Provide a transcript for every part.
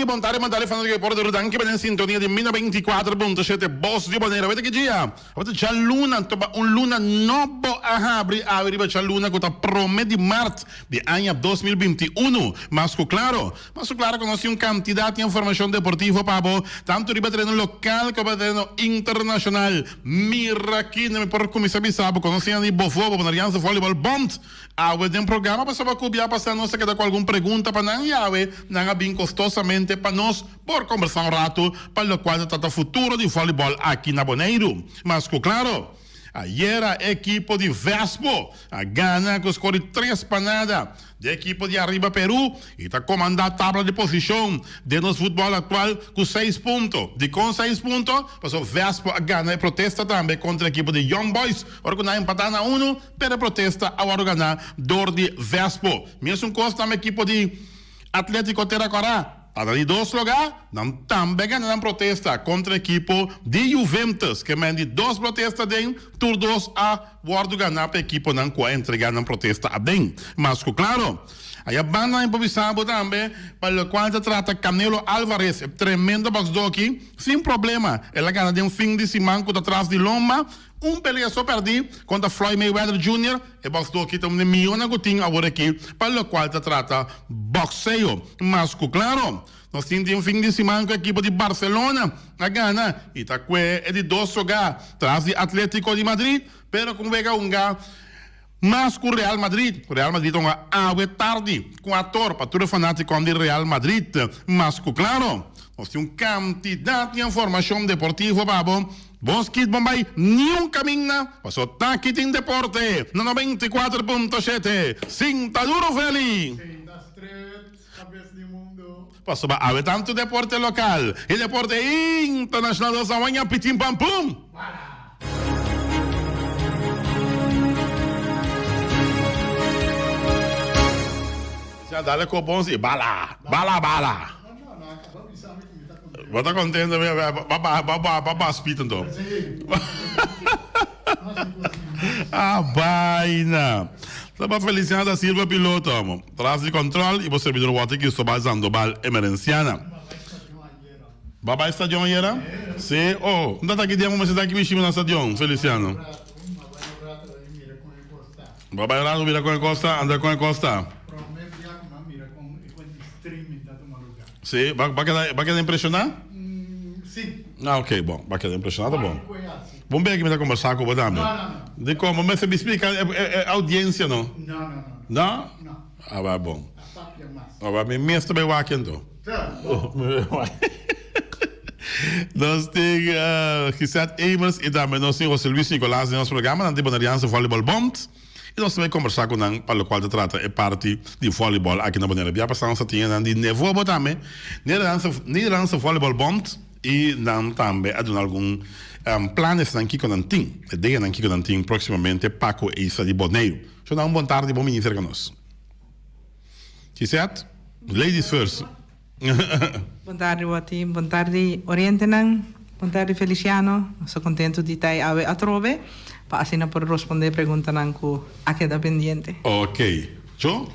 bon tardi, bon tardi fanatiko di deporte tur danki pa den sintonia di Mina 24.7 Bos di Boneiru. Awor ta ki dia? Awor ta djaluna, anto pa un luna nobo a habri awe riba djaluna ku ta prome di mart di aña 2021. Mas ku klaro, mas ku klaro ku nos tin un kantidat di informashon deportivo pa bo, tantu riba tereno lokal komo riba tereno internashonal. Mira aki, mi por kuminsá bisa bo ku nos tin di Bovobo, Boneriaanse Volleyball Bond. Awe den programa pasobra ku bia pasá nos a keda ku algun pregunta pa nan i awe nan a bin kostosamente pa nos por kombersá un ratu pa lokual ta trata futuro di vòlibòl aki na Boneiru. Mas ku klaro, ayera e ekipo di Vespo a gana ku skor di tres pa nada di ekipo di Arriba Peru i ta komandá tabla di posishon den nos futbòl aktual ku seis punto. Dikon seis punto? Pasobra Vespo a gana e protesta tambe kontra ekipo di Young Boys ora ku nan a empatá na unu. Pero e protesta a wòrdu ganá dor di Vespo. Mesun kos tambe ekipo di Atletico Tera Kòrá ta na di dos lugá, nan tambe a gana nan protesta kontra ekipo di Juventus. Ke men di dos protesta den tur dos a wòrdu ganá pa ekiponan ku a entregá nan protesta aden. Mas ku klaro, aya banda nan por bisa bo tambe pa lokual ta trata Canelo Alvarez, e tremendo bòksdó aki, sin problema el a gana den fin di siman ku ta tras di lomba. Un pelea so pèrdí kontra Floyd Mayweather Junior, e bòksdó aki ta un di mihónan ku tin awor aki pa lokual ta trata bòkseo. Mas ku klaro, nos tin tin fin di siman ku ekipo di Barcelona a gana i ta kue e di dos lugá tras di Atlético di Madrid, pero ku un wega hunga mas ku Real Madrid. Real Madrid ta hunga awe tardi ku ator pa tur e fanátikonan di Real Madrid. Mas ku klaro, nos tin un kantidat di informashon deportivo pa bo. Bon skit bon bai niun kaminda paso taki tin deporte na 94.7 Sinta duro Feli. Sinta stret kabes di mundo. Pasobra awe tantu deporte lokal i deporte internashonal nos a waña pitin pam pum. Bala! Sea dale ko bon si bala bala bala. Bo ta contento mi ba ba ba ba ba ba speed anto. Ah baina. Ta pa Feliciano da Silva piloto amo. Tras di control y bo servidor Walter Cristobal Sandoval Emerenciana. Ba bai stadion ayera? Si oh. Nta ta ki dia bo mester ta ki bishima na stadion Feliciano? Ba bai rato mira con e costa, anda con e costa. Sí, ba ba keda ba keda impresioná? Sí. Ah, ok, bon. Ba keda impresioná ta bon. Bon bia ki mi ta kombersá ku bo tambe. No, no, no. Dikon? Bo mester bi splika e e e audiensia no. No, no, no. No? No. Ah, ba bon. A papia mas. Ah, ba mi mes ta bai wak anto. Ta, bon. Nos tin Gisette Emers i tambe nos tin José Luis Nicolaas den nos programa. Nan tin Boneriaanse Volleyball Bond. I nos ta bai kombersá ku nan pa lokual ta trata e parti di vòlibòl aki na Bonaire. Bia pasá nos ta tin nan di Nevobo tambe, Nederlandse Nederlandse Volleyball Bond, i nan tambe a duna algun planesnan kiko nan tin, ideanan kiko nan tin próksimamente pa ku e isla di Boneiru. So nan un bon tardi, bon bini serka nos. Gisette, ladies first. Bon tardi Watty, bon tardi orientenan, bon tardi Feliciano, nos ta contento di ta awe atrobe pa asina por responde preguntanan cu a keda pendiente. Ok, Cho?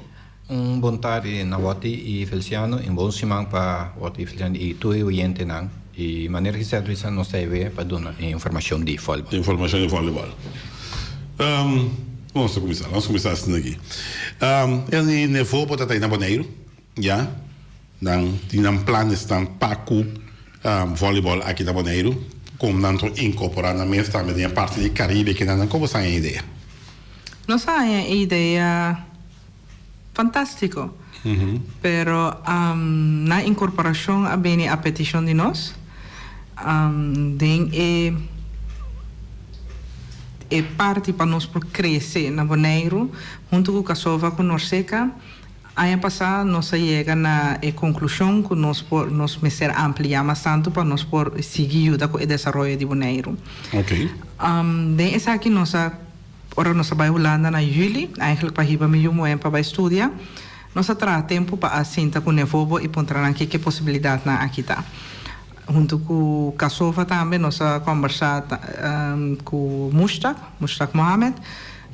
Un bon tardi na Watty y Feliciano y un bon siman pa Watty y Feliciano y tur e oyentenan y manera Giselle bisa nos ta awe pa duna e informacion di volleyball. Informacion di volleyball. Nos ta cuminsa, nos cuminsa asina aki. E Nevo bo ta ta na Boneiru. Ya, nan tin nan planesnan pa ku volleyball aki na Boneiru, kon nan por inkorporá nan mes tambe den e parti di Karibe ke nan. Kon bo sa haña e idea? Nos a haña e idea fantástiko, pero nan inkorporashon a bini a petishon di nos den e e parti pa nos por krese na Boneiru huntu ku Kasova ku Norseka. Aña pasá nos a yega na e konklushon ku nos por nos mester ampliá mas tantu pa nos por sigui yuda ku e desaroyo di Boneiru. Den esaki nos a ora nos a bai Hulanda na yüli, eigenlijk pa hiba mi yu muhé pa bai studia, nos a traha tempu pa a sinta ku Nevobo i puntra nan kiko e posibilidatnan aki ta. Huntu ku Kasova tambe nos a kòmbersá ku Mushtaq, Mushtaq Mohamed.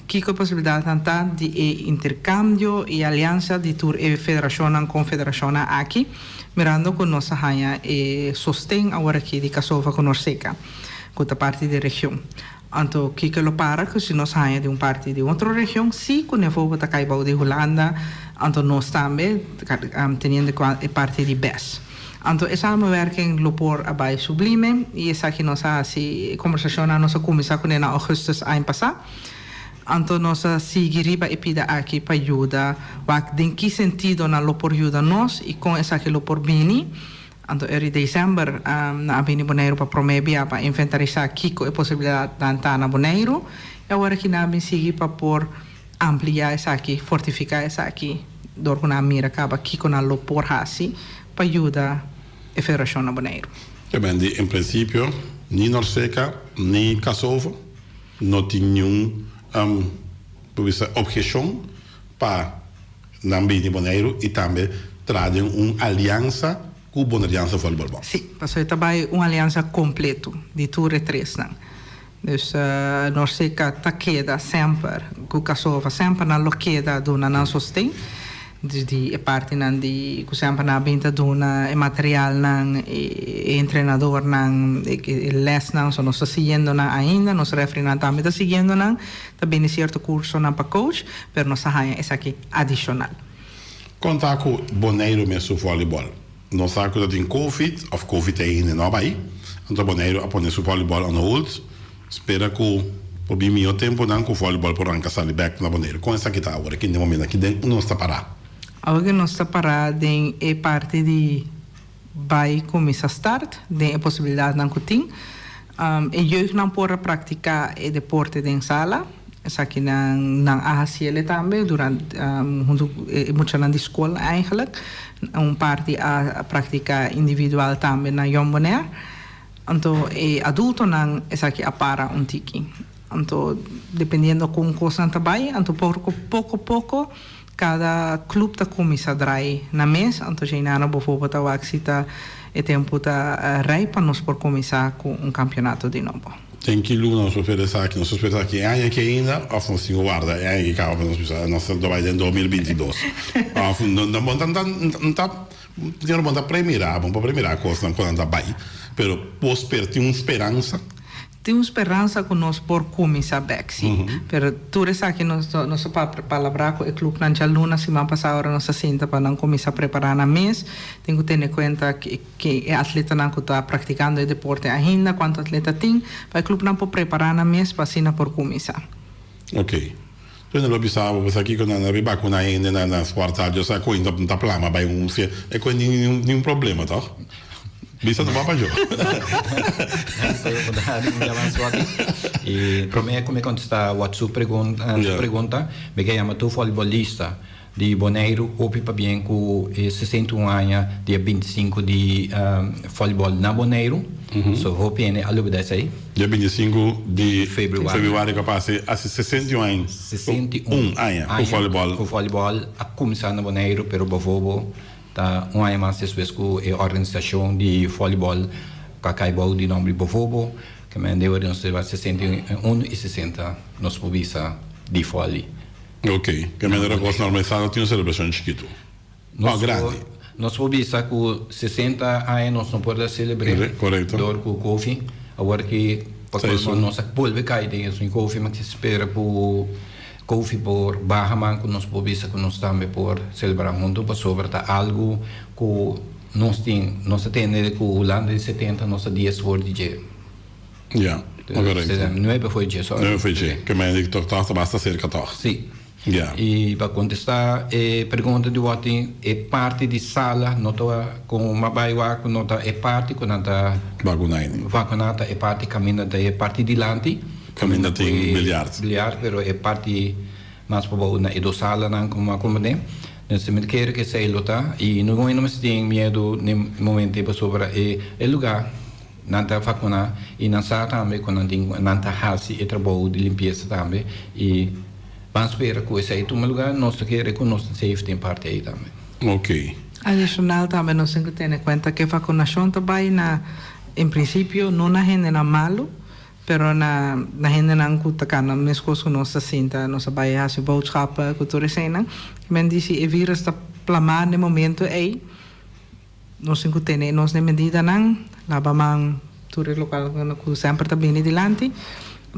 Kiko e posibilidatnan ta di e interkambio i aliansa di tur e federashonnan, konfederashonnan aki, mirando ku nos a haña e sosten aworakí di Kasova ku Norseka, ku ta parti di e region. Anto kiko lo para ku si nos haña di un parti di otro region? Sí, ku Nevobo ta kai bou di Hulanda, anto nos tambe, teniendo e parti di bes. Anto e samenwerking lo por a bai sublime i esaki nos a hasi, e kombersashonnan nos a kuminsá kuné na ougùstùs aña pasá. Anto nos a sigui riba e pida aki pa yuda wak den ki sentido nan lo por yuda nos i kon esaki lo por bini. Anto eri desèmber nan a bini Boneiru pa promé bia pa inventarisá kiko e posibilidatnan ta na Boneiru i awor aki nan a bin sigui pa por amplia esaki, fortifiká esaki dor ku nan a mira kaba kiko nan lo por hasi pa yuda e federashon na Boneiru. Te bende en prinsipio ni Norseka ni Kasovo no tin niun por bisa obheshon pa nan bini Boneiru i tambe traha den un aliansa ku Bonerianse Volleyball Bond. Sí, pasobra e ta bai un aliansa kompleto di tur e tresnan. Dus Norseka ta keda semper ku Kasova, semper nan lo keda duna nan sosten. Dus di e partinan di ku semper nan a bin ta duna e materialnan, e entrenadornan, e lèsnan. So nos ta siguiendo nan ainda, nos rèfrinan tambe ta siguiendo nan. Ta bini sierto kursonan pa coach, pero nos ta haña esaki adishonal. Kon ta ku Boneiru mes su vòlibòl? Nos sa ku ta tin Covid, òf Covid ainda no a bai, anto Boneiru a pone su vòlibòl on hold. Spera ku por bin mihó tempunan ku vòlibòl por ranka sali bèk na Boneiru. Kon esaki ta awor aki den momentu aki den unda nos ta pará? Awor ku nos ta pará den e parti di bai kuminsá start den e posibilidatnan ku tin. E jeugdnan por a praktiká e deporte den sala. Esakinan nan a hasiel e tambe durante huntu ku e muchanan di skol eigenlijk. Un parti a praktiká individual tambe na Jong Bonaire. Anto e adultonan esaki a para un tiki. Anto dependiendo kon kosnan ta bai anto poko poko poko kada klup ta kuminsá drai na mes. Anto Jeinano bovobo ta wak si ta e tempu ta rei pa nos por kuminsá ku un kampionato di nobo. Den ki luna nos por spera esaki? Nos por spera esaki e aña aki ainda of nos tin ku warda e aña aki kaba pa nos bisa nos ta bai den 2022? Of no bo ta ta Señor bo ta premirá, bo por premirá kosnan ku nan ta bai, pero bo sper tin un speransa? Tin un speransa ku nos por kuminsá bèk, sí. Pero tur esaki nos nos a palabrá ku e klupnan djaluna siman pasá ora nos a sinta pa nan kuminsá prepará nan mes. Tin ku tene kuenta ke e atletanan ku ta praktikando e deporte ainda, kuantu atleta tin, pa e klupnan por prepará nan mes pa asina por kuminsá. Oké. Pues nan lo bisa bo pasobra kiko nan a riba ku nan hende na nan sport yo sa koe ta plama bai un sie e koe ni un problema toch? Bisa no papa yo. I prome ku mi kontesta wat su pregunta mi ke yama tur voleibolista di Boneiru hopi pabien ku e 61 aña dia 25 di voleibol na Boneiru so hopi hende a lubida esei. Dia 25 di februari ku a pasa hasi 61 aña 61 aña ku voleibol ku voleibol a kuminsá na Boneiru pero bovobo ta un aña mas despues ku e organisashon di voleibol ku a kai bou di nòmber di bovobo ke men debe nos ta 61 i 60 nos por bisa di vòlei. Ok, ke manera kos normalisá no tin un selebrashon chikitu òf grandi? Nos por bisa ku 60 aña nos no por a selebr'é dor ku kofi. Awor ki pa kolmo nos a bolbe kai den esun kofi, mi ta spera ku kofi por baha man ku nos por bisa ku nos tambe por selebrá huntu pasobra ta algu ku nos tin. Nos a tende ku Hulanda di 70 nos ta dies for di dje. Ja, correcto. Nuebe for dje, sorry. Nuebe for dje, ke men di toch ta basta cerca toch. Si. Ja. I pa contesta e pregunta di Watty, e parti di sala no ta con ma bay wak no ta e parti cu nan ta Vacuna ini. Vacuna ta e parti caminda ta e parti dilanti. Caminda tin biliard. Biliard, pero e parti mas pabou na e dos salanan como a comprende. Entonces mi ta kere cu esey lo ta y no mester tin miedo n'e momento ey pasobra e lugar. Nan ta vakuná i nan sa tambe ku nan tin nan ta hasi e trabou di limpiesa tambe i ban spera ku esei tuma lugá nos ta kere ku nos ta safe den parti ei tambe. Ok. Adishonal tambe nos tin ku tene kuenta ku e vakunashon ta bai na en prinsipio no na hendenan malu. Pero na na hendenan ku ta kana meskos ku nos ta sinta, nos a bai hasi boodschappen ku tur eseinan. Men di si e virus ta plamá n'e momento ei, nos tin ku tene nos n'e medidanan, laba man, tur e lokal ku semper ta bini dilanti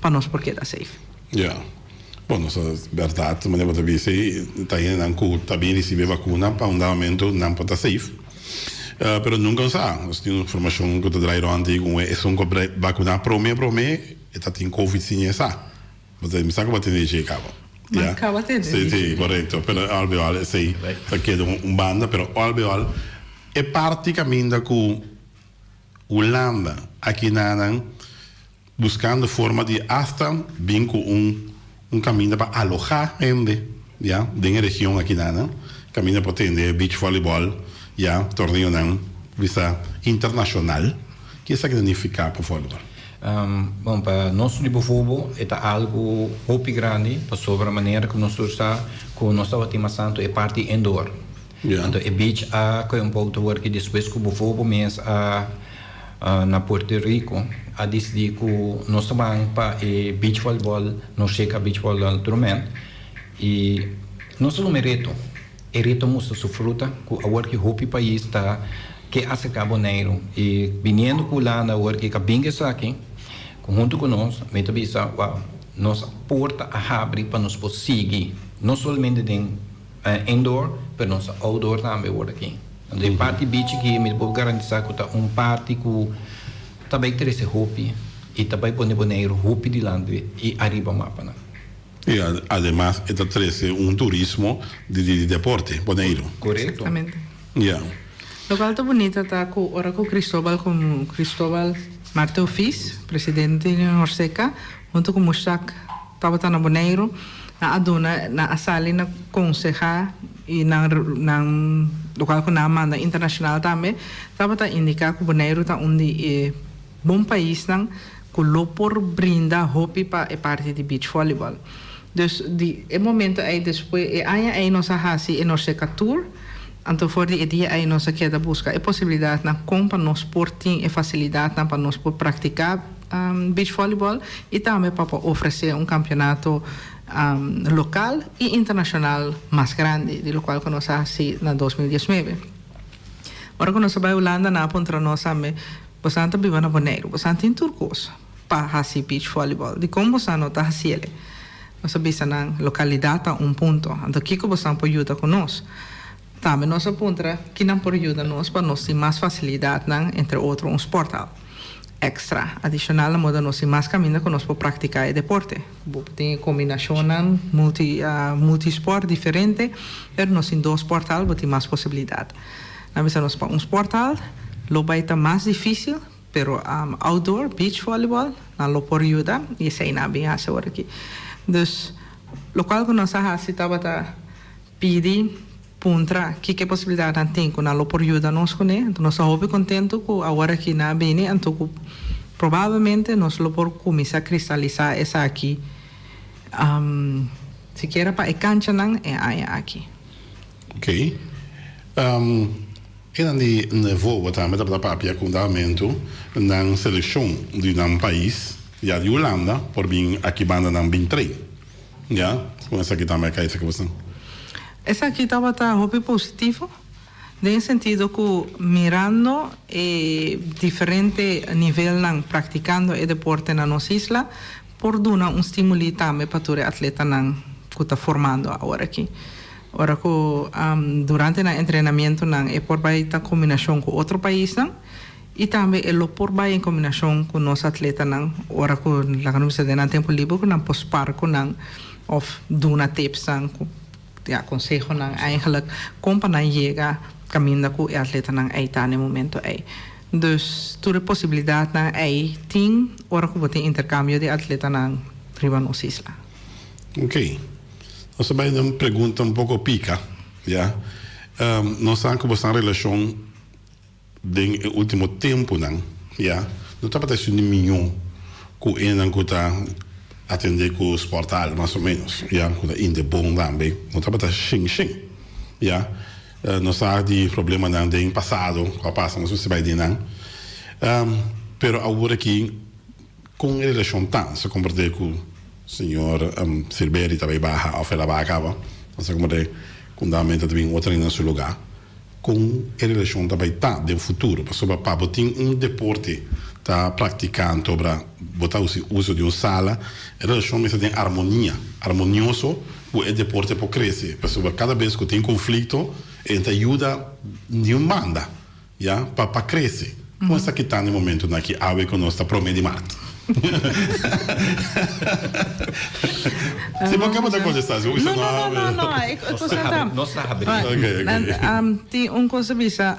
pa nos por keda safe. Ya. Bon, nos ta bèrdat, manera bo ta bisa ei, ta hendenan ku ta bin risibí e vakuna pa un dado momento nan por ta safe. Pero nunka nos sa. Nos tin un informashon ku ta drai rònt ei ku esun ku a bakuná promé promé e ta tin covid sin e sa. Bo ta mi sa ku bo a tende dje kaba. Mi kaba tende dje. Si, si, korekto. Pero al be al esei ta keda un banda, pero al be al e parti kaminda ku Hulanda akinanan Buscando forma di hasta bin cu un un caminda pa aloha hende ya den e region akinan caminda por tende beach volleyball ya torneonan bisa internacional. Ki esaki ta nifica pa volleyball? Bon pa nos di Bofobo e ta algo hopi grandi pasobra manera cu nos tur sa cu nos tabatin mas tanto e parti indoor. Anto e beach a coge un poco ta worki despues cu Bofobo mes a Na Puerto Rico a disidí ku nos ta ban pa e beach volleyball, nos cheka beach volleyball trument i nos ta tuma e reto. E reto a mustra su fruta ku awor ki hopi pais ta ke aserká Boneiru i biniendo ku Hulanda awor ki ka bin esaki huntu ku nos mi ta bisa wou nos porta a habri pa nos por sigui no solamente den Indoor, pero nos ta outdoor tambe awor aki. Anto e parti beach aki mi ta por garantisa ku ta un parti ku ta bai trese hopi i ta bai pone Boneiru hopi dilanti i ariba mapanan. I ademas e ta trese un turismo di deporte Boneiru. Korekto. Exactamente. Ya. Lokual ta bunita ta ku ora ku Cristobal ku Cristobal Marte Ofis, presidente di Norseca, huntu ku Mushak Tabata na Boneiru, nan a duna, nan a sali na konsehá i nan nan lokual ku nan a manda internashonal tambe, tabata indiká ku Boneiru ta un di e bon paisnan ku lo por brinda hopi pa e parti di beach volleyball. Dus di e momento ei despues e aña ei nos a hasi e Norseca Tour, anto for di e dia ei nos a keda buska e posibilidatnan kon pa nos por tin e fasilidatnan pa nos por praktiká beach volleyball y tambe pa por ofrece un campeonato local y internacional mas grandi di locual cu nos a haci na 2019. Ora cu nos a bay Hulanda nan a puntra nos tambe, bosan ta biba na Boneiru, bosan tin tur cos pa haci beach volleyball, dicon bosan no ta haciele? Nos a bisa nan localidad ta un punto, anto kico bosan por yuda cu nos? Tambe nos a puntra kinan por yuda nos pa nos tin mas facilidadnan, entre otro un sporthal. Extra, adicional na moda nos tin mas caminda cu nos por practica e deporte. Bo por tin e combinacionnan multi multisport diferente, pero nos tin dos sporthal, bo tin mas posibilidad. Nan bisa nos pa un sporthal lo bay ta mas dificil, pero outdoor, beach volleyball, nan lo por yuda y esey nan a bin haci awor aki. Dus, locual cu nos a haci tabata pidi. Puntra kiko e posibilidatnan tin ku nan lo por yuda nos kuné. Anto nos ta hopi kontentu ku awor aki nan a bini, anto ku probablemente nos lo por kuminsá kristalisá esaki sikiera pa e kanchanan e aña aki. Ok. Enan di Nevobo tambe tabata papia ku damentu nan selekshon di nan pais ya di Hulanda por bin aki banda nan bin train. Ya, con esaki tambe a cay esaki boso. Esaki tabata hopi positivo den e sentido cu mirando e diferente nivelnan practicando e deporte na nos isla por duna un stimuli tambe pa tur e atletanan cu ta formando awor aki. Ora cu durante nan entrenamientonan e por bay ta combinacion cu otro paisnan. I tambe e lo por bai en kombinashon ku nos atletanan ora ku laga nos bisa den nan tempu liber ku nan por spar ku nan òf duna tipsnan ku ya konsehonan eigenlijk kon pa nan yega kaminda ku e atletanan ei ta na e momento ei. Dus tur e posibilidatnan ei tin ora ku bo tin interkambio di atletanan riba nos isla. Oké. Nos ta bai na un pregunta un poko pika, ya. Nos sa ku bo sta en relashon. Den e ultimo tempunan ya no tabata esun di miñó ku enan ku ta atendé ku sportal mas o ménos ya ku ta inte bon tambe no tabata shen shen ya nos sa di problemanan den pasado ku a pasa nos mester bai den nan pero awor aki. Kon e relashon ta? Nos a komprendé ku señor Silberi ta bai baha òf el a baha kaba. Nos a komprendé ku un dado momento ta bin otro hende na su lugá. Kon e relashon ta bai ta den futuro? Pasobra pa bo tin un deporte ta praktiká antobra bo ta hasi uso di un sala, e relashon mester den armonia, armonioso ku e deporte por krese. Pasobra kada bes ku tin konflikto e ta yuda niun banda. Ya, pa pa crece. Con esaki ta na e momentonan aki awe cu nos ta prome di maart? Si bo ke bo ta contesta, si bo bisa No, no no, no, no, no, e cos no ta. Nos ta habri. Ok, ok. Tin un cos ta bisa,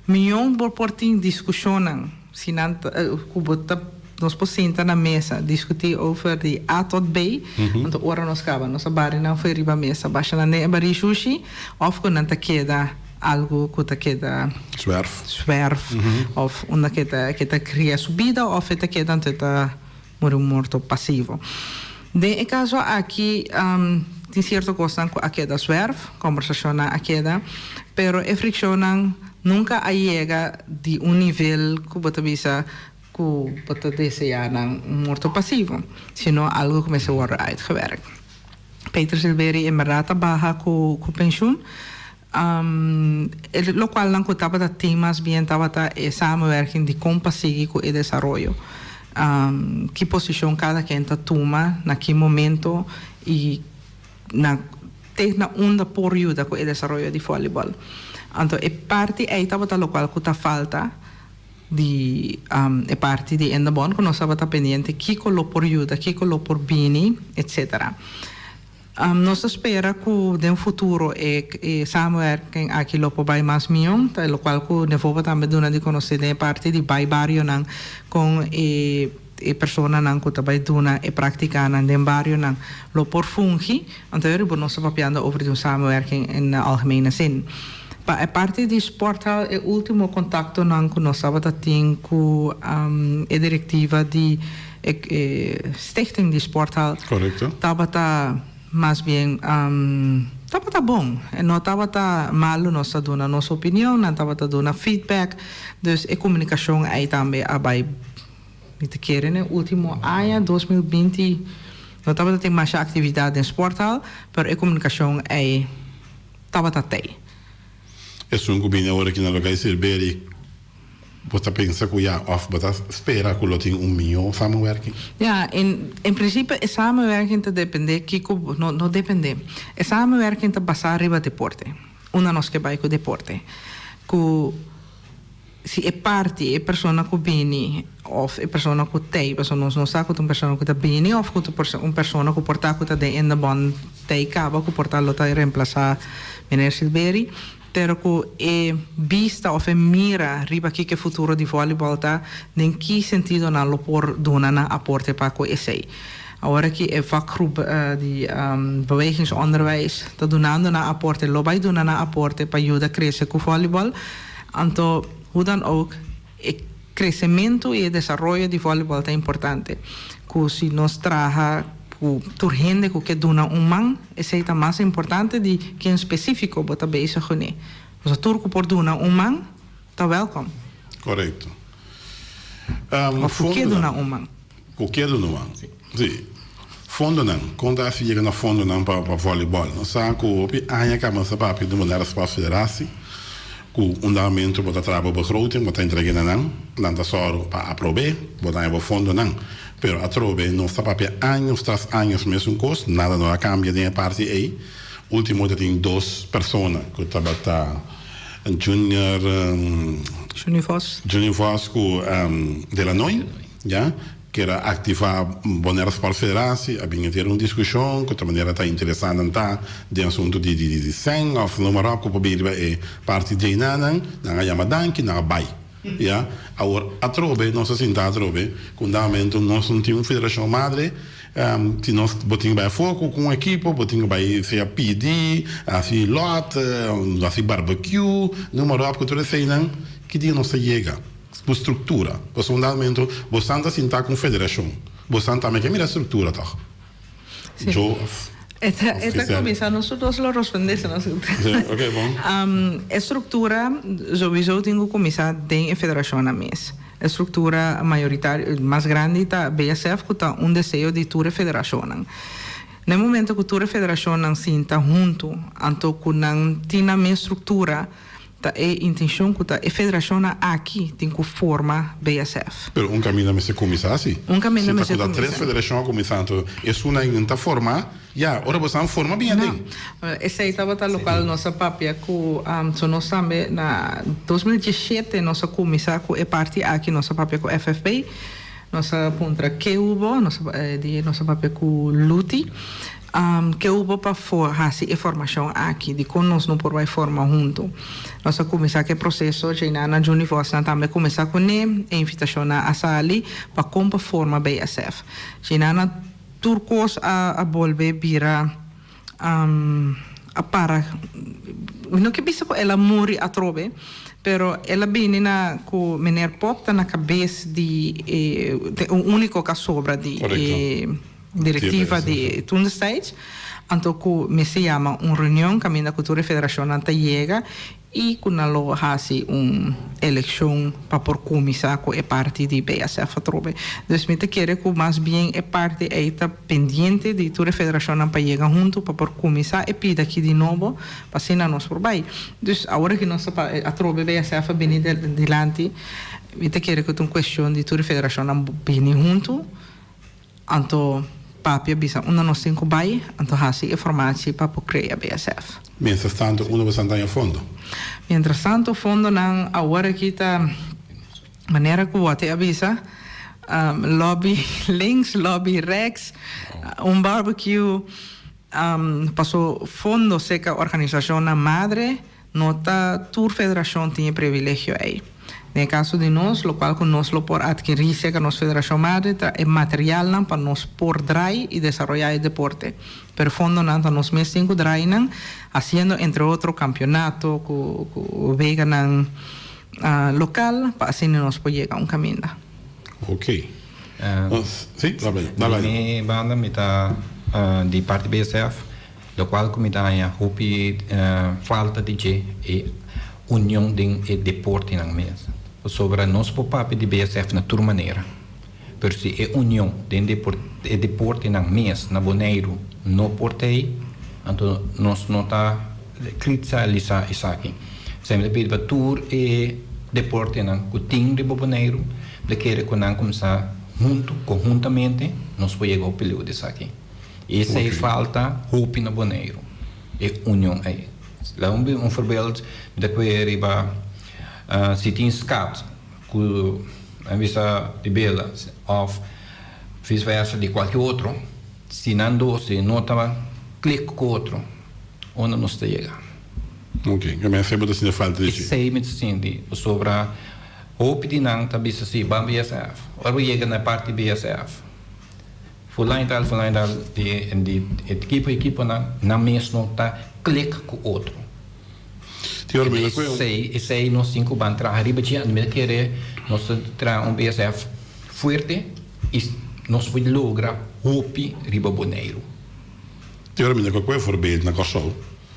mion bo por tin discusionnan, si nan ta, cu bo ta, nos por sinta na mesa discuti over di A tot B, anto ora nos caba nos a bari nan fo'i riba mesa, basha nan den e bari shushi, of cu nan ta keda. Algu ku ta keda Zwerf. zwerf of unda ke ta ke ta kria su bida of e ta keda anto e ta muri un morto pasivo. Den e kaso aki tin sierto kosnan ku a keda zwerf, kombersashonnan a keda, pero e frikshonnan nunka a yega di un nivel ku bo ta bisa ku bo ta deseá nan un morto pasivo, sino algu ku mester wòrdu uitgewerkt. Peter Silveri en berdad ta baha cu pensioen. E locualnan cu tabata tin mas bien tabata e samenwerking di con pa sigui cu e desaroyo. Ki posicion cada ken ta tuma, na ki momento y na te na unda por yuda cu e desaroyo di volleyball. Anto e parti ey tabata locual cu ta falta. Di e parti di Endabon ku nos tabata pendiente kiko lo por yuda, kiko lo por bini, etcetera. Nos ta spera ku den futuro e e samenwerking aki lo por bai mas mion, ta lokual ku Nevoba tambe duna di konosé den e parti di bai barionan kon e e personanan ku ta bai duna e praktikanan den barionan lo por fungi. Anto riba nos ta papiando over di un samenwerking in algemene zin. Pa e parti di sporthal e ultimo contactonan cu nos tabata tin cu e directiva di e stichting di sporthal tabata mas bien tabata bon. E no tabata malo, nos ta duna nos opinion, nan tabata duna feedback, dus e comunicacion ey tambe a bay. Mi ta kere na e ultimo aña, 2020, no tabata tin masha actividad den sporthal, pero e comunicacion ey tabata tey. Esun cu bini awor aki na loka di Silberi, bo ta pensa cu ya of bo ta spera cu lo tin un miho samenwerking? Ya, en en principio e samenwerking ta depende kico, no no depende, e samenwerking ta basa riba deporte, unda nos ke bay cu deporte, cu. Si e parti, e persona ku bini òf e persona ku t'ei, pasobra nos no sa ku ta un persona ku ta bini òf ku ta un persona ku por ta ku ta den Indebon t'ei kaba ku por ta lo ta remplasá meneer Silveri, pero ku e bista òf e mira riba kiko e futuro di vòlibòl ta, den ki sentido nan lo por duna nan aporte pa ku esei. Awor aki e vakgroep di bewegingsonderwijs ta dunando nan aporte, lo bai duna nan aporte pa yuda krese ku vòlibòl. Anto, hoe dan ook, e kresementu i e desaroyo di vòlibòl ta importante. Ku si nos traha ku tur hende ku ke duna un man, esei ta mas importante di ken spesífiko bo ta bezig kuné. Pasobra tur ku por duna un man ta wèlkòm. Korekto. Òf ku ke duna un man. Ku ke duna un man. Sí. Fondonan. Kon ta hasi yega na fondonan pa pa vòlibòl? Nos sa ku hopi aña kaba nos ta papia di Bonaire Sport Federatie ku un dado bo ta traha bo begroting, bo ta entrega na nan, nan ta sòru pa aprob'é, bo ta haña bo fondonan. Pero atrobe nos ta papia años tras años mesun kos, nada no a kambia den e parti ei. Ultimo ta tin dos persona ku tabata Junior Junior Vos. Junior Vos ku Delanoy, ya. Kier a aktivá Bonaire Sport Federatie, a bin a tene un diskushon ku ta manera ta interesá nan ta den asuntu di di sèn òf noem maar op ku por bin riba e parti djeinanan, nan a yama danki, nan a bai. Ya, awor atrobe nos a sinta atrobe ku un dado momento nos no tin un federashon madre, si nos bo tin ku bai afó ku un ekipo, bo tin ku bai sea pidi, hasi lòt, hasi barbecue, noem maar op ku tur eseinan, ki dia nos ta yega? Bo struktura. Pasobra un dado momento bo san ta sinta ku un federashon. Bo san tambe ke mira struktura tòg. Sí. Joe of E ta, e ta Giselle. kuminsá nos dos lo rospondé si nos Sí, oké, bon. E struktura sowieso tin ku kuminsá den e federashonnan mes. E struktura mayoritario mas grandi ta BSF ku ta un deseo di tur e federashonnan. Na e momento ku tur e federashonnan sinta huntu anto ku nan tin nan mes struktura ta e intenshon ku ta e federashonnan aki tin ku forma BSF. Pero un kaminda mester kuminsá si. Un kaminda Si ta mester ku ta tres kuminsá. federashon a kuminsá anto esunnan nan ta formá ya ora boso nan forma bien No, aden. esei tabata lokual nos a papia ku so nos tambe na 2017 nos a kuminsá ku e parti aki nos a papia ku FFB. Nos a puntra ke hubo, nos a di nos a papia ku Luti, ke hubo pa hasi e formashon aki, dikon nos no por bai forma huntu. Nos a kuminsá ku e proseso, djeinan Juni Vosnan tambe a kuminsá kuné, e invitashonnan a sali pa kon pa forma BSF. Djeinan tur kos a bolbe bira a para, mi no ke bisa ku el a muri atrobe, pero el a bini na ku meneer Pop ta na kabes di e uniko ku a sobra di e direktiva di toen destijds, anto ku mester yama un reunion kaminda ku tur e federashonnan ta yega I ku nan lo hasi un elekshon pa por kuminsá ku e parti di BSF atrobe. Dus mi ta kere ku mas bien e parti ei ta pendiente di tur e federashonnan pa yega huntu pa por kuminsá e pida aki di nobo pa asina nos por bai. Dus awor ki nos ta pa atrobe BSF a bini dilanti mi ta kere ku ta un kuestion di tur e federashonnan bini huntu. Anto papia bisa unda nos tin ku bai, anto hasi e formatie pa por krea BSF. Mientras tanto unda bo san taña fondo? Mientras tanto fondonan awor aki ta manera ku Watty a bisa, lobby links, lobby rechts, un barbecue, paso fondo seka organisashonnan madre. No ta tur federashon tin e privilegio ei. Den e kaso di nos, lokual ku nos lo por atkirí serka nos federashon madre ta e materialnan pa nos por drai i desaroyá e deporte. Pero fondonan ta nos mes tin ku drai nan, hasiendo entre otro kampionato ku ku weganan lokal pa asina nos por yega un kaminda. Ok. Sí, dale. Di mi banda mi ta di parti BSF. Locual cu mi ta haña hopi falta di dje e union den e deportenan mes. Pasobra nos por papia di BSF na tur manera, pero si e union den e deportenan mes na Boneiru no por ta ei, anto nos no ta kristalisá esaki. Esei mi ta pidi pa tur e deportenan cu tin riba Boneiru, mi ta kere cu nan cuminsa hunto, conhuntamente, nos por yega hopi leu di esaki. Esei falta hopi na Boneiru, e union ei. Laat mi un voorbeeld, mi ta kue riba si tin skat ku a bisa di Bela òf vice versa di kualke otro, si nan dos si no ta klik ku otro, unda nos ta yega? Ok, ke mester bo ta sinti falta di dje? Esei mi ta sinti, pasobra hopi di nan ta bisa si ban BSF, ora bo yega na e parti BSF. Fulani tal, fulani tal, di di ekipo ekiponan nan mes no ta klik ku otro. Tin ora mi ta kue un. Esei esei nos tin ku ban traha riba dje, mi ta kere nos ta traha un BSF fuerte i nos por logra hopi riba Boneiru. Tin ora mi ta kue voorbeeld na Kòrsou,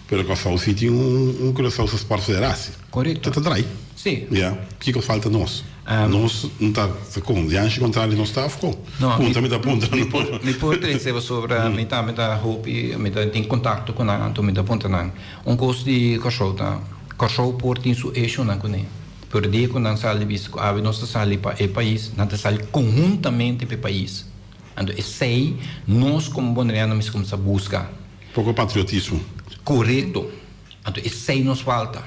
pero Kòrsou si tin un un Curaçao sa Sport Federatie. Korekto. Ta ta drai. Sí. Ya, kiko falta nos? Nos no ta kon, Janshi kontrali nos ta of kon? No, Punta mi ta puntra mi por mi por trese pasobra mi tambe ta hopi mi ta tin kontakto ku nan anto mi ta puntra nan. Un kos di Kòrsou ta, Kòrsou por tin su eshonan kuné, pero dia ku nan sali bisa ku awe nos ta sali pa e pais, nan ta sali konhuntamente pa e pais. Anto esei nos komo boneriano mester kuminsá buska. Poko patriotismo. Korekto. Anto esei nos falta.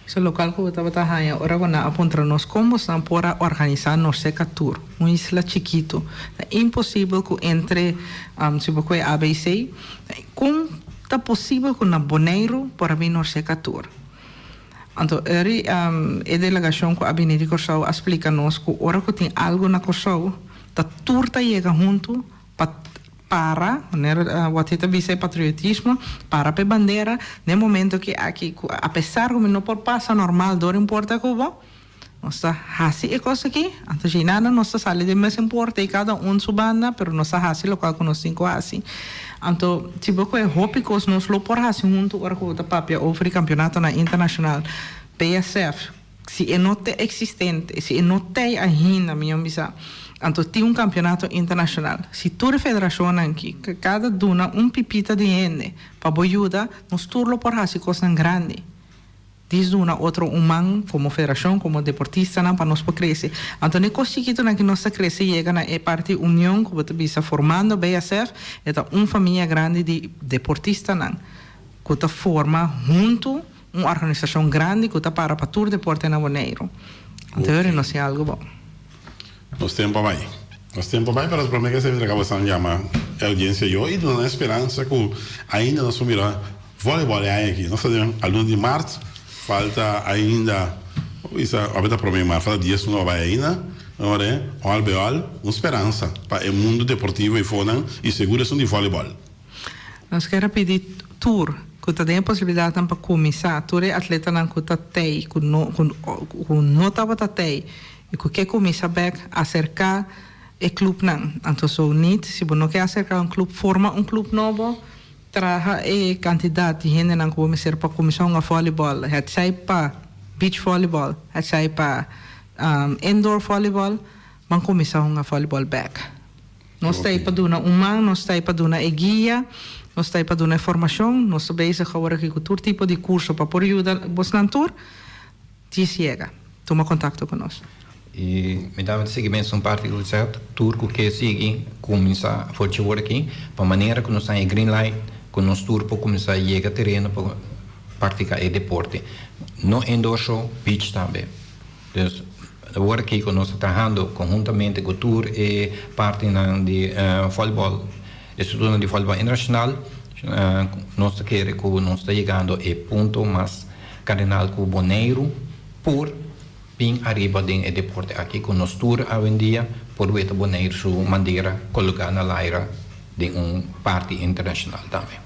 So lokal ku bo tabata haña ora ku nan a puntra nos kon bosnan por a organisá Norseca Tour, un isla chikitu. Ta imposibel ku entre, si bo kohe ABC, kon ta posibel ku na Boneiru por a bin Norseca Tour? Anto eri e delegashon ku a bini di Kòrsou a splika nos ku ora ku tin algu na Kòrsou ta tur ta yega huntu pa para, manera Watty ta bisa e patriotismo, para pa e bandera, den momento ki aki ku apesar ku mi no por pasa normal dor un porta ku bo, nos ta hasi e kos aki, anto dje nada nos ta sali den mes un porta i kada un su banda, pero nos ta hasi lokual ku nos tin ku hasi. Anto si bo kohe hopi kos nos lo por hasi huntu ora ku bo ta papia over di kampionatonan internashonal, PSF. Si e no ta existente, si e no t'ei ainda, mi bisa, anto tin un campeonato internacional. Si tur e federacionnan aki, cada duna un pipita di hende pa bo yuda, nos tur lo por haci cosnan grandi. Dis duna otro un man como federacion, como deportistanan pa nos por crece. Anto n'e cos chikitonan ki nos ta crece yega na e parti union cu bo ta bisa formando BSF, e ta un famia grandi di deportistanan cu ta forma hunto un organisacion grandi cu ta para pa tur deporte na Boneiru. Anto yori nos tin algo bon. Nos tempo a bai. Nos tempo a bai, pero prome ke esei ta bosan yama e audiencia yo y duna nan e speransa cu ainda nos por mira voleibol e aña aki. Nos ta den a luna di mart, falta ainda, bisa awe ta prome mart, falta dies luna pa bai ainda. Ora e, ol be ol, un speransa pa e mundo deportivo eyfonan y segur esun di voleibol. Nos kier a pidi tur ku ta den e posibilidatnan pa kuminsá, tur e atletanan ku ta tei, ku no ku no tabata tei i ku ke kuminsá bèk, aserká e klupnan. Anto so nit, si bo no ke aserká un klup, forma un klup nobo, traha e kantidat di hendenan ku bo mester pa kuminsá hunga vòlibòl, hetsei pa beach vòlibòl, hetsei pa indoor vòlibòl, ban kuminsá hunga vòlibòl bèk. Nos ta ei pa duna un man, nos ta ei pa duna e guia, nos ta ei pa duna e formashon. Nos ta bezig awor aki ku tur tipo di kurso pa por yuda bosnan tur. Djis yega, tuma kontakto ku nos. I mi tambe ta sigui mesun parti ku Lisette, tur ku ke sigui kuminsá for dje wor aki, pa manera ku nos haña e green light ku nos tur por kuminsá yega tereno pa praktiká e deporte. No indoor so, beach tambe. Dus awor aki ku nos ta trahando konhuntamente ku tur e partinan di vòlibòl, e strukturnan di vòlibòl internashonal, nos ta kere ku nos ta yegando e punto mas kardinal ku Boneiru por bin ariba den e deporte aki ku nos tur awendia por weta Boneiru su bandera kologá na laira den un parti internashonal tambe.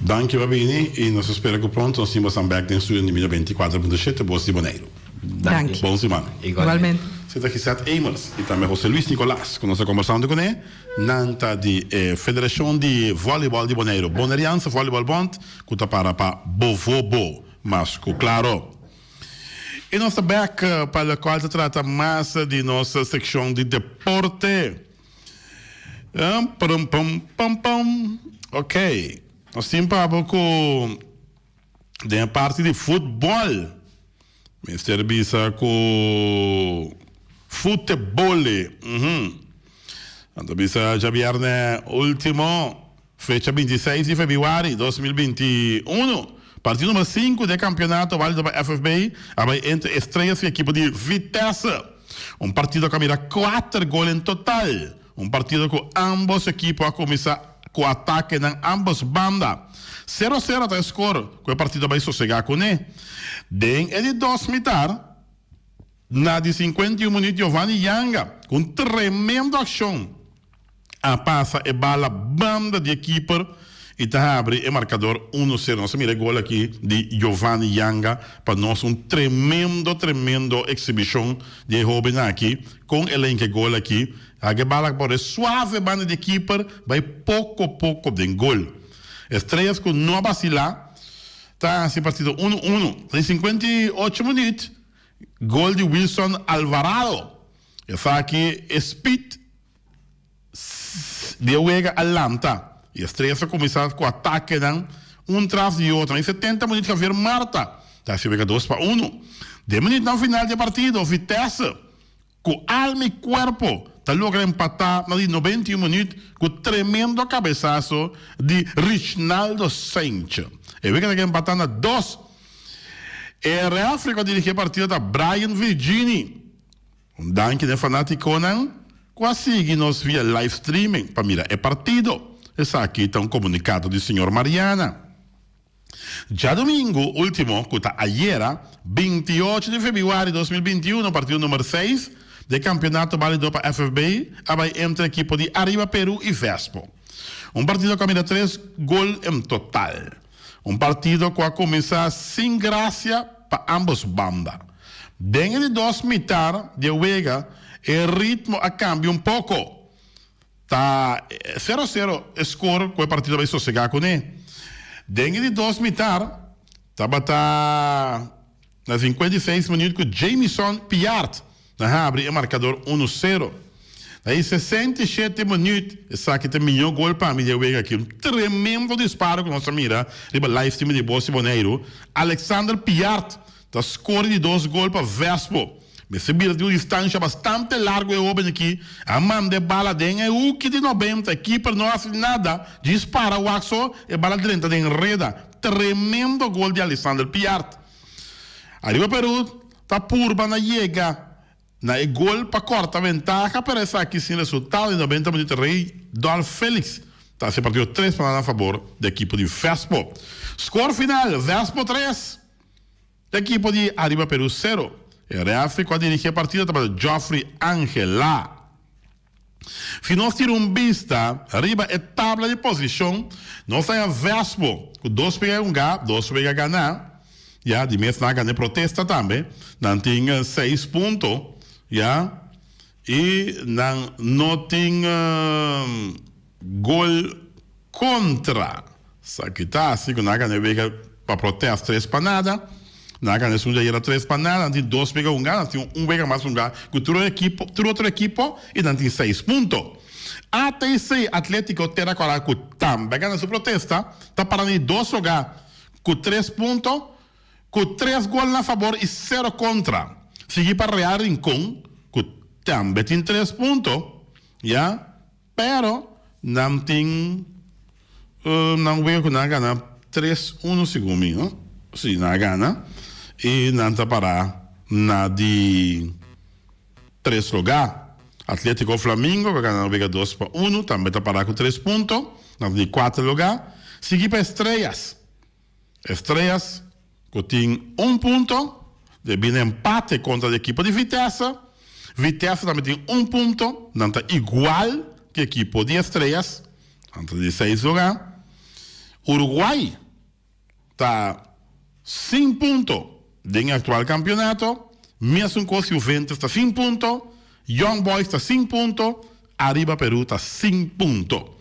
Danki pa bini y nos ta spera cu pronto nos tin bosan bek den studio di Mino 24.7 Bos di Boneiru. Danki. Bon siman. Igualmente. Esei ta Gisette Emers y tambe Jose Luis Nicolaas cu nos ta combersando cune. Nan ta di e Federacion di Volleyball di Boneiru, Boneriaanse Volleyball Bond, cu ta para pa Bovobo, mas cu claro. Y nos ta bek pa locual ta trata mas di nos seccion di deporte. Pum pum pum pum. Ok. Nos tin pa bo ku den e parti di futbol. Mester bisa ku futebole. Mhm. Anto bisa djabierne ultimo, fecha 26 di februari 2021. Partido number 5 di e campeonato valido pa FFB a bai entre Estrellas y ekipo di Vitesse. Un partido cu a mira cuater gol en total. Un partido cu ambos ekipo a cuminsa cu atakenan ambos banda. Cero cero ta e score cu e partido a bai sosega cune. Den e di dos mitar, na di 51 minuut Giovanni Yanga cu un tremendo accion a pasa e bala banda di e keeper y ta habri e marcador uno cero. Nos a mira e gol aki di Giovanni Yanga pa nos un tremendo tremendo exhibicion di e hoben aki con el a hinca e gol aki. Haga e bala por e suave banda di e keeper bay poco poco den gol. Estrellas cu no a bacila ta haci e partido uno uno. Den 58 minuut gol di Wilson Alvarado. Esaki e speed Di e wega a lanta y Estrellas a cuminsa cu atakenan un tras di otro. Na 70 minuut Javier Marta ta haci wega dos pa uno. Den minuutnan final di e partido Vitesse cu alma y cuerpo ta logra empata na di 91 minuut cu tremendo cabesazo di Richnaldo Saintje. E wega ta keda empata na dos. E refri cu a dirigi e partido ta Brian Virgini. Un danki na e fanatikonan ku a sigui nos via live streaming pa mira e partido. Esaki ta un komunikado di señor Mariana. Djadumingu ultimo ku ta ayera, 28 di febrüari 2021, partido number 6 di e kampionato balido pa FFB a bai entre ekipo di Arriba Peru i Vespo. Un partido ku a mira tres gol en total. Un partido ku a kuminsá sin grasia pa ambos banda. Den e di dos mitar di e wega e ritmo a kambia un poko. Ta sero sero e skor ku e partido a bai sosegá kuné. Den e di dos mitar tabata. Na 56 minuut ku Jamison Piart na habri e markador uno sero. Na e 67 minuut esaki ta mihó gol pa mi di e wega aki. Un tremendo disparo ku nos a mira riba live streaming di Bos di Boneiru. Alexander Piart ta skore di dos gol pa Vespo. Mester bira di un distansha bastante largu e hoben aki a manda e bala den e huki di nobenta. E keeper no hasi nada, djis para wak so e bala drenta den reda. Tremendo gol di Alexander Piart. Ariba Peru ta purba na yega na e gol pa corta ventaha pero esaki sin resultado. Den 90 minuut Rey Dolf Felix ta haci e partido 3 pa nada na fabor di ekipo di Vespo. Score final, Vespo 3, ekipo di Ariba Peru 0. E refri cu a dirigi e partido tabata Geoffrey Angela. Si nos tira un bista riba e tabla di posishon, nos ta haña Vespo ku dos wega hungá, dos wega ganá, ya, di mes nan a gana e protesta tambe, nan tin seis punto, ya, i nan no tin gol kontra. Esaki ta hasi ku nan a gana e wega pa protest tres pa nada. Nan a gana esun djayera tres pa nada. Nan tin dos wega hungá, nan tin un wega mas hungá ku tur ekipo, tur otro ekipo i nan tin seis punto. ATC, Atletico Tera Kòrá ku tambe a gana su protesta, ta para na di dos lugá ku tres punto, ku tres gol na fabor i sero kontra. Sigui pa Real Rincon ku tambe tin tres punto, ya. Pero nan tin nan wega ku nan a gana tres uno segun mi no si nan a gana i nan ta para na di tres lugá. Atletico Flamingo ku a gana nan wega dos pa uno tambe ta para ku tres punto nan ta di kuater lugá sigui pa Estrellas. Estrellas ku tin un punto debí na empate kontra di ekipo di Vitesse. Vitesse tambe tin un punto, nan ta igual ku ekipo di Estrellas, nan ta di seis lugá. Uruguay ta sin punto den e aktual kampionato, mesun kos Juventus ta sin punto, Young Boys ta sin punto, Ariba Peru ta sin punto.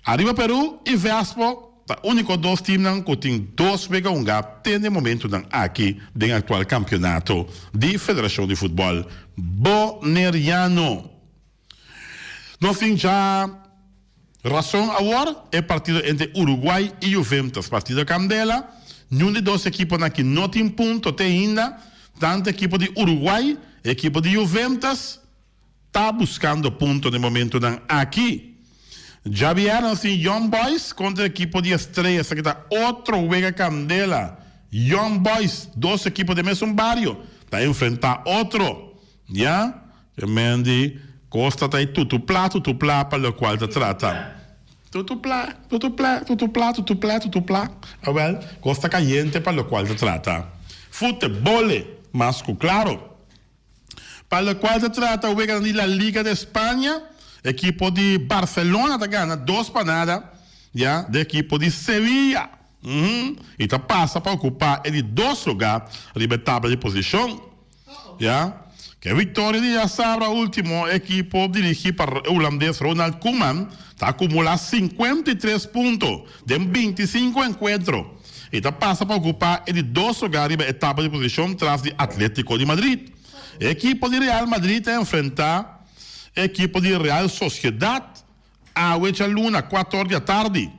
Ariba Peru i Vespo ta úniko dos timnan ku tin dos wega hungá te n'e momentunan aki den aktual kampionato di Federashon di Futbòl Boneriano. Nos tin dja rason awor e partido entre Uruguay i Juventus, partido kandela. Niun di dos ekiponan aki no tin punto te ainda, tantu ekipo di Uruguay, ekipo di Juventus. Ta buscando punto den momentonan aki. Djabièrnè nos tin Young Boys contra ekipo di Estrella. Esaki ta otro wega candela. Young Boys, dos ekipo den mesun bario, ta enfrenta otro. Ya, e men di Costa ta e tutupla tutupla pa locual ta trata. Tutupla, tutupla, tutupla, tutupla, tutupla. Awel, cos ta cayente pa locual ta trata. Futebole, mas cu claro. Pa locual ta trata weganan di La Liga de España, ekipo di Barcelona ta gana dos pa nada ya di ekipo di Sevilla y ta pasa pa ocupa e di dos lugar riba e tabla di posicion ya. Cu e victoria di diasabra ultimo ekipo dirigi pa e hulandes Ronald Koeman ta acumula 53 punto den 25 encuentro. E ta pasa pa okupá e di dos lugá riba e tabla di posishon tras di Atlético di Madrid. E ekipo di Real Madrid ta enfrentá e ekipo di Real Sociedad awe djaluna kuator di atardi.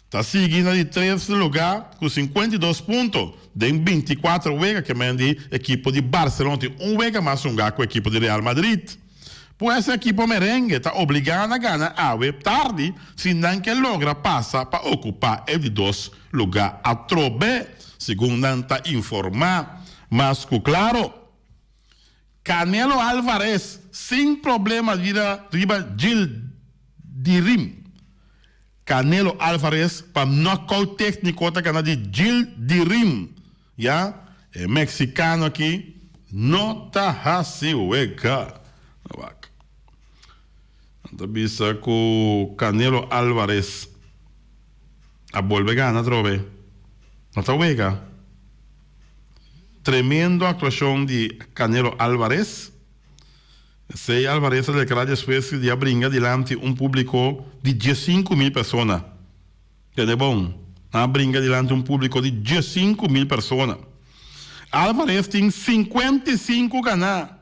Ta sigui na di tres lugá ku 52 punto den 24 wega ke men di ekipo di Barcelona tin un wega mas hungá ku ekipo di Real Madrid. Pues e ekipo merengue ta obligá na gana awe tardi si nan ke logra pasa pa okupá e di dos lugá atrobe, segun nan ta informá. Mas ku klaro, Canelo Alvarez sin problema bira riba Gildirim. Canelo Alvarez pa knockout tékniko ta gana di Gildirim. Ya, e mexicano aki no ta haci wega. Wak. Nan ta bisa cu Canelo Alvarez a bolbe gana atrobe. No ta wega. Tremendo actuacion di Canelo Alvarez. Esey Alvarez a declara despues di a bringa dilanti un publico di 15,000 persona. Tende bon, nan a bringa dilanti un públiko di 15,000 persona. Alvarez tin 55 ganá,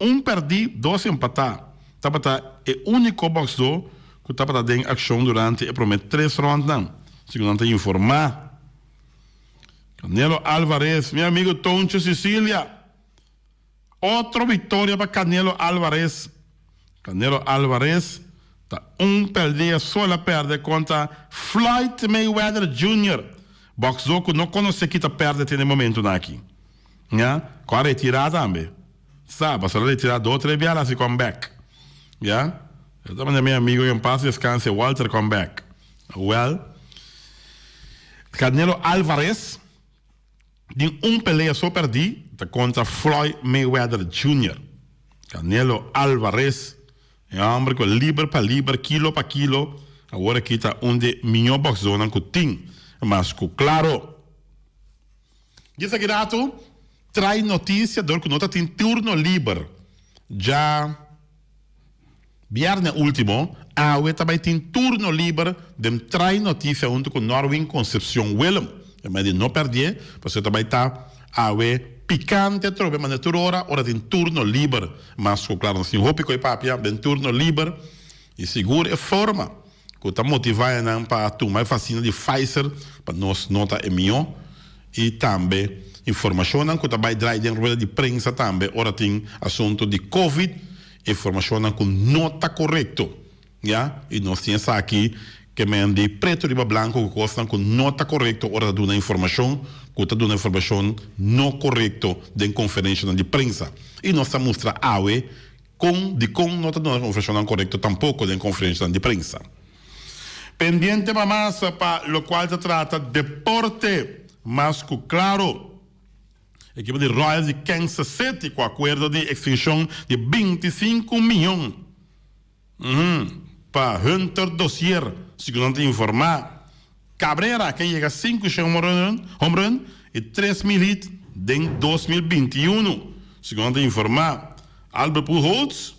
un pèrdí, dos empatá. Tabata e úniko bòksdó ku tabata den akshon durante e promé tres ròntnan, segun nan ta informá. Canelo Alvarez, mi amigo Toncho Sicilia. Otro victoria pa Canelo Alvarez. Canelo Alvarez ta un peldea so el a perde contra Floyd Mayweather Junior, boxdor cu no conoce ki ta perde te na e momentonan aki. Ya, cu a retira tambe. Sa, pasobra el a retira dos o tres bia el a haci comeback. Ya, e ta manda mi amigo en paz descanse Walter comeback. Well, Canelo Alvarez. Tin un pelea so perdí ta kontra Floyd Mayweather Junior. Canelo Alvarez, e homber ku liber pa liber, kilo pa kilo, awor aki ta un di mihó bòksdónan ku tin, mas ku klaro. Dje esaki ratu trai notisia dor ku no ta tin turno liber dja. Bierne ultimo, awe ta bay tin turno liber den Trai Noticia hunto cu Norwin Concepcion Willem. E mei di no perdié, pasobra ta bay ta awe picante atrobe manera tur ora, ora tin turno liber. Mas cu claro nos tin hopi coy papia den turno liber y sigur e forma cu ta motiva e nan pa tuma e vacina di Pfizer pa nos no ta e mihó y tambe informacionnan cu ta bay draai den rueda di prensa tambe ora tin asunto di covid. Informashonnan ku no ta korekto, ya, i nos tin esaki ke men di pretu riba blanku ku kosnan ku no ta korekto ora ta duna informashon, ku ta duna informashon no korekto den konferenshanan di prensa. I nos ta mustra awe kon dikon no ta duna informashonnan korekto tampoko den konferenshanan di prensa. Pendiente pa mas pa lokual ta trata deporte mas ku klaro. Ekipo di Royals di Kansas City ku akuerdo di ekstenshon di 25 mion pa Hunter Dozier, segun nan ta informá. Cabrera ke yega 500 home run i 3000 hit den 2021, segun nan ta informá. Albert Pujols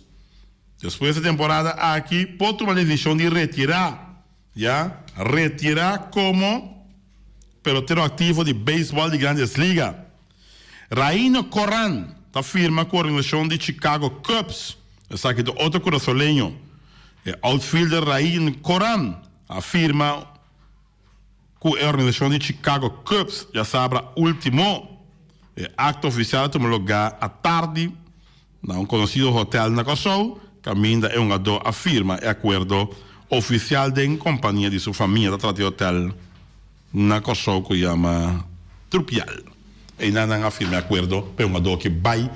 despues di temporada aki por tuma desishon di retirá. Ya retirá komo pelotero aktivo di beisbòl di Grandes Liga. Raino Coran ta firma ku organisashon di Chicago Cubs. Esaki ta otro kurasoleño. E outfielder Rain Coran a firma ku e organisashon di Chicago Cubs djasabra ultimo. E akto ofisial a tuma lugá atardi Na un konosido hotel na Kòrsou, kaminda e hungadó a firma e akuerdo ofisial den kompania di su famia. Ta trata di hotel na Kòrsou ku yama Trupial. Einan nan a firma e akuerdo pa e hungadó ki bai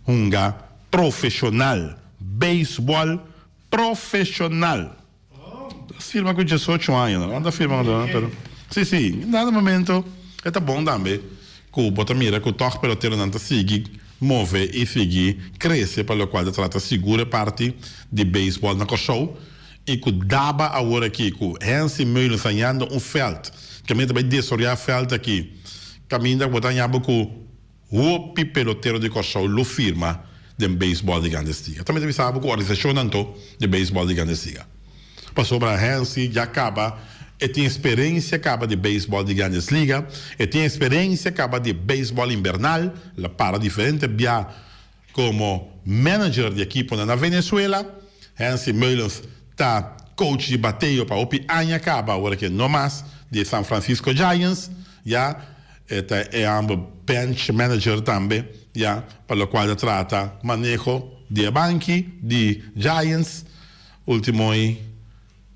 hunga profeshonal, beisbòl profeshonal. Ta firma ku diesocho aña no ta firma ku pero si si en dado momento e ta bon tambe ku bo ta mira ku tòg peloteronan ta sigui move i sigui krese pa lokual ta trata sigur e parti di beisbòl na Kòrsou i ku daba awor aki ku Hensi Meulens hañando un vèlt kaminda ta bai desaroyá vèlt aki kaminda ku bo ta haña bo ku Hopi pelotero di Kòrsou lo firma den beisbòl di Grandes Liga. Tambe ta bisa bo ku organisashonnan to di beisbòl di Grandes Liga. Pasobra Hensley ya kaba e tin eksperensia kaba di beisbòl di Grandes Liga, e tin eksperensia kaba di beisbòl invernal, el a para diferente bia komo manager di ekiponan na Venezuela. Hensley Meulens ta coach di bateo pa hopi aña kaba, awor ke no mas, di e San Francisco Giants. Ya e ta e amber bench manager tambe ya pa locual ta trata maneho di e banki di Giants. Ultimo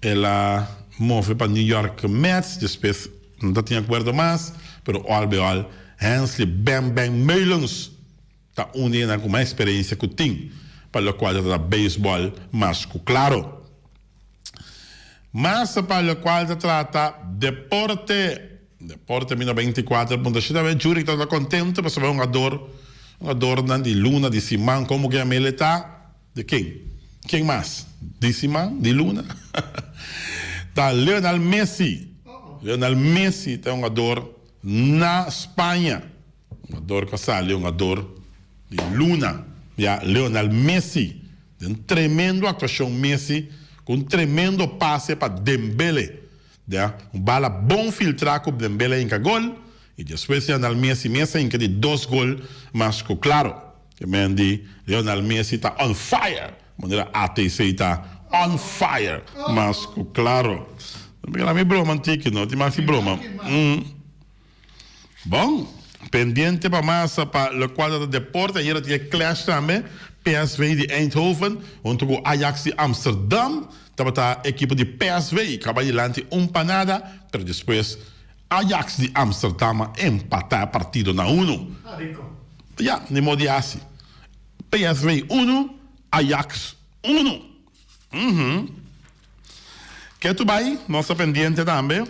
el a move pa New York Mets, despues no ta tin acuerdo mas, pero al be al Hensley Bam Bam Meulens ta un di esnan cu mas experiencia cu tin pa locual ta trata baseball mas cu claro. Mas pa locual ta trata deporte. Deporte mi 94 punto shete awe Jurick tabata contento pasobra e hungador hungadornan di luna di siman como ke amel e ta di ken ken mas di siman di luna ta Lionel Messi Lionel Messi ta e hungador na Spaña hungador cu a sali hungador di luna ya Lionel Messi den tremendo actuacion Messi cu un tremendo pase pa Dembele. Ya, un bala bon filtrá ku Dembele a hinka gol. I despues Lionel Messi mes a hinka di dos gol mas ku klaro. E men di Lionel Messi ta on fire, manera ATC ta on fire mas ku klaro. Mira mi broma un tiki no, tin mas ki broma. Bon, pendiente pa mas pa lokual ta deporte, ayera tin e clash tambe, PSV di Eindhoven hunto ku Ajax di Amsterdam. Tabata ekipo di PSV kaba dilanti un pa nada, pero despues Ajax di Amsterdam a empatá e partido na unu. Ya, ni modo di hasi. PSV unu, Ajax unu. Uhum. Ketu bai, nos ta pendiente tambe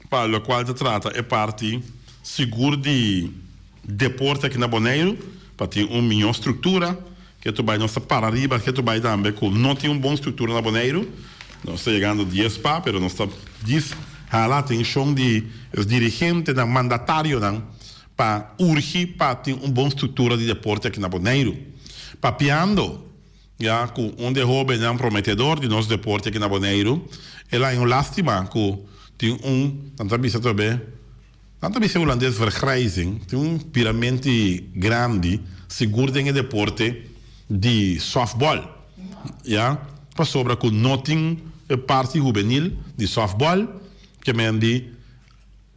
pa lokual ta trata e parti sigur di deporte aki na Boneiru, pa tin un mihó struktura. Ketu bai nos ta para riba, ketu bai tambe ku no tin un bon struktura na Boneiru. Nos ta yegando dies pa, pero nos ta djis hala atenshon di es dirigentenan, mandatarionan pa urgi pa tin un bon struktura di deporte aki na Boneiru. Papiando ya ku un di e hobennan prometedor di nos deporte aki na Boneiru, el a haña un lastima ku tin un, nan ta bisa atrobe, Nan ta bisa e hulandes vergrijzing tin un piramenti grandi sigur den e deporte di softball ya pasobra ku no tin e parti hubenil di softball ke men di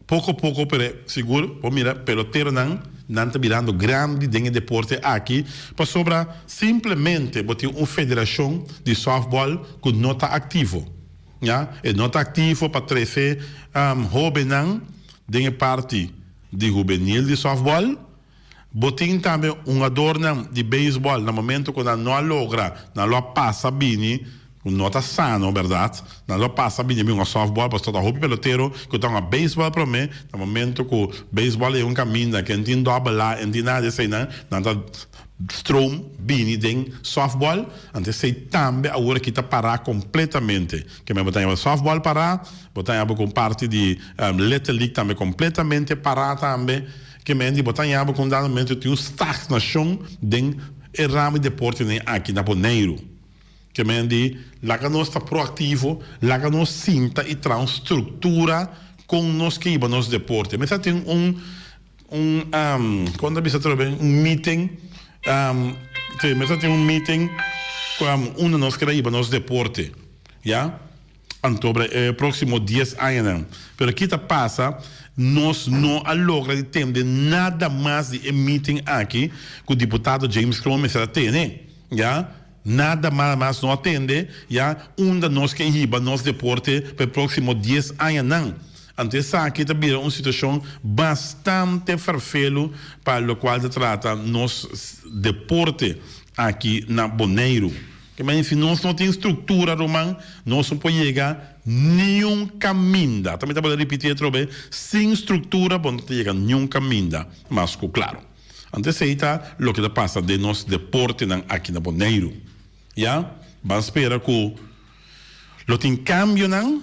poko poko pero sigur bo mira peloteronan nan ta birando grandi den e deporte aki pasobra simplemente bo tin un federashon di softball ku no ta aktivo. Ya, e no ta aktivo pa trese hóbennan den e parti di hubenil di sòftbòl. Bo tin tambe hungadornan di beisbòl na momento ku nan no a logra, nan lo a pasa bini, ku no ta sano bèrdat, nan lo a pasa bini bin hunga sòftbòl pasobra ta hopi pelotero ku ta hunga beisbòl promé, na momento ku beisbòl e un kaminda ku e no tin dòbel a, e no tin nada di eseinan, nan ta Stroom bini den softball, anto esei tambe awor aki ta pará kompletamente. Ke men bo ta haña bo softball pará, bo ta haña bo ku un parti di Little League tambe kompletamente pará tambe. Ke men di bo ta haña bo ku un dado momento tin un stagnashon den e ramo di deportenan aki na Boneiru. Ke men di laga nos ta proaktivo, laga nos sinta i traha un struktura kon nos ke hiba nos deporte. Mester tin un. Un kon ta bisa atrobe un meeting si mester tin un meeting ku unda nos keda hiba nos deporte ya anto e proximo dies añanan pero ki ta pasa nos no a logra di tende nada mas di e meeting aki ku diputado James Kroon mester a tene ya nada mas no a tende ya unda nos ke hiba nos deporte pa e proximo dies añanan. Anto esaki ta bira un situacion bastante ferfelu pa locual ta trata nos deporte aki na Boneiru. Ke meen si nos no tin structura ruman, nos no por yega niun caminda. Ta mi tabata ripiti atrobe, sin structura bo no ta yega niun caminda, mas cu claro. Anto esey ta loke ta pasa den nos deportenan aki na Boneiru. Ya, ban spera cu lo tin cambionan.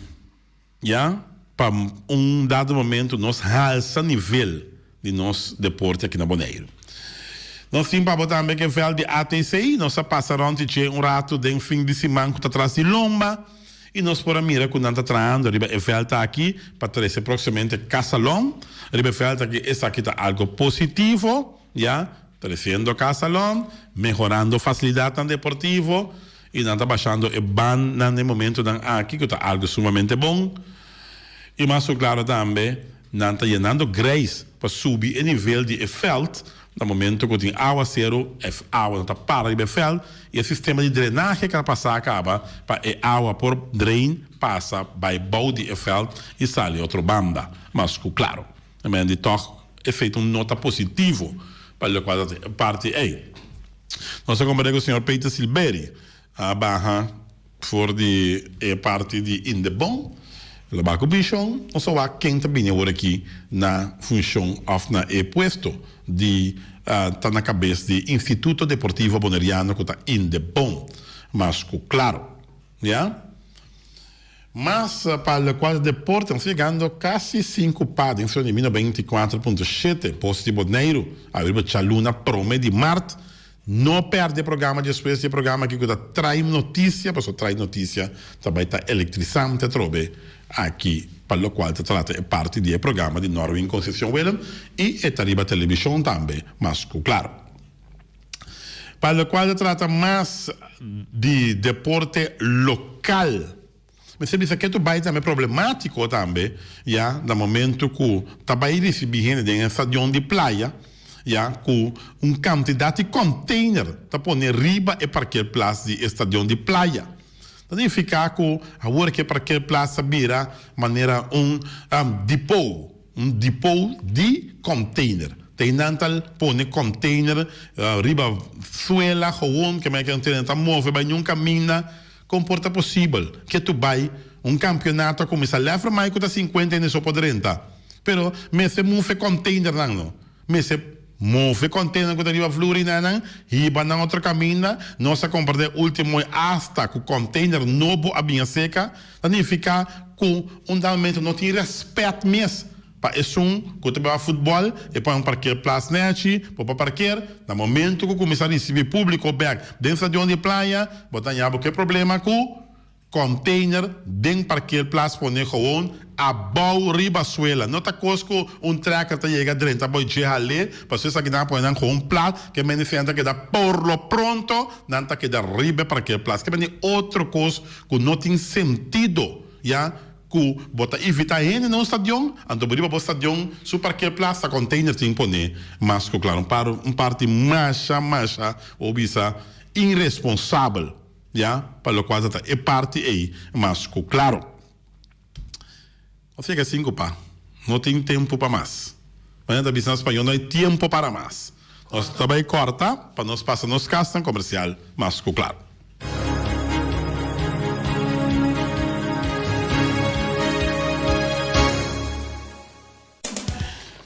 Ya pa un dado momento nos halsa nivel di nos deporte aki na Boneiru. Nos tin pa bo tambe ke veld di ATC. Nos a pasa rond di dje un rato den fin di siman ku ta tras di lomba i nos por a mira ku nan ta trahando riba e veld aki pa trese proximamente Casalon riba e veld aki. Esaki ta algo positivo, ya, tresiendo Casalon, mehorando facilidadnan deportivo. I nan ta bashando e bannan den momentonan aki ku ta algu sumamente bon. I mas ku klaro tambe nan ta yenando greis pa subi e nivel di e fèlt na momento ku tin awaseru e awa no ta para riba e fèlt i e sistema di drenahe ku a pasa kaba pa e awa por drain pasa bai bou di e fèlt i sali otro banda. Mas ku klaro di tòg efekto no ta positivo pa lokual ta e parti ei. Nos a kompar'é ku señor Peter Silberi a baha for di e parti di Indebon. El a baha ku penshon. Nos a wak ken ta bini awor aki na funshon òf na e puesto di ta na kabes di Instituto Deportivo Boneriano ku ta Indebon. Mas ku klaro, ya. Mas pa lokual deporte nos ta yegando kasi sinku pa den solo di mi 94.7 Post di Boneiru a riba djaluna prome di mart. No perde programa despues di e programa aki ku ta trai notisia pasobra trai notisia ta bai ta elektrisante atrobe aki. pa lokual ta trata e parti di e programa di Norwin Concepcion Willem i e ta riba televishon tambe mas ku klaro. Pa lokual ta trata mas di deporte lokal. Mester bisa ke tur bai tambe problemátiko tambe ya na momento ku ta bai risibí hende den e stadion di playa ya ku un kantidat di kònteiner ta pone riba e parkeerplaats di e stadion di playa. Ta nifiká ku awor ke parkeerplaats ta bira manera un depot. Un depot di container. Ta einan ta pone container riba suela gewoon ke manera ke container ta move bai niun kaminda. Kon por ta posibel ke tu bai un kampionato a kuminsá lèfer mai ku ta sinkuenta hende so por drenta? Pero mester move containernan no. Mester move containernan ku ta riba vloer einanan hiba nan otro kaminda. Nos a komprendé ultimo asta ku container nobo a bin aseka. Ta nifiká ku un dado momento no tin rèspèt mes pa esun ku ta beba futbòl, e pone un parkeerplaats nèchi, bo por parkeer. Na momento ku kuminsá risibí públiko bèk den stadion di Playa, bo ta haña bo ke problema ku kònteiner den parkeerplaats pone gewoon abou riba suela. No ta kos ku un trèker ta yega drenta bo dje hal'é, pasobra esakinan a pone nan gewoon plat, ke mende ta keda por lo pronto nan ta keda riba e parkeerplaats. Ke mende otro kos ku no tin sentido, ya, ku bo ta invitá hende na un stadion, anto bo riba bo stadion su parkeerplaats ta container tin pone mas ku klar. Un par un parti masha masha bo bisa iresponsabel, ya, pa lokual ta ta e parti ei mas ku klaro. Nos yega sinku pa. No tin tempu pa mas. Manera ta bisa na spañol, no hay tiempo para mas. Nos ta bai kòrta pa nos pasa nos kasnan komersial mas ku klar.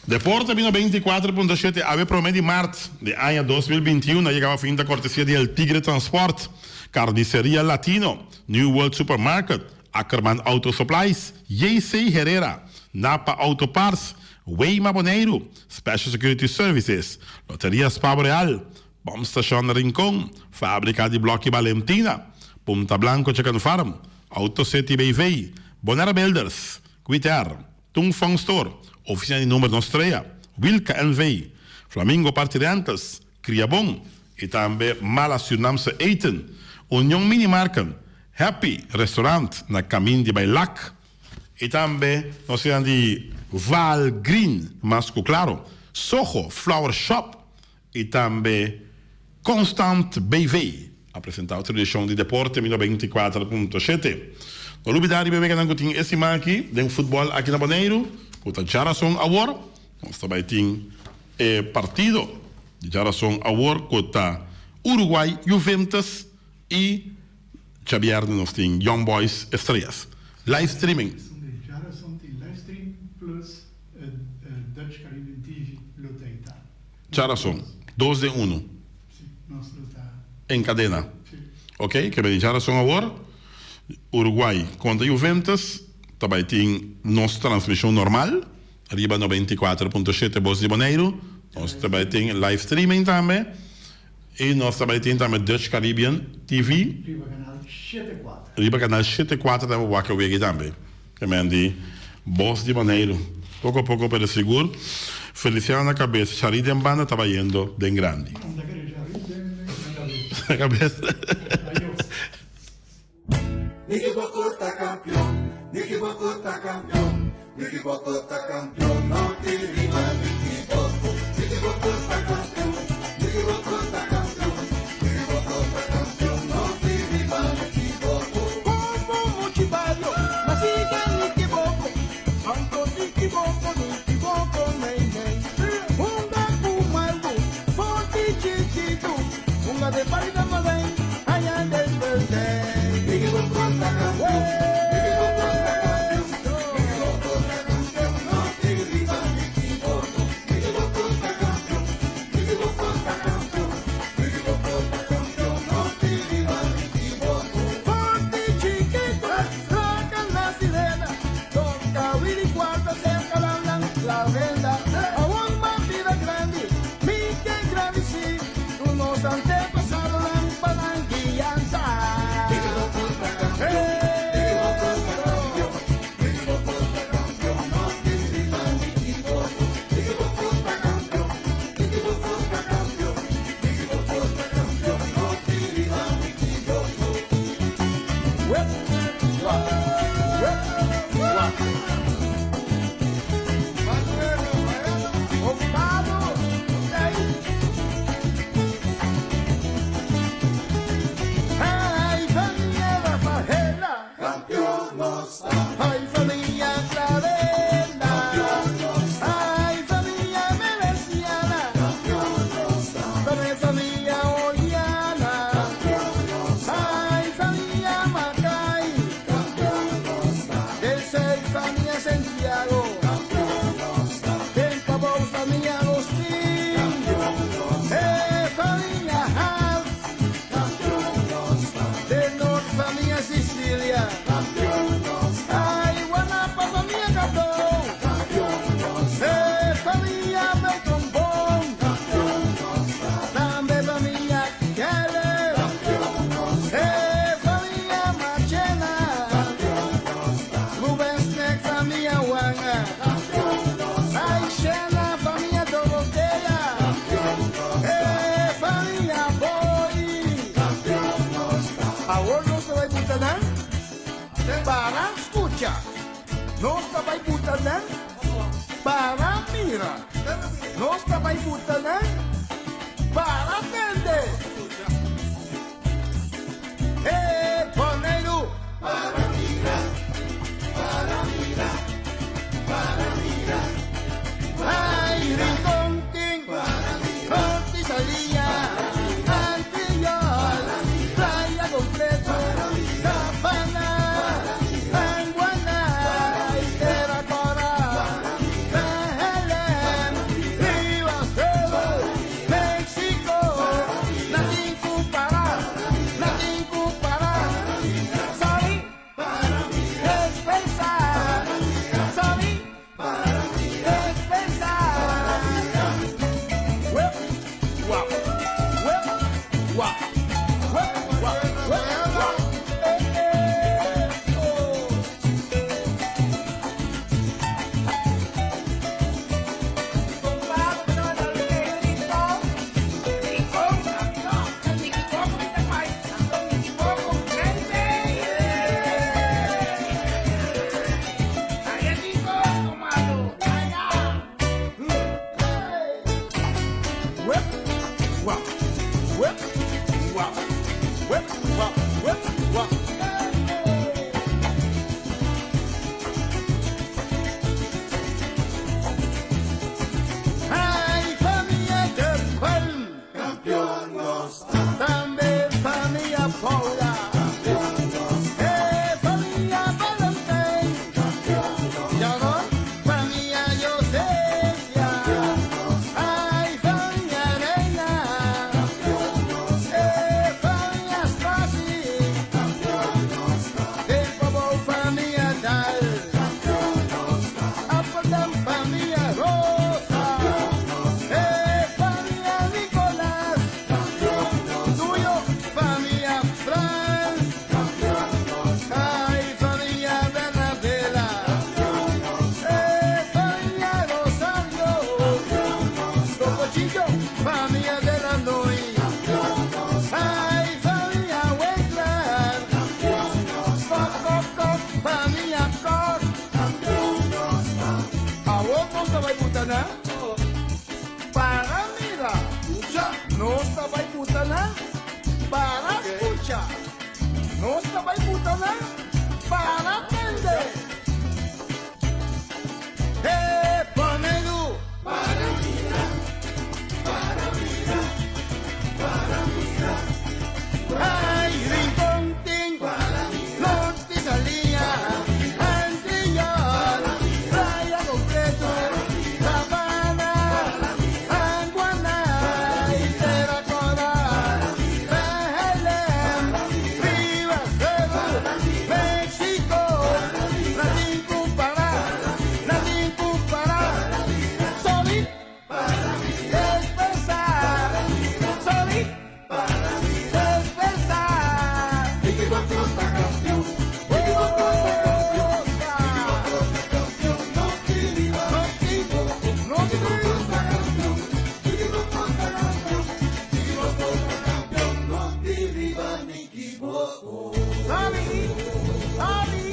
Deporte bino 24.7 awe prome di mart di aña 2021 a yega fin ta kortesia di El Tigre Transport, Carniceria Latino, New World Supermarket, Ackerman Auto Supplies, JC Herrera, Napa Auto Parts, Weima Boneiru, Special Security Services, Loteria Spabo Real, Pompstation Rincon, Fabrica di Blokki Balentina, Punta Blanco Chicken Farm, Auto City BV, Bonaire Builders, Quiter, Tung Fong Store, Oficina di Number Nostrea, Wilka NV, Flamingo Party Rentals, Kriabon y tambe Mala Surinaamse Eten, Union Mini Marken, Happy Restaurant na Camin di bay Lac y tambe nos sinan di Val Green mas cu claro, Soho Flower Shop y tambe Constant BV a presenta otro edicion di Deporte mi 94.7. No lubida riba e weganan cu tin e siman aki den futbol aki na Boneiru cu ta djarason awor. Nos ta bay tin e partido di djarason awor cu ta Uruguay Juventus y djabierne nos tin Young Boys Estrellas. Live streaming. Djarason tin live stream plus Dutch Caribbean TV lo ta ita. Djarason, dos den unu. Si, nos lo ta. En kadena. Si. Ok, ke bini djarason awor, Uruguay kontra Juventus ta bai tin nos transmishon normal riba 94.7 Bos di Boneiru. Nos ta bai tin live streaming tambe i nos ta bai tin tambe Dutch Caribbean TV. Riba kanal shete kuater. Riba kanal shete kuater ta wak e wiki tambe. Ke men di Bos di Boneiru. Poko poko pero sigur Feliciano na kabes, Shari den banda ta bayendo den grandi. Unda kere Shari den kabes. Na kabes. Ayos. Nicky Boko ta campeon, Nicky Boko ta campeon, Nicky Boko ta campeon, no tin rival Nicky Boko. Nicky Boko ta campeon, Nicky Boko ta campeon, Nicky Boko ta campeon, no tin rival Nicky Boko. Como muchi bario, nací den Nicky Boko, anto Nicky Boko, Nicky Boko, mei mei. Hunga cu malgo, for di chiquito, hunga de party da mazai, haya despertei. Nicky Boko ta campeon, Nicky Boko ta campeon, Nicky Boko ta campeon, no tin rival. Nos ta bai buta nan para mira. Nos ta bai buta nan para tende. Hey, Boneiru! Para mira, para mira, para mira. Ay, Rincon tin, Monte Salia, Antriol, Playa Completo, Sabana, Anguana, Tierra Cora, Belén, Riva Cero, México, Natin Cupara, Natin Cupara, Sorry, Despensa, Sorry, Despensa. Wep, wap, wep, wap, wep, wap, wep, wap. Eh, eh, oh. Wep, wap, wep, wap, wep, wap, wep, wap. Hey, hey. Ay, famia de Palm, campeon nos ta. Tambe famia Paula, campeon nos ta. Eh, famia Valentine, campeon nos ta. Yaron, famia Josefia, campeon nos ta. Ay, famia Reina, campeon nos ta. Eh, famia Stasi, campeon nos ta. Del Bobo, famia Dal, campeon nos ta. Appledam, famia Rosa, eh, famia Nicolás, tuyo, famia Franz, ay, famia Bernadela, eh, famia Rosario, Tocochillo, famia de la Noy, ay, famia Weckler, Coc, coc, coc, famia Coc, Awor nos ta bai buta nan? Para mira. Nos ta bai buta nan? Para skucha. Nos ta bai buta nan? Para tende. Hey, Boneiru! Para mira, para mira, para mira. Ay, Rincon tin, Norte Salia, Antriol, Playa Completo, Sabana, Anguana, Tierra Cora, Belén, Riva Cero, México, Natin Cupara, Natin Cupara, Sorry, Despensa, Sorry, Despensa. Nicky Boko ta campeon, Nicky Boko ta campeon, Nicky Boko ta campeon, no tiriba, no Nicky Boko ta campeon, Nicky Boko ta campeon, Nicky Boko ta campeon, no tiriba, Nicky Boko. Sorry, sorry.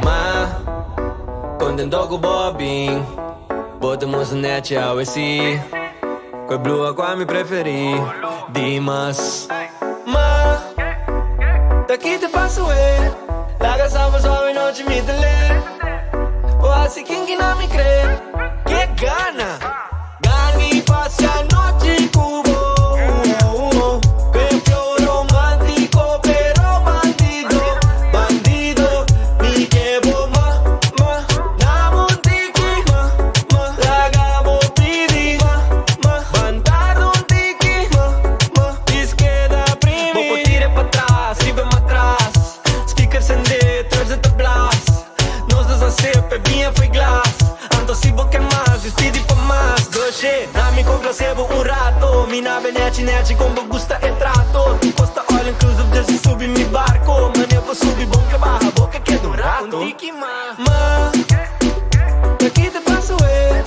Ma, contento cu bo a bin. Bo ta mustra nechi awe si. Cu blue cua mi preferi. Dimas. Ma, ta ki te pasa we. Laga sabe suave nochi mi ta le. O asina ken ki na mi cre. Ke gana. Gani pasa nochi cu bo. Ke flow romantico, pero bandido, bandido. Mi ke bo ma, ma, na tiki, ma, ma, laga bo pidi, ma, ma, bantar un tiki, ma, ma, izquierda primi. Bo por tira pa atras, riba matras, speaker sende, turns te blast. Nos dos a sip, biña foi glas. Anto si bo ke mas, pidi pa mas. Doce, na mi complace bo un rato. Mi na nechi nechi, con bo gusta e trato. Tu costa all inclusive, just subi mi barco. Mane bo subi, bon que baja, boca que un rato. Un tiki ma, ma, ki te pasa, we?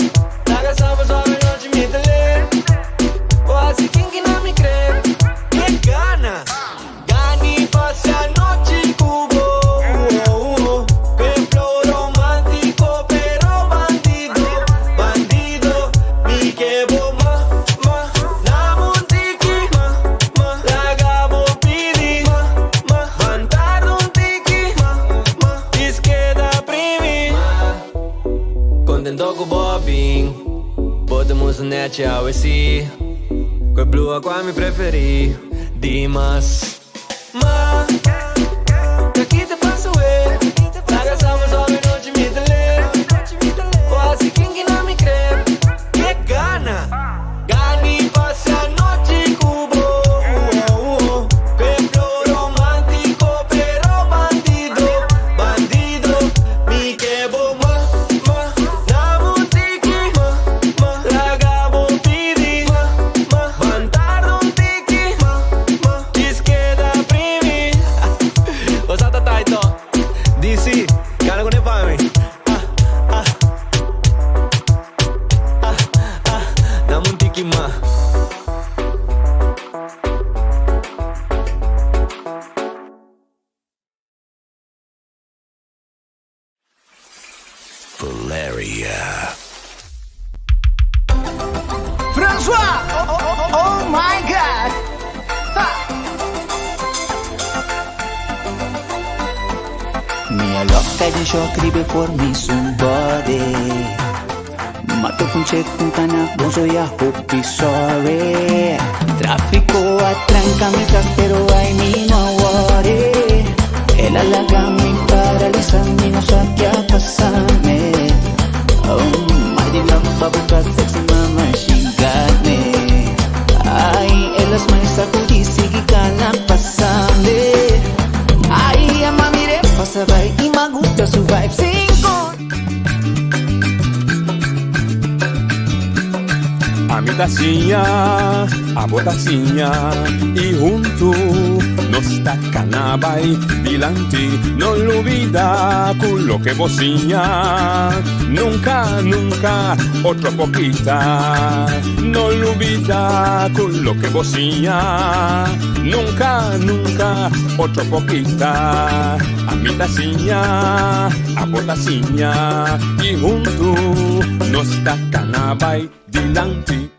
nechi awe si Ku e blua kua mi preferí Dimas Ma Ta ki ta pasa we Laga sa bo suave nochi mi ta le Bo hasi kinki na mi kre Ke gana Gani pasa nochi ku bo Ku e flow romántico pero bandido Bandido Mi ke bo ma ma Na un tiki ma ma Laga bo pidi ma ma Ban tarda un tiki ma ma Djis keda primi Bo sa ta taito DC Gana ku ne pa mi Ah ah Ah ah Na un tiki ma. Valeria. François! Oh my God! Ha! Mi a loca den shock riba for mi su body. Mato con check un cana bonzo ya hopi sorry. Tráfico atranca mi tras pero ay mi no worry. El halaga mi paraliza mi no sa qué pasame. Oh my love bubble cut sexy mama she got me. Ay el as my sacudi sigi cana pasame. Ay ama mire pasa by y me gusta su vibe cinco. Ami ta siña, abo ta siña y hunto nos ta cana bay dilanti. No lubida cu loke bo siña nunca, nunca otro por kita. No lubida cu loke bo siña nunca, nunca otro por kita. Ami ta siña, abo ta siña y hunto nos ta cana bay dilanti.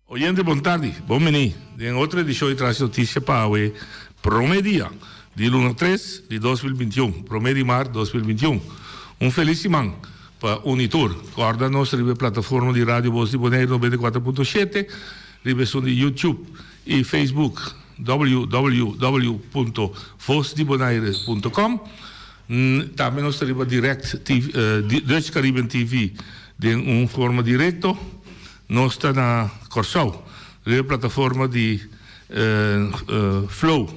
Oyente bon tardi, bon bini den otro edicion di Trans Noticia pa awe prome dia di luna tres di 2021, prome di mart 2021. Un feliz siman pa un y tur. Corda nos riba e plataforma di Radio Voz di Boneiru 94.7, riba esun di YouTube y Facebook www.vozdibonaire.com. Tambe nos ta riba Direct TV, Dutch Caribbean TV den un forma directo. Nos ta na Kòrsou riba e plataforma di Flow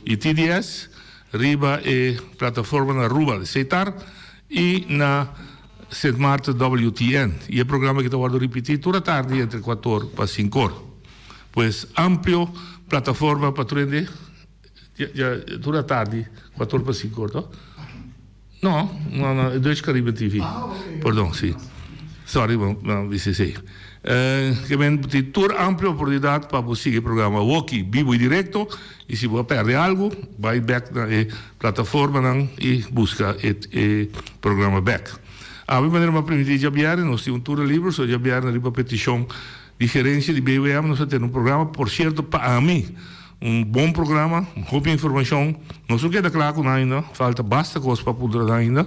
y TDS, riba e plataforma na Aruba di Setar y na Sint Maarten WTN. Y e programa aki ta wòrdu ripití tur atardi entre kuator pa sinkor. Pues amplio plataforma pa tur hende tur atardi kuator pa sinkor to? No, no, no, Dutch Caribbean TV. Perdon, si. Sorry, bo bisa esei. Ke men tin tur amplio oportunidat pa bo sigui e programa awoki bibo i direkto i si bo a pèrdè algu bai bèk na e plataformanan i buska e programa bèk. Awe manera bo a primintí djabièrnè nos tin un tur de libro so djabièrnè riba petishon di gerensia di BWM nos a tene un programa por sierto pa ami Un bon programa, hopi informacion. Nos no keda cla cu nan ainda, falta basta cos pa puntra nan ainda,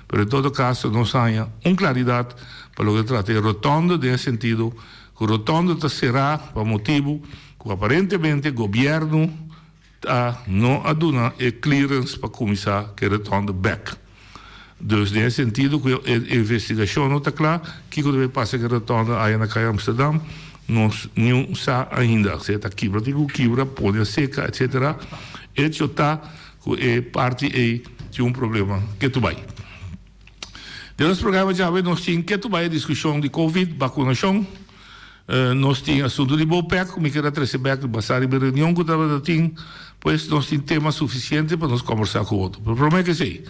pero en todo caso nos haña un claridad pa loke ta trata e rotonde den e sentido cu rotonde ta cera pa motibo cu aparentemente gobierno ta no a duna e clearance pa cuminsa cu e rotonde bek. Dus den e sentido cu e investigacion no ta cla, kico ta bay pasa cu e rotonde aya na Caya Amsterdam, nos niun sa ainda. Sea ta kibra tin cu kibra, pone a seca, etc. Hecho ta cu e parti ey tin un problema ketu bay. Den nos programa djawe nos tin ketu bay e discusion di covid, vacunacion. Nos tin asunto di BOPEC cu mi kier a trece bek basa riba e reunion cu tabata tin. Pues nos tin tema suficiente pa nos combersa cu otro. Pero prome cu esey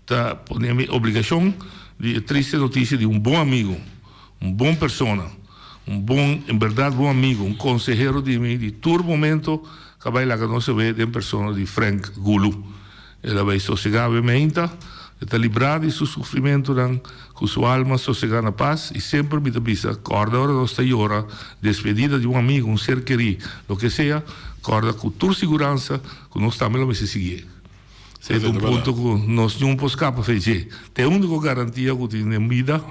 ta pone mi obligacion di e triste noticia di un bon amigo, un bon persona, un bon, en berdad bon amigo, un consehero di mi di tur momento cu a bay laga nos awe den persona di Frank Gulu. El a bai sosegá awe meinta, e ta librá di su sufrimentunan, ku su alma sosegá na pas, i semper mi ta bisa, kòrda ora nos ta yora despedida di un amigu, un ser kerí, loke sea, kòrda ku tur siguransa ku nos tambe lo mester siguié. Esei ta un punto ku nos niun por skapa fe dje. Ta e úniko garantia ku tin den bida.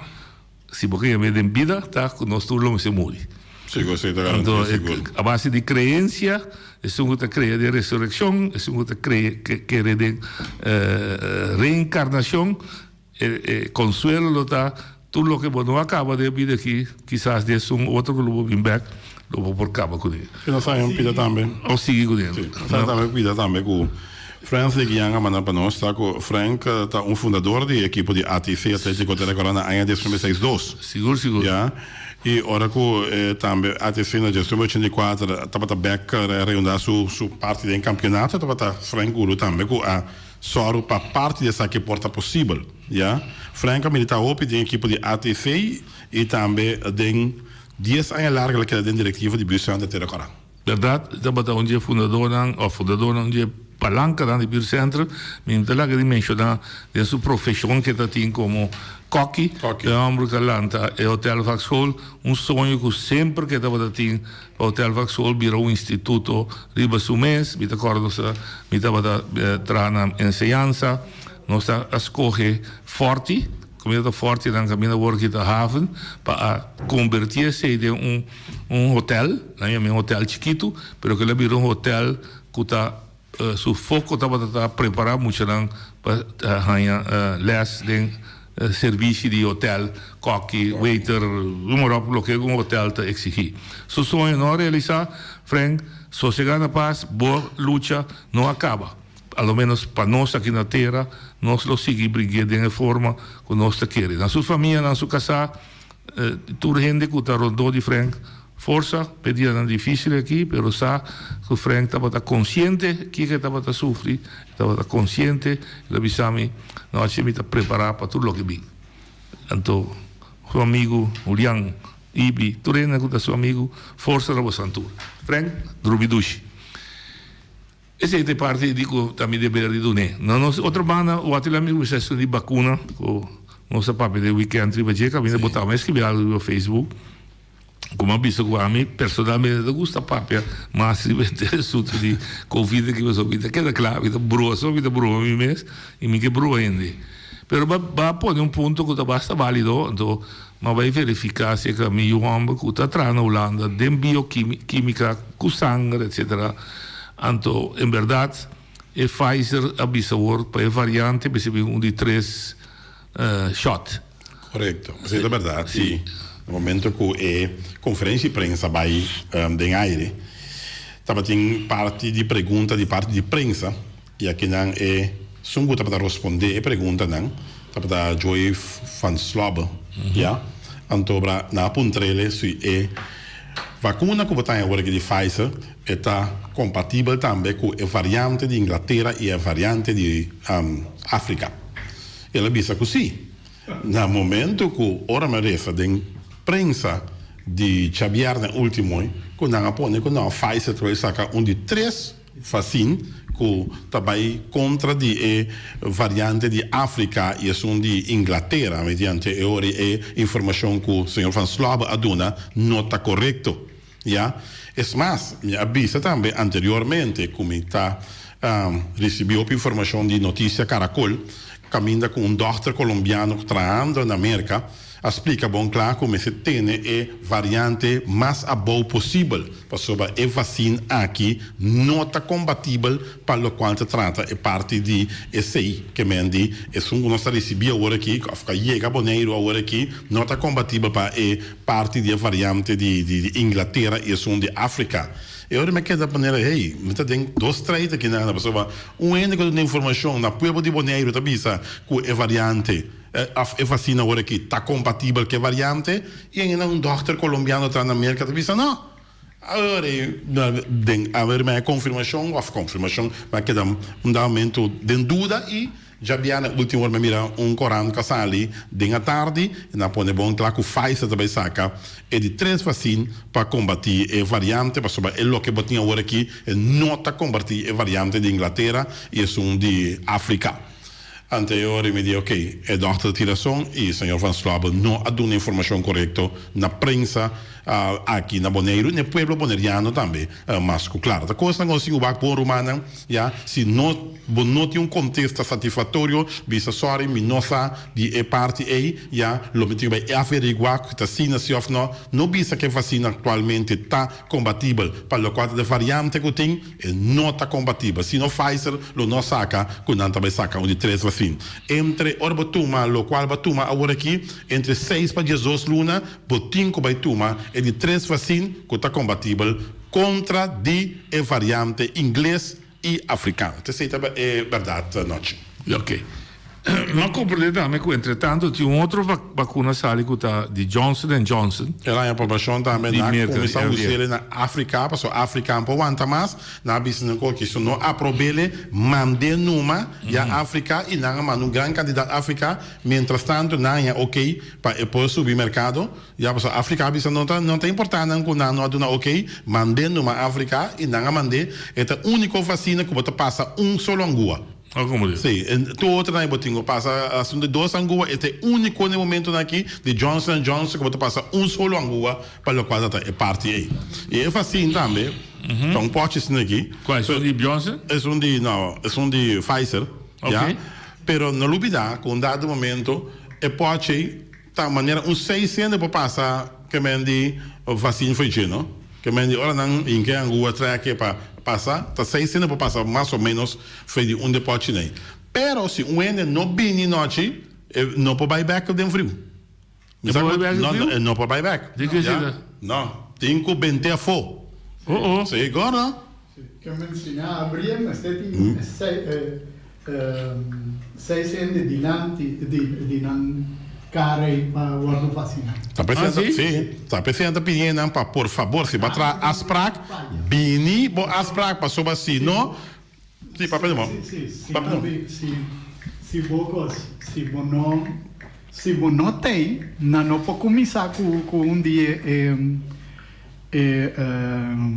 si bo ke yam'é den bida, ta ku nos tur lo mester muri. Sigur, si, ta garantia, sigur. A base di kreensia, esun ku ta krea den resurekshon, esun ku ta krea, kere den reinkarnashon, e konsuelo lo ta tur loke bo no a kaba den e bida aki, kisas den esun otro ku lo bo bin bèk, lo bo por kaba kuné. I nos a pida tambe. Òf sigui kuné. Si, nos a tambe pida tambe ku Frans de Guian a manda pa nos ta ku Frank ta un fundador di e ekipo di ATC, Atletico Terra na aña 1962. Sigur, sigur. Ya. I ora ku tambe ATC na 1984 tabata bèk reunda su su parti den kampionato tabata Frank Guru tambe ku a sòru pa parti di esaki por ta posibel. Ya. Frank a militá hopi den ekipo di ATC i tambe den dies aña largu el a keda den direktiva di Buurtcenter Terra Kòrá. Berdad, e tabata un dje fundadornan of fundadornan, un dje palancanan di Buurtcentrum. Mi no ta laga di menciona den su profesion cu e ta tin como kokki. E homber cu a lanta e Hotel Vakschool, un soño cu semper cu e tabata tin pa Hotel Vakschool bira un instituto riba su mes. Mi ta corda nos mi tabata traha na enseñansa, nos ta a scoge Forti. Kaminda ta forti nan kaminda awor ki ta haven pa a kombertí esei den un un hotel, nan yama un hotel chikitu, pero kila bira un hotel ku ta su foko tabata ta prepará muchanan pa haña lès den servishi di hotel, kòki, waiter, noem maar op, loke un hotel ta eksigí. Su soño no a realisá, Frank, sosegá na pas, bo lucha no a kaba. A lo menos pa nos aki na tera, nos lo sigui brigu'é den e forma ku nos ta kere. Na su famia, na su kasá, tur hende ku ta rondó di Frank, forsa p'e dianan difísil aki, pero sa ku Frank tabata konsiente kiko e tabata sufri, e tabata konsiente, el a bisa mi, Nochi mi ta prepará pa tur loke bin. Anto su amigu Julian, Ibi, tur hende ku ta su amigu, forsa na bosan tur. Frank, drumi dushi. Esei ta e parti di ku ta mi deber di dun'é. Na nos otro banda, wak la mi kuminsá esun di bakuna ku nos a papia den wikènt riba dje, kaminda bo taba skibi algu riba Facebook ku mi a bisa ku ami personalmente ta gusta papia mas riba e asuntu di covid aki pasobra mi ta keda kla, mi ta brua so mi ta brua mi mes i mi ke brua hende. Pero bo a pone un punto ku ta basta bálido, anto mi a bai verifiká si e mi yu hòmber ku ta traha na Hulanda den biokímika ku sanger etcetera. Anto en bèrdat e Pfizer a bisa awor pa e variante mester bin un di tres shòt. Korekto, esei ta bèrdat. Si na momento ku e konferensia di prensa bai den aire tabatin parti di pregunta di parti di prensa i akinan e esun ku tabata rospondé e preguntanan tabata Joy van Slobbe ya anto nan a puntr'el si e Vakuna ku bo ta haña awor aki di Pfizer e ta kompatibel tambe ku e variante di Inglatera i e variante di Afrika. El a bisa ku si. Na momento ku ora mi a resa den prensa di djabièrnè último ku nan a pone ku no Pfizer ta bai saka un di tres Vaccin cu ta bay contra di e variante di Africa y esun di Inglatera mediante e ora e informacion cu señor Van Slobbe a duna no ta corecto. Ya. Es mas, mi a bisa tambe anteriormente cu mi ta ricibi hopi informacion di Noticia Caracol caminda cu un dokter Colombiano cu trahando na Merca a splika bon kla ku mester tene e variante mas abou posibel pasobra e vasin aki no ta kombatibel pa lokual ta trata e parti di esei ke men di esun ku nos ta risibí awor aki òf ku a yega Boneiru awor aki no ta kombatibel pa e parti di e variante di di Inglatera i esun di Afrika. E ora mi a keda manera hey mi ta den dos strijd aki nan pasobra un hende ku ta duna informashon na pueblo di Boneiru ta bisa ku e variante Of e vacina awor aki ta compatibel cu e variante? Y ainda un dokter colombiano ta na Merca ta bisa no. Awor e den awor mi a confirmacion of confirmacion mi a keda un dado momento den duda y djabièrnè ultimo ora mi a mira un corant cu a sali den atardi y nan a pone bon cla cu Pfizer ta bay saca e di tres vacin pa combati e variante pasobra e loke bo tin awor aki e no ta combati e variante di Inglatera y esun di Africa. Anterior mi di ok, e dòkter tin rason i señor Van Slobbe no a duna informashon korekto na prensa. aki na Boneiru i na e pueblo boneriano tambe mas ku klaro. Ta kosnan ku nos tin ku wak bon rumannan ya si no bo no tin un kontesta satisfaktorio bisa sorry mi no sa di e parti ei ya lo mi tin ku bai averiguá ku ta asina si òf no. No bisa ku e vasina aktualmente ta kombatibel pa lokual ta e variante ku tin e no ta kombatibel sino Pfizer lo no saka ku nan ta bai saka un di tres vasin. Entre ora bo tuma lokual bo a tuma aworakí entre seis pa diesdos luna Bo tin ku bai tuma e di tres vasin ku ta kombatibel kontra di e variante ingles i afrikano. Ta esei ta e bèrdat nochi. Ok. Mi a komprendé tambe ku entretanto tin un otro bakuna sali ku ta di Johnson and Johnson. El haña aprobashon tambe Di na Merka, di kuminsá FDA. us'el na Afrika pasobra Afrika no por wanta mas. Nan a bisa nan ku oke si no aprob'el mand'é numa ya Afrika i nan a manda un gran kantidat Afrika. Mientrastanto nan haña oke Pa e por subi mercado, ya pasobra Africa a bisa no ta no ta importa nan cu nan no a duna ok, mande numa Africa y nan a mande, e ta unico vacina cu bo ta pasa un solo angua. Oh como di? Si, tur otro nan bo tin cu pasa asunto di dos angua, e ta e unico na e momentonan aki di Johnson and Johnson cu bo ta pasa un solo angua pa locual ta ta e parti ey. Y e vacina tambe ta un pochi asina aki. Cual, esun di Johnson? Esun di, no, esun di Pfizer, ya. Ok. Pero no lubida cu un dado momento e pochi ta manera un seis hende por pasa ke men di vaccine fo'i dje no. Ke men di ora nan hinke angua trek e pa pasa ta seis hende por pasa mas o menos fo'i di un de pochi nei. Pero si un hende no bini nochi e no por bai bek den friu. E por bai bek den friu? No, e no por bai bek. Di ke sita? No, tin ku bente afo. Oh oh. Si, gordo. Ke men siña abri mester tin seis hende dilanti di nan kara ei pa wòrdu vasiná. Ta presenta, si, ta presenta pidiendo nan pa por fabor si bo a traha afspraak, bini bo afspraak pasobra si no, si papia no, papia no. Si bo kos, si bo no, si bo no t'ei, nan no por kuminsá ku un di e. E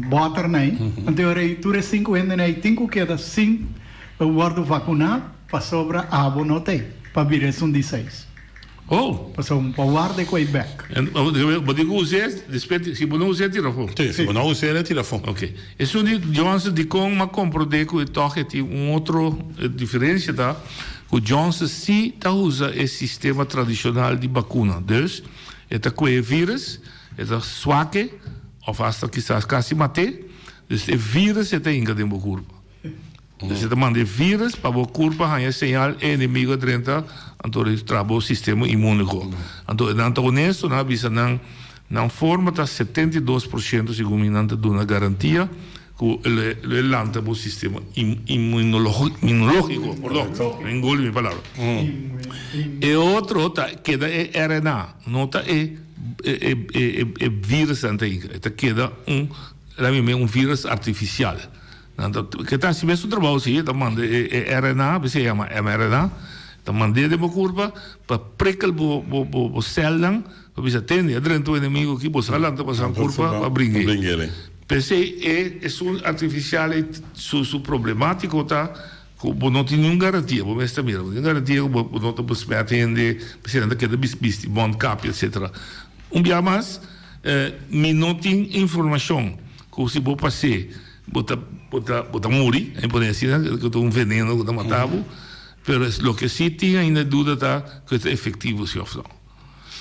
bòternan ei. Anto e ora ei tur e sinku hendenan ei tin ku keda sin wòrdu vakuná pasobra abo no ta ei pa bira esun di seis. Oh! Pasobra bo pa warda e ku ei bèk. Bo tin ku us'é despues si bo no us'é tira afó. Sí, si bo no us'é e tira afó. Ok. Esun di Johnson dikon m'a komprondé ku e tòg e tin un otro diferensia ta ku Johnson sí ta usa e sistema tradishonal di bakuna. Dus e ta kue e vírus. E ta swake of hasta kisas kasi mat'é. Dus e virus e ta hinka den bo kurpa. Dus e ta manda e virus pa bo kurpa haña señal e enemigo a drenta, anto e traha bo sistema inmuniko. Anto nan ta honesto, nan a bisa nan nan forma ta 72 por ciento segun mi nan ta duna garantia ku lo e lanta bo sistema inmunologiko, pordon, mi nguli mi palabra. E otro ta keda e RNA, no ta e e virusnan ta hinka, e ta keda un la mi un virus artifisial. Nan ta ke ta hasi mesun trabou si, e ta manda e RNA, p'esei e yama mRNA, ta mand'é den bo kurpa pa prikkel bo bo bo sèlnan pa bisa tende a drenta un enemigo aki bo sa lanta pasa nan kurpa pa bring'é. P'esei e esun artifisial ei su su problemátiko ta Ku bo no tin niun garantia, bo mes ta mira, bo no tin garantia ku bo no ta besmet hende, p'esei nan ta keda bisti mondkapje etcetera. Un bia mas, mi no tin informashon ku si bo pas'é bo ta bo ta bo ta muri, a mi pone asina, ku ta un veneno ku ta mata bo, pero loke si tin ainda duda ta ku e ta efektivo si òf no.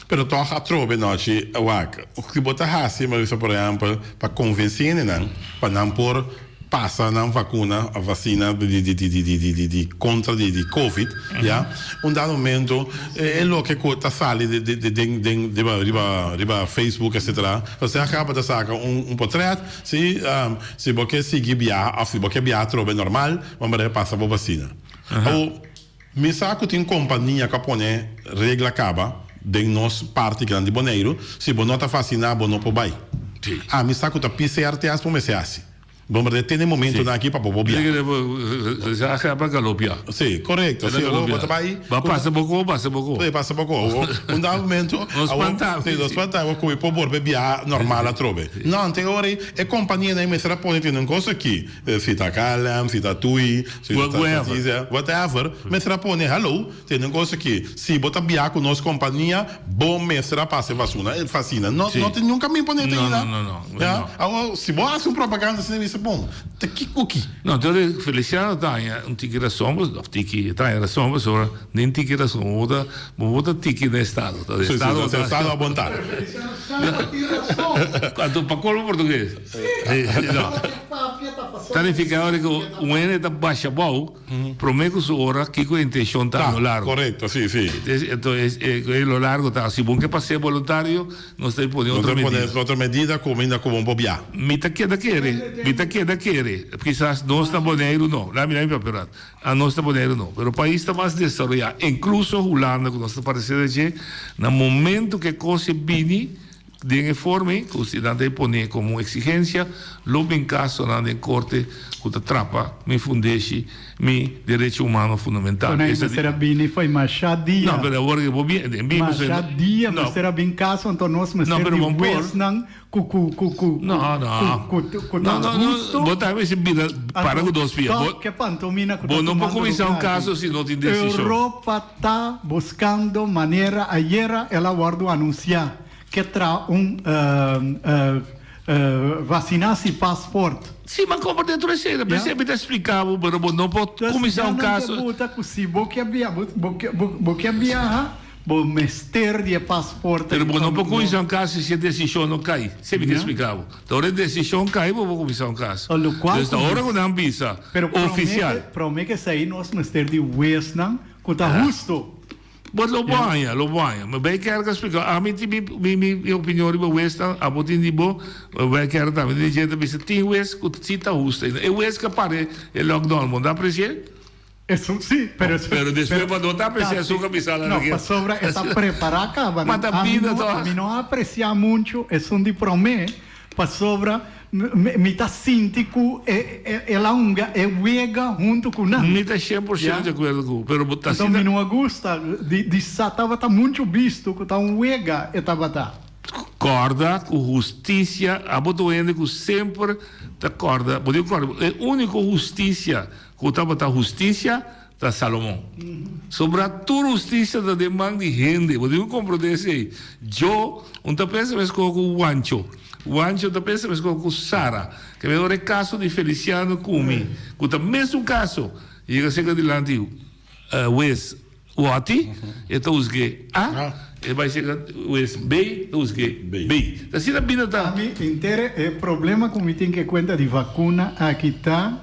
Pero tòg atrobe nochi wak, ki bo ta hasi, mi a bisa por ehèmpel, pa konvensé hendenan pa nan por pasa nan vakuna òf vasina di kontra di covid, ya. Un dado momento e loke ku ta sali den den riba riba Facebook etcetera, osea kaba ta saka un potrèt, si si bo ke sigui biaha òf si bo ke biaha atrobe normal, bo mester pasa bo vasina. Mi sa ku tin kompania ku a pone regla kaba den nos parti kinan di Boneiru, si bo no ta vasiná bo no por bai. Ami sa ku ta PCR test bo mester hasi. Bo tene momentonan aki pa bo por biaha. Sa pa galopia. Si, korekto. Si, awor bo ta bai. Ba pasa boko, pasa boko. Si, pasa boko. Awor, un dado momento. No spanta. Si, no spanta. Awor ku bo por bolbe biaha normal atrobe. No, anto e ora ei e kompanianan ei mester a pone tene un kos aki. Si ta KLM, si ta TUI, si ta Whatever, whatever, mester a pone, hallo, tene un kos aki. Si bo ta biaha ku nos kompania, Bo mester a pasa e vasuna, e vasina. No, no tin niun kamin pone ta ainda. No, no, no. Ya? Awor, si bo hasi un propaganda asina, bisa bon, ta kiko ki? No, entonces Feliciano ta haña un tiki rason, of tiki, e ta haña rason pasobra nin tiki rason, bo ta, bo ta tiki na estado. Ta sí, estado, sí, estado a bontat. Feliciano semper tin rason. Anto, pa colmo portugues. Sí. No. Ta nifica ora cu un hende ta basha abou. Prome cu su ora kico e intencion ta a lo largo. Correcto, si, si. Enton e lo largo ta si bon ke pas'e boluntario nos ta pone otro medida. Nos ta pone otro medida cu minda cu bon por bia. Mi ta keda kere, mi ta keda kere, kisas nos na Boneiru no, laat mi laat mi papia un rat, anos na Boneiru no, pero pais ta mas desaroya, incluso Hulanda cu nos ta parece na dje, na momento cu e cos e bini, Den e forma ei ku si nan ta e pone komo un eksigensia, lo bin kasonan den korte ku ta trapa mi fundeshi, mi derecho humano fundamental. Kon ei mester a bini fo'i masha dia. No, pero awor ke bo bien, den bin Masha dia mester a bin kaso, anto nos mester di huesnan ku ku ku ku ku ku ta husto. Bo ta mester bira para ku dos pia. Anto ke pantomina ku ta Bo no por tumando kuminsá un lugar aki. kaso si no tin desishon. Europa ta buskando manera, ayera el a wòrdu anunsiá Ke tra un vacinasi paspoort. Si, ma como dentro esey ta pensey mi ta explica bo pero bo no por cuminsa un caso. Bo ta cu si bo ke bia bo ke biaha bo mester di e paspoort. Pero bo no por cuminsa un caso si e decision no cay, esey mi ta explica bo. Ta ora e decision cay bo por cuminsa un caso. Entonces ta ora cu nan bisa oficial. Pero prome ke esey nos mester di huesnan cu ta husto. Bo lo baña, lo baña. Mi bay kerk a splika, ami tin mi mi mi opinion riba wesnan, abo tin di bo, mi bay kerk tambe tin di dje, ta bisa tin wes ku si ta hustu ainda. E wes ku a para e lockdown, bo no ta apresi'é? Esun si, pero esun. Pero despues bo no ta apresiá esun ku a bisa No, pasobra e ta prepará kaba. Ma ta bida tòg. Ami no a apresiá muchu esun di promé, pasobra Mi ta sinti ku el a hunga e wega huntu ku nan. Mi ta 100% di akuerdo ku bo, pero bo ta asina. Enton mi no a gusta di sa tabata muchu bisto ku ta un wega e tabata. Kòrda ku hustisia, abo ta un hende ku semper ta kòrda, bo tin ku kòrda, e úniko hustisia ku tabata hustisia ta Salomon. Sobra tur hustisia ta den man di hende. Bo tin ku komprondé esei. Jo un ta pensa meskos ku Wancho. Wancho ta pensa meskos ku Sara. Ke mehor e kaso di Feliciano ku mi, ku ta mesun kaso. Yega serka dilanti wes Wòti, e ta husg'é A, e bai serka wes B, e ta husg'é B. Ta asina bida ta. Ami inter e problema ku mi tin ke kuenta di vakuna aki ta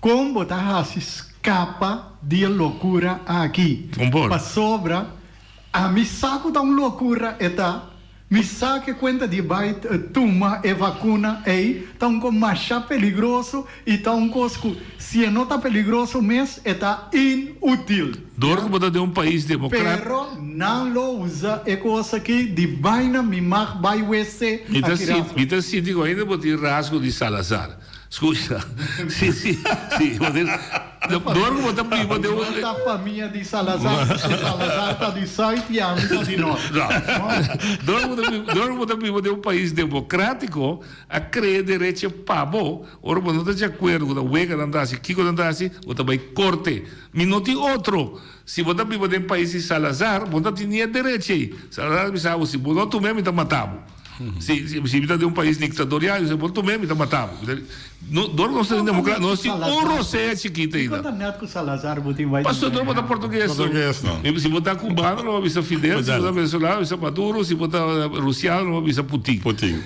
Kon bo ta hasi skapa di e lokura aki? Pasobra ami sa ku ta un lokura e ta. Mi sa ku e kuenta di bai tuma e vakuna ei ta un kos masha peligroso i ta un kos ku si e no ta peligroso mes e ta inútil. Dor ku bo ta den un pais demokrat. Pero nan lo usa e kos aki di baina mi mag bai wc aki rato. Mi ta sinti ku ainda bo tin rasgo di Salazar. Scucha, si, si, si, bo tin, dor ku bo ta biba den un. No ta famia di Salazar, pasobra Salazar ta di Zuid i ami ta di Noord. No, dor ku bo ta biba, dor ku bo ta biba den un pais democratico, a crea derecho pa bo, ora bo no ta di acuerdo ku ta wega nan ta hasi, kiko nan ta hasi, bo ta bai corte. Mi no tin otro. Si bo ta biba den pais di Salazar, bo no ta tin ni e derecho ei. Salazar a bisa bo, si bo no tum'é, mi ta mata bo. Si, si, si mi ta den un pais dictatorial, mi por tum'é, mi ta mata bo. No, dor nos ta den democracia, nos tin un rosea chikito ainda. Kiko ta net ku Salazar bo tin bai Pasobra dor bo ta portugues. Portugues no. Si bo ta cubano lo bo bisa Fidel, si bo ta venezolano lo bo bisa Maduro, si bo ta rusiano lo bo bisa Putin. Putin.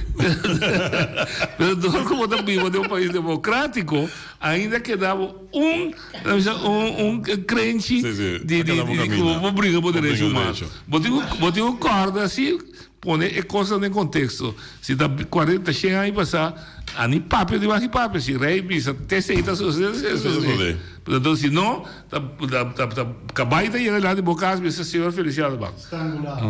Pero dor ku bo ta biba den un pais democratico, ainda keda bo un, un, un krenchi di, di, di, ku bo bringa bo derecho humano. Bo tin ku, bo tin ku kòrda si. Pone e kosnan den konteksto. Si ta kuarenta, shen aña pasá, a ni papia di wak papia. Si rei bisa te esei ta sosodé, ta esei ta sosodé. Anto si no, ta ta ta kabai ta yega dilanti bo kas bisa señor Feliciano bak.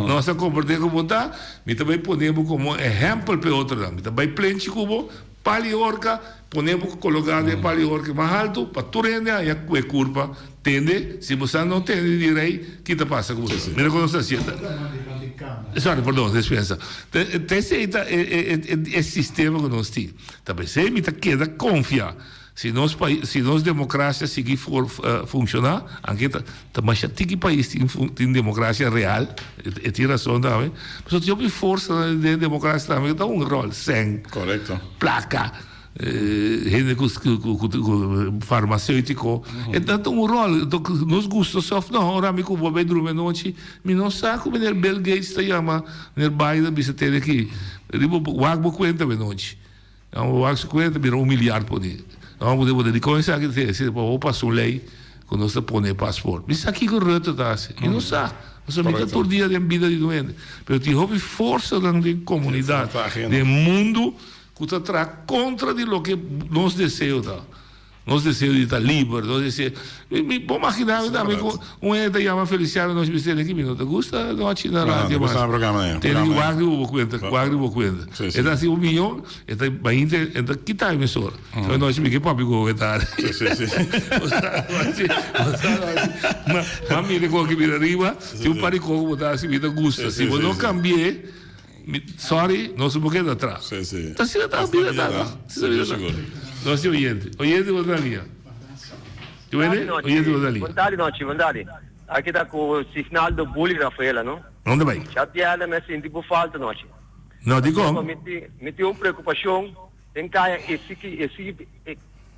Nos ta komprendé ku bo ta, mi ta bai pone bo komo ehèmpel pa e otronan. Mi ta bai plenchi ku bo. Pal'i horka, pone bo kologá den pal'i horka mas haltu pa tur hende haña ku e kurpa tende. Si bo sa no tende di rei, ki ta pasa ku bo? Mira kon nos ta hasié. Sorry, perdon, despensa. Ta esei ta e sistema ku nos tin. Ta p'esei mi ta keda konfia. Si nos pais, si nos democracia sigui for funciona, anke ta ta masha tiki pais tin tin democracia real, e tin razon tambe, pasobra tin hopi forsa den democracia tambe ku ta hunga rol, sèn, Correcto. plaka, hende ku ku ku ku farmaceutico, e ta ta un rol, nos gusta nos of no, ora mi ku bo a bai drumi anochi, mi no sa ku meneer Bill Gates ta yama meneer Biden bisa tene aki, riba bo wak bo kuenta anochi. Nan bo wak su kuenta bira un miliard pone. Nan bo bo dikon esaki ta hasi pa bo pasa un lei ku nos ta pone e pasport. Mi sa kiko Rutte ta hasi. Mi no sa. Pasobra mi ta tur dia den bida di tur hende. Pero tin hopi forsanan den komunidat, den mundu ku ta traha kontra di loke nos deseo ta. Nos deseo di ta liber, nos deseo, mi, mi por magina mi tambe cu un hende ta yama Feliciano nos bisa tene aki mi no ta gusta nochi na radio mas. Tene ki wak riba bo cuenta, wak riba bo cuenta. E ta haci un miyon, e ta bainte, e ta kita e mesora. So nochi mi ke papia cu bo tardi. Ma, ma mira con aki mira riba, tin un par di cos cu bo ta haci mi ta gusta. Si bo no cambi'e, Mi sorry, nos no por keda atras. Sí, sí. Ta asina ta bida ta, no? Asina bida ta. Nos tin oyente. Oyente bo ta lia. Tin oyente? Oyente bo ta lia. Bon tardi nochi, bon tardi. Aki ta ku Signaldo Bully Rafaela, no? Unda bai? Cha bièrnè mi a sinti bo falta nochi. No, dikon? Mi tin, mi tin un preokupashon den kaya Esiki, Esiki,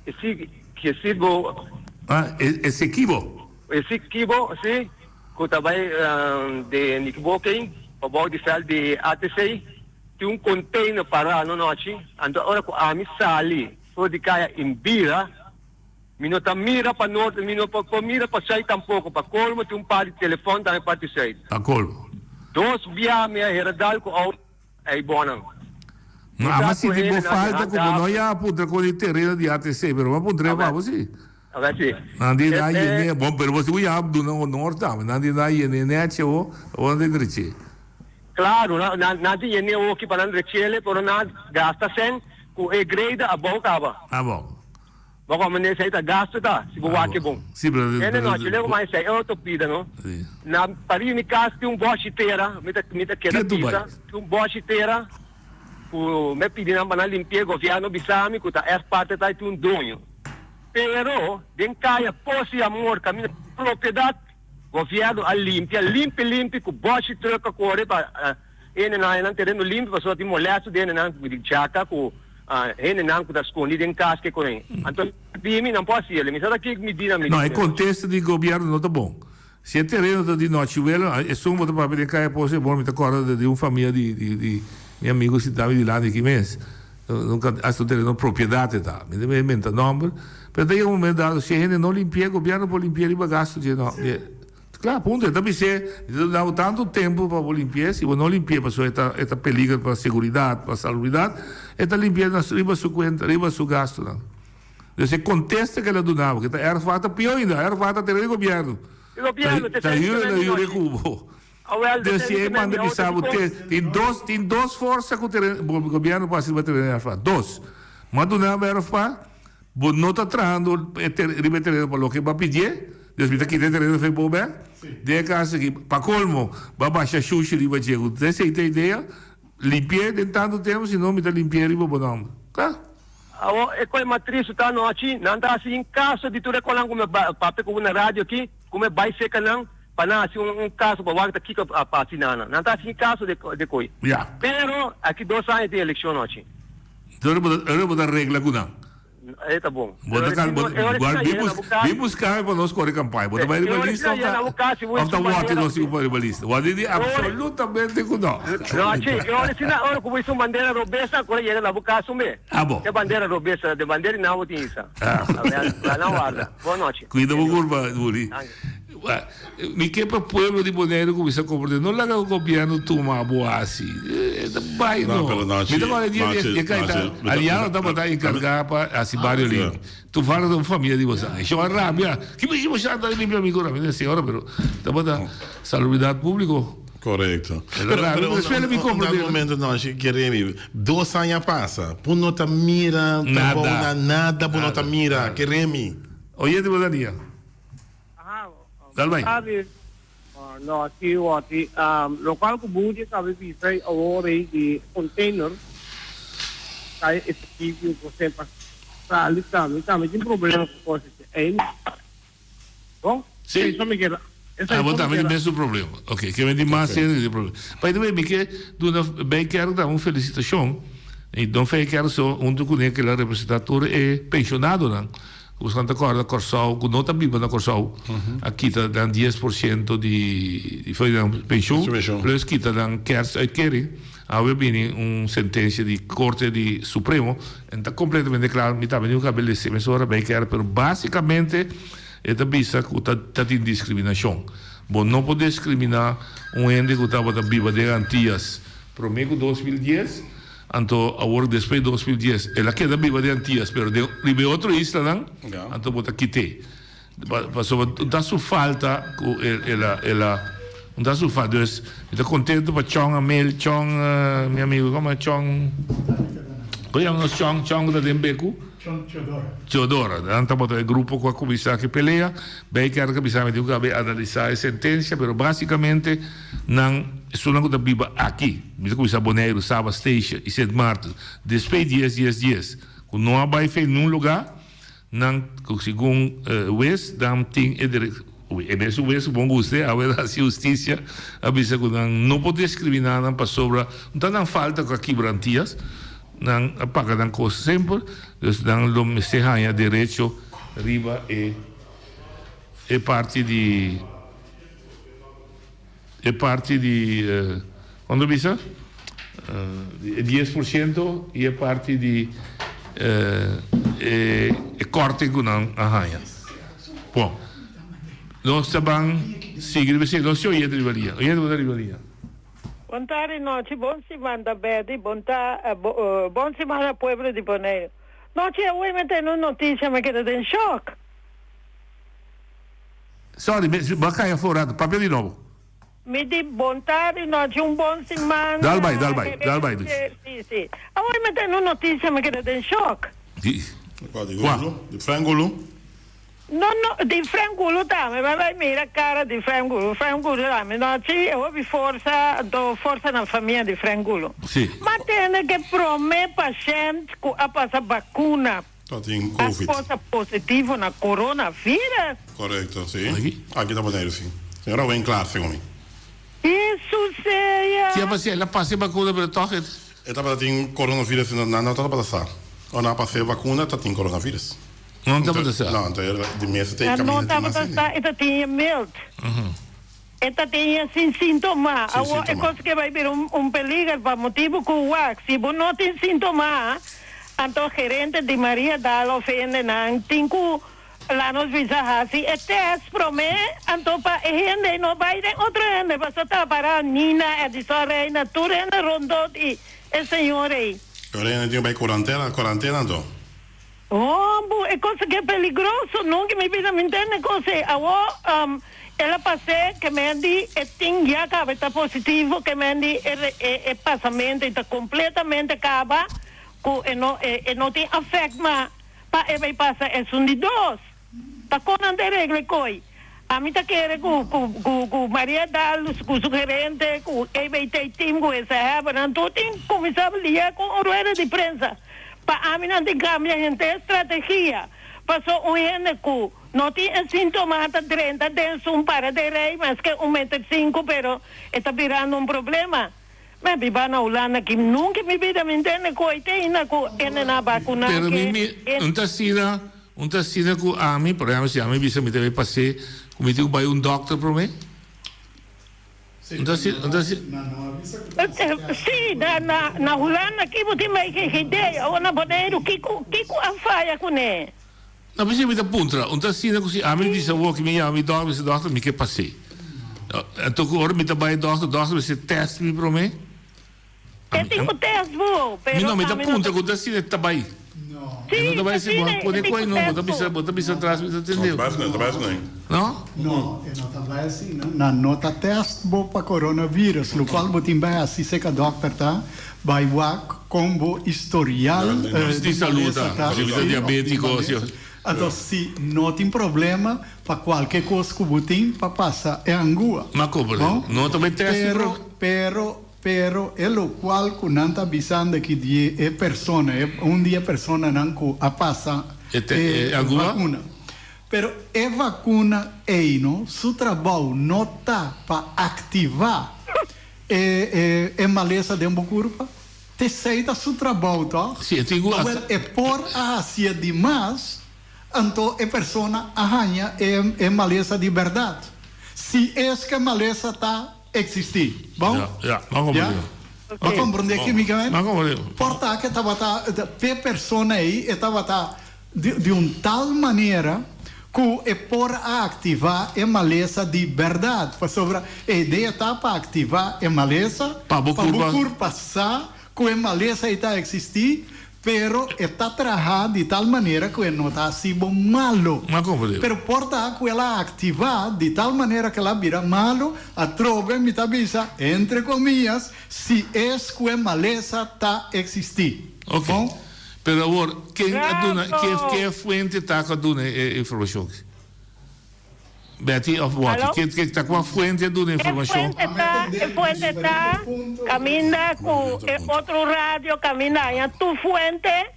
Esiki, Esiki. Ah, Esekibo. Esekibo, si. Ku ta bai den Nikiboke pabou di vèlt di ATC tin un container pará anochi, anto ora ku ami sali for di kaya i bira mi no ta mira pa nort mi no por mira pa sùit tampoko, pa kolmo tin un par di telefòn tambe parti sùit. Pa kolmo. Dos bia mi a hera dal ku outo ei bonan. No, ama sinti bo falta ku bo no ya a puntra kon e tereno di ATC, pero bo a puntra e babo si. Ora si. Nan di na yene, bon, pero bo si bo ya duna honor tambe. Nan di na yene nechi awo, awo nan ta dreche. Claro, nan nan tin yene oki pa nan drechele, pero nan gasta cen cu e grader abou caba. Abou. Bo como esey ta gasto ta, si bo wak e bon. Si, pero. Hende nochi, lego mas esey, e otro pida no. Si. Na pariba mi cas tin un boshi tera, mi ta mi ta keda bisa, tin un boshi tera cu mi a pidi nan pa nan limpi'e, gobierno bisa mi cu ta erfparte ta y tin un doño. Pero den kaya Pos y Amor kaminda propiedat gobièrnu a limpia limpi limpi ku bòshi trùk a kore pa hendenan haña nan tereno limpi pasobra tin molesto di hendenan di djaka ku hendenan ku ta skondi den kas ke konen. Anto dimi nan por hasi el. Mi sa ta kik midida mi No, e kontesta di gobièrnu no ta bon. Si e tereno ta di nochi welo, esun bo ta papia den Kaya Pos e bon, mi ta kòrda di un famia di di mi amigu sintá mi dilanti aki mes. Nunka hasta un tereno propiedat e ta. Mi ta menta nòmber. Pero ta yega un momento dado si e hende no limpi'é, gobièrnu por limpi'é riba gastu dje no. Kla, punto. E ta bis'é, mi ta duna bo tantu tempu pa bo limpi'é, si bo no limpi'é pasobra e ta e ta peliger pa seguridat, pa salubridat, e ta limpi'é na riba su kuenta, riba su gastunan. Dus e kontesta ku el a duna bo, ku ta erfwacht ta pió ainda, erfwacht ta tene di gobièrnu. Di gobièrnu, Ta hür el a hür e ku bo. Dus si e manda bisa bo te, tin dos, tin dos forsa ku teren, bo gobièrnu por hasi riba tereno di erfwacht. Dos. Bo a duna bo erfwacht, bo no ta trahando e ter, riba e tereno pa loke bo a pidié, dus mi ta kita e tereno for bo bèk. Den e kaso aki, pa kolmo, bo a basha shushi riba dje ku esei ta e idea, limpi'é den tantu tempu, si no mi ta limpi'é riba bo nòmber. Kla. Awor e koe matriz ta anochi, nan ta hasi in kaso di tur e konan ku mi a papia ku bo na radio aki, ku mi a bai seka nan pa nan hasi un kaso pa wak ta kiko a pasa na nan. Nan ta hasi in kaso di e koe. Ya. Pero aki dos aña tin elekshon anochi. Entonces ora bo ta regla ku nan. E ta bon. Bo ta kal, bo, guard, bin bus, bin buska mi pa nos kore kampaña. Bo ta bai riba lista of ta, of ta wòti nos tin ku pon riba lista? Wòti di absolutamente ku no. No, chi, e ora si na ora ku bo hisa un bandera robes nan kore yega na bo kas un be. Ah bon. E bandera robes, de bandera di nan bo tin hisa. Ah. Awel, nan warda. Bon nochi. Kuida bo kurpa, Wuli. Mi ke pa pueblo di Boneiru kuminsá komprendé, no laga gobièrnu tuma bo hasi. E ta bai no. Mi ta kòrda e dia di e kaita Aliano tabata enkargá pa hasi bario limpi. Toevallig ta un famia di boso. E shon a rabia, Ki mishi bo shanta limpia mi kura? Mi di, Señora, pero tabata salubridat públiko. Korekto. Pero, Pero, pero, un, un, un dado momento no, Jeremy, dos aña pasa, bo no ta mira Nada. nada, nada bo no ta mira, Jeremy. Oyente bo dia. Dal bai. Sabe, no, aki wòrdi, lokual ku Budi a kaba bisa awor ei di container ta e efektivo ku semper sali tambe, tambe tin problema ku kos ei. Bon? Sí. Esei mi keda. Esei Ah, bo mi tambe tin keda. mesun problema. Ok, ke men tin mas hende tin problema. By the way, mi ke duna Bijkerk tambe un felicitacion. Y no Bijkerk so, hunto cune ke la representa tur e pensionadonan. Ku boso ta corda Corsou, ku no ta biba na Corsou, a kita nan dies por ciento di di for nan pensioen, plus kita nan kerstuitkering. Awe bini un sentencia di Corte di Supremo, en ta completamente cla, mi tambe tin cu cabel lese mesora Bijkerk, pero basicamente E ta bisa ku ta ta tin diskriminashon. Bo no por diskriminá un hende ku tabata biba den Antias promé ku 2010, anto awor despues di 2010 el a keda biba den Antias pero den riba e otro islanan, anto bo ta kit'é. Pasobra un ta su falta ku el a el a un ta su falta. Dus mi ta kontento pa Chong Amel, Chong mi amigo komo Chong, komo yama nos Chong, Chong ku ta den Beku? Chon Teodora. Teodora. Nan tabata e grupo ku a kuminsá ku e pelea. Bijkerk a bisa mi tin ku a bay analisá e sentensia, pero básikamente nan esunnan ku ta biba aki, mi ta kuminsá Boneiru, Saba, Statia i Sint Maarten, despues dies dies dies, ku no a bai fe niun lugá, nan ku segun wes nan tin e dere e mesun wes ku bon gusta awe a hasi hustisia a bisa ku nan no por diskriminá nan pasobra no ta nan falta ku a kibra Antias. Nan a paga nan kos semper, dus nan lo mester haña derecho riba e e parti di e parti di kon ta bisa e dies por siento i e parti di e e korting ku nan a haña. Bon, nos ta ban sigui riba esei, nos si oyente riba liña, oyente bo ta riba liña. Bon tardi nochi bon siman ta Betty bon ta bon siman a pueblo di Boneiru nochi awe mi tene un noticia mi keda den shock. Sorry mi bo a cay afo un rato papia di nobo. Mi di bon tardi nochi un bon siman Dal bay dal bay dal bay dus. Si si awe mi tene un noticia mi keda den shock. Di Di Gulu? Di Frank Gulu? No no di Frank Gulu tambe mi a bai mira cara di Frank Gulu Frank Gulu tambe no si e hopi forsa anto forsa na famia di Frank Gulu Si. Ma tende ke prome pashent ku a pasa bakuna Ta tin a covid. posa positivo na coronavirus. Korekto si. Aki ta Boneiru si. Señora Winklaar segun mi. Hesus sea. Ki a pasa el a pasa e bakuna pero tog e. E tabata tin coronavirus nan no tabata sa. Ora nan a pasa e bakuna ta tin coronavirus. No tabata sa. No, anto di mes ta e No caminda tin mas tabata hende. sa, e ta tin e mild. E ta tin e sin sintoma. Sin Awor e sintoma. cos ke bai bira un un peliger pa motibu cu wak si bo no tin sintoma, anto gerente di Maria Daal of hendenan tin cu laat nos bisa haci e test prome, anto pa e hende no bai den otro hende, pasobra ta para Nina, Edison Reina, tur hende rondó di e señor ey. Ora hende tin cu bai cuarantena, cuarantena anto. Hombo, e cosa ke peligroso, nunca mi bida mi ntende cos ey. Awor, el a pas'é ke men di e tin ya caba e ta positivo, ke men di e e pasamento y ta completamente caba cu e no e no tin afect ma pa e bay pasa esun di dos. Ta con nan ta regla e coy? Ami ta kere cu cu cu cu Maria Daal cu su gerente cu EBT team cu esa hebben nan tur tin cuminsa lia cu un rueda di prensa. Pa ami nan tin cambia henter strategia. Paso un hende cu no tin e sintoma ta drenta den su un para de rey maske un meter cinco pero e ta birando un problema. Mi a biba na Hulanda aki nunca mi bida mi ntende cu hoy te ainda cu hende na vacuna Pero mi ke mi un ta asina un ta asina cu ami por ehempel si ami bisa mi ta bay pase cu mi tin cu bay un dokter prome. Un ta asina un ta asina. Sí, na na na Hulanda aki bo tin bay GGD, awor na Boneiru kico kico a faya cune? No p'esei mi ta puntra, un ta asina ku si ami bisa awor ku mi yama mi dòkter, mi bisa dòkter mi ke pas'é. Anto ku ora mi ta bai dòkter, dòkter mester tèst mi promé. E tin ku tèst bo, Mi pero no, mi ta ami no puntra ta. ku ta asina ta bai. E no ta bai si bo a pone koe no, bo ta bisa, bo ta bisa atras mi ta tende. No ta bai asina, no ta bai asina. No? No, e no ta bai asina. Nan no ta test bo pa coronavirus, locual bo tin bai haci seca dokter ta bai wak con bo historial di malesa ta. Si bo ta diabetico, si. Anto si no tin problema pa cualke cos cu bo tin pa pasa e angua. Ma como? No ta bai test bo? Pero, pero. Pero e locual cu nan ta bisando aki di e persona, e un di e personanan cu a pasa e vacuna. Pero e vacuna ey no, su trabou no ta pa activa e e malesa den bo curpa. T'esey ta su trabou toch? Awel e por a hacié di mas, anto e persona a haña e e malesa di berdad. Si es cu e malesa ta Existí. Bon? Ja, ja, m'a comprendé. Ja? Bo comprendé ki mi ke men? M'a comprendé. Por ta ke tabata, p'e persona ei e tabata di, di un tal manera ku e por a aktivá e malesa di bèrdat. Pasobra e idea ta pa aktivá e malesa, Pa bo pa bo kurpa. kurpa sa ku e malesa ei ta eksistí, Pero e ta traha di tal manera ku e no ta hasi bo malu. M'a komprendé. Pero por ta ku el a aktivá di tal manera ku el a bira malu, atrobe mi ta bisa, entre komillas, si es ku e malesa ta eksistí. Ok. Bon? Pero awor, ken a duna, ke, ke fuente ta ku a duna e informashon? Betty of Watty, Alo? ke, ke ta kua fuente a duna E informashon? fuente ta, e fuente ta caminda cu e otro radio caminda haña tur fuente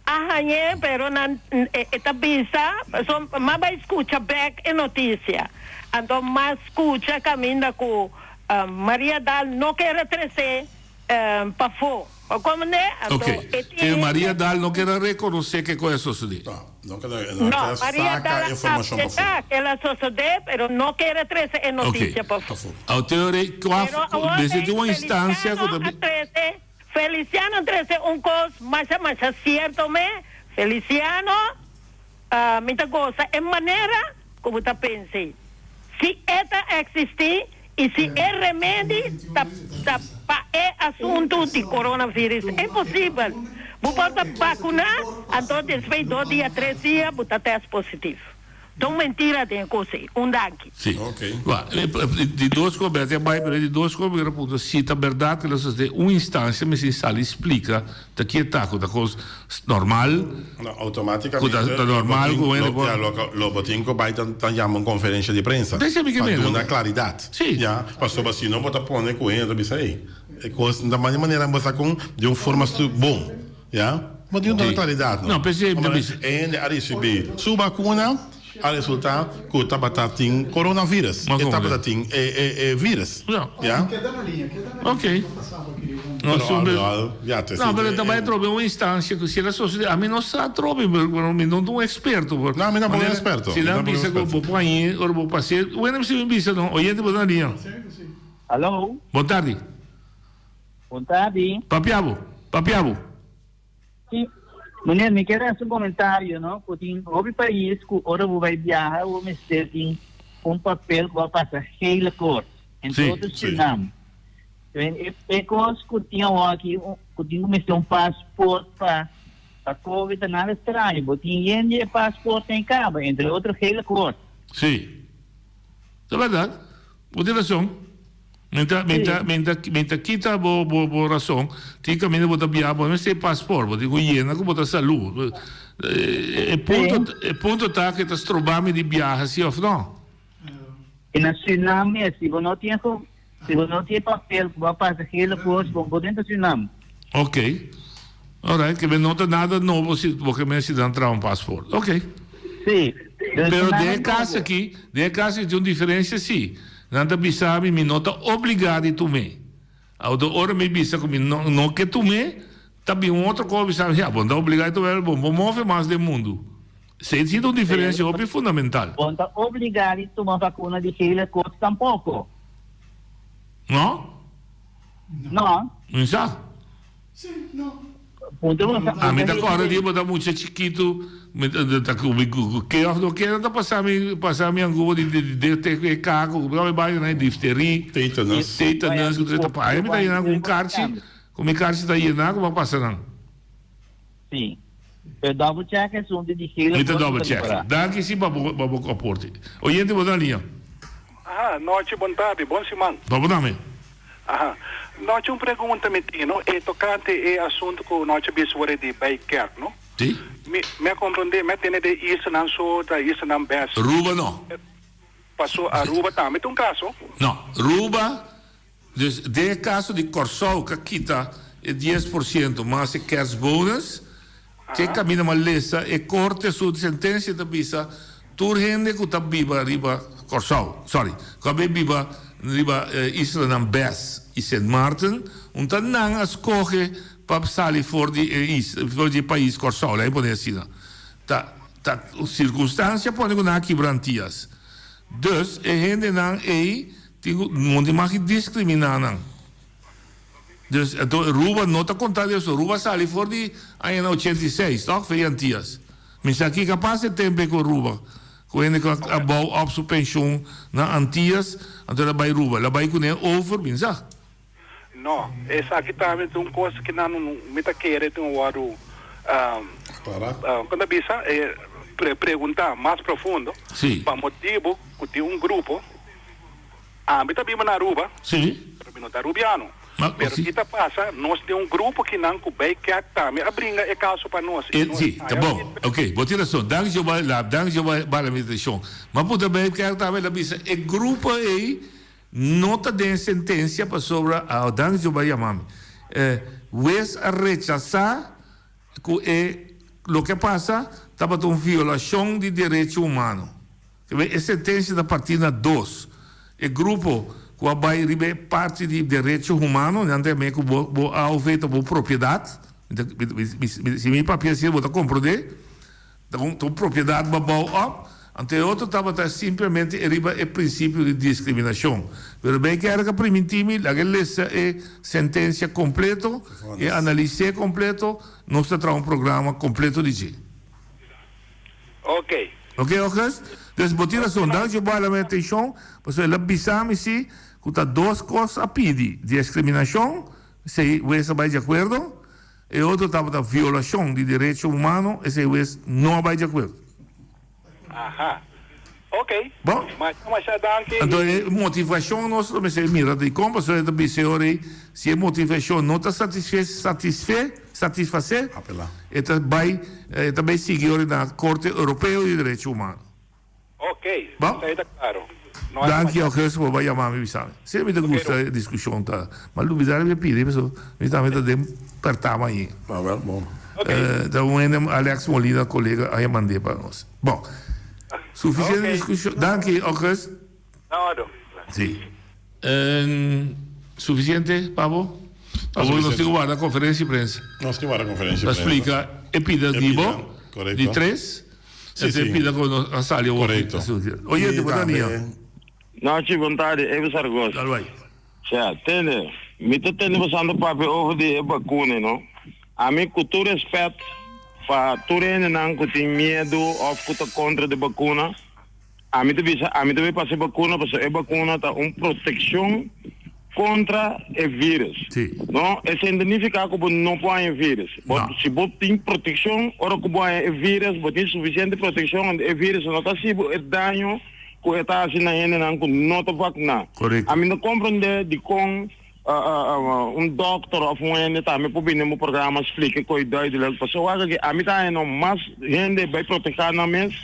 a hañ'é pero nan e e ta bisa paso m'a bay scucha bek e noticia anto m'a scucha caminda cu Maria Daal no kier a trece pafó. Bo komende? Anto Ok. e tin Ke hende. Maria Daal no kier a rekonosé ke kos a sosodé. No, no kier a, No, no kier a Maria saka Daal a informashon pafó. aseptá ke el a sosodé, pero no kier a trese e Ok. notisia pafó. Autor e kua Pero awor mester ei tin un instansia ku Feliciano ta a trese, Feliciano a trese un kos masha masha sierto me, Feliciano, mi ta gosa e manera ku bo ta pensa. Si e ta eksistí i si e remedi ta ta pa e asuntu di coronavirus e posibel. Bo por ta bakuná, anto despues dos dia, tres dia bo ta test positivo. Ta un mentira den e kos ei. Un danki. Si. Wa, di dos kos, Bertie a bai, pero di dos kos mi quier a puntra si ta berdad ku nos den un instancia mester sali splika Ta ki e ta ku ta kos normal? No, automaticamente Ku ta normal ku hende por. Ya, lo bo tin ku bai ta yama un conferencia di prensa. Dese mi ke Pa mira. duna claridad. Si. Ya, pasobra si no bo ta pone ku hende ta bisa ey, e kos ta manda manera bo sa kon di un forma su bon. Ya, bo tin ku duna claridad no. No, p'esei mi ta bisa. E hende a ricibi su vacuna. A resulta cu tabata tin coronavirus. E tabata tin e virus. Ya. Ok. No, no, pero ta bai trobe un instancia cu si el a sosode, ami no sa trobe, pero mi no ta un experto. No, mi tampoco un experto. Si nan bisa cu bo por hañe ora bo pase, bueno, si mi bisa no, oyente bo ta na liña. Hallo. Bon tardi. Bon tardi. Papia bo, papia bo. Sí, meneer, mi kier haci un comentario, no, cu tin hopi pais cu ora bo bay biaha bo mester tin un papel cu a pasa gele koorts, entre otro Surinam. E e cos cu tin awor aki, cu tin cu mester un paspoort pa pa covid ta nada straño, bo tin yen di e paspoortnan e caba, entre otro gele koorts. Sí, ta berdad, bo tin razon. Mi ta, mi ta, mi ta, mi ta kita bo, bo, bo rason. Tin kaminda bo ta biaha, bo no mester e pasport, bo tin ku yena ku bo ta salú. E punto, e punto ta ku e ta stroba mi di biaha si òf no. I na Surinam mes, si bo no tin e, si bo no tin e papel ku bo a pasa gele koos, bo no por drenta Surinam. Ok. Alright, ke men no ta nada nobo si bo ke men si nan traha un paspoort. Ok. Sí. Pero den e kas aki, den e kas aki tin un diferensia si. Nan ta bisa mi, mi no ta obligá di tum'é. Awor ora mi bisa ku mi no no ke tum'é, ta bin un otro kos bisa mi, ya, bo no ta obligá di tum'é, bo bo move mas den mundu. Esei si ta un diferensia hopi fundamental. Bo no ta obligá di tuma vakuna di gele koorts tampoko. No? No. Mi sa. Ami ta kòrda di bo ta mucha chikitu, mi ta ku mi ku ke òf no ke nan ta pasa mi pasa mi angubo di di di te e kaku ku mi bai na difteri, Tetanus. tetanus ku ta pa mi ta yena ku un karchi, ku mi karchi ta yena ku bo a pasa nan. Sí. Pero double check esun di di gele Mi ta kos double ta check. repará. Danki si pa bo pa bo aporte. Oyente bo ta na liña. Aha, nochi, bon tardi, bon siman. Pa bo tambe. Aha. Nochi un pregunta mi tin, no, e tocante e asunto cu nochi a bisa worde di bay kerk, no. Si. Mi mi a comprende, mi a tende de islanan so ta islanan bes. Ruba no. Paso Aruba tambe ta un caso. No, Ruba Dus den e kaso di Kòrsou ka kita e 10% mas e kerstbonus, ke kaminda mas lesa e korte su sentensia ta bisa tur hende ku ta biba riba Kòrsou, sorry, ku a bin biba riba islanan Bes i Sint Maarten, un ta nan a skohe pa sali for di e isla, for di e pais Kòrsou, laga mi pone asina. Ta ta sirkunstansia pone ku nan a kibra Antias. Dus e hendenan ei Tin cu no tin mag di discrimina nan. Dus anto Aruba no ta conta di eso. Aruba a sali for di añanan 86, toch, Fe Antias? Mi sa kico a pasa e tempo ey cu Aruba. Cu hende cu a bouw op su pensioen na Antias, anto el a bay Aruba. El a bay cune over, mi no sa. No, esaki tambe ta un cos cu nan mi ta kere tin un wordo, con ta bisa, pregunta mas profundo. Pa motibo cu tin un grupo. Ami ta biba na Aruba, pero mi no ta Arubiano. Pero ki ta pasa, nos tin un grupo kinan ku bay kèk tambe a bringa e kaso pa nos. I nos Si, ta bon. Ok, bo tin rason. Danki jo ba la, danki jo ba bala mi atenshon. Ma puntra bay kèk tambe el a bisa e grupo ei no ta den sentensia pasobra, ah, danki jo ba yama mi. Wes a rechasá ku e loke a pasa tabata un violashon di derecho humano. E sentensia ta partí na dos. E grupo ku a bai riba e parti di derecho humano, nan ta yam'é ku bo bo AOV ta bo propiedat. Si mi papia asina bo ta komprondé. Ta un ta un propiedat bo a bou òp. Anto e otro tabata simplemente e riba e prinsipio di diskriminashon. Pero bay kere ka primintí mi, laga e lesa e sentensia kompleto, e analis'é kompleto, nos ta traha un programa kompleto di dje. Ok. Ok August? Dus bo tin rason, danki bo a hala mi atencion, pasobra el a bisa mi si cu ta dos cos a pidi, discriminacion, esey huez a bay di acuerdo, e otro tabata violacion di derecho humano, esey huez no a bay di acuerdo. Aha. Ok. Bon. Masha masha danki. Anto e motivacion nos lo mester mira dicon, pasobra e ta bisa e ora ey, si e motivacion no ta satisfe, satisfe, satisface, e ta bay, e ta bay sigui ora na Corte Europeo di Derecho Humano. Ok. Bon. Esey ta claro. No Danki August por bay yama mi bisa mi. Si mi ta gusta e discusion ta, ma lubida mi a pidi pasobra mi tambe ta den pertama ayi. Ah wel, bon. Ta un hende Alex Molina colega a yamand'e pa nos. Bon. Suficiente discusion. Danki August. Na ordo. Si. Suficiente pa bo? Awor nos tin ku warda conferencia di prensa. Nos tin warda conferencia di Pa prensa. splica e pida di bo, di tres, Si, e si. pida ku nos a sali awor. Correcto. Oyente, Y bo ta tambe nia. Nochi, bon tardi, Evo Sargosa. Dal bai. Sea, tende, mi ta tende bosando papia over di e bakuna, no? Ami ku tur respet pa tur hendenan ku tin miedu of ku ta kontra di bakuna, ami ta bisa ami ta bai pasa e bakuna pasobra e bakuna ta un protekshon kontra e virus. No, esei no ta nifiká ku bo no por haña e virus. Bo, si bo tin protekshon ora ku bo haña e virus, bo tin sufisiente protekshon anto e virus no ta hasi bo e daño ku e ta hasi na hendenan ku no ta vakuná. Ami no komprondé dikon Un dokter of un hende tambe por bini den bo programa splika koe duidelijk. Pasobra wak aki ami ta haña no mas hende bai proteha nan mes,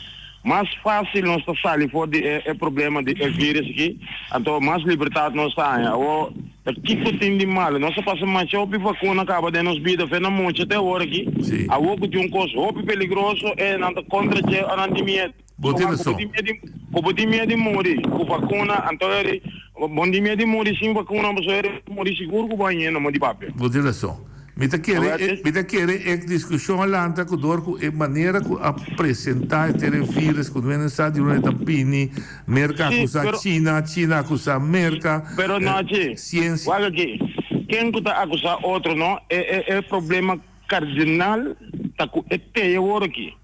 mas facil nos ta sali for di e problema di e virus aki, anto mas libertad nos ta haña. Awor ta kiko tin di malo? Nos a pasa masha hopi vakuna kaba den nos bida, fe na mucha te awor aki. Awor ku tin un kos hopi peligroso e nan ta kontra dje o nan tin miedu. Bo tin rason. Ku bo tin miedu di muri ku vakuna, anto eri bo tin miedu di muri sin vakuna, pasobra eri muri sigur ku bo a yena mo di papia. Bo tin rason. Mi ta kere, mi ta kere e diskushon a lanta ku dor ku e manera ku a presenta e tere virus ku no sa di unda e ta bini, Merka a akusa China, China a akusa Merka, Pero Nochi, siensia. wak aki, ken ku ta akusa otro no, e e e problema kardinal ta ku e teye wor aki.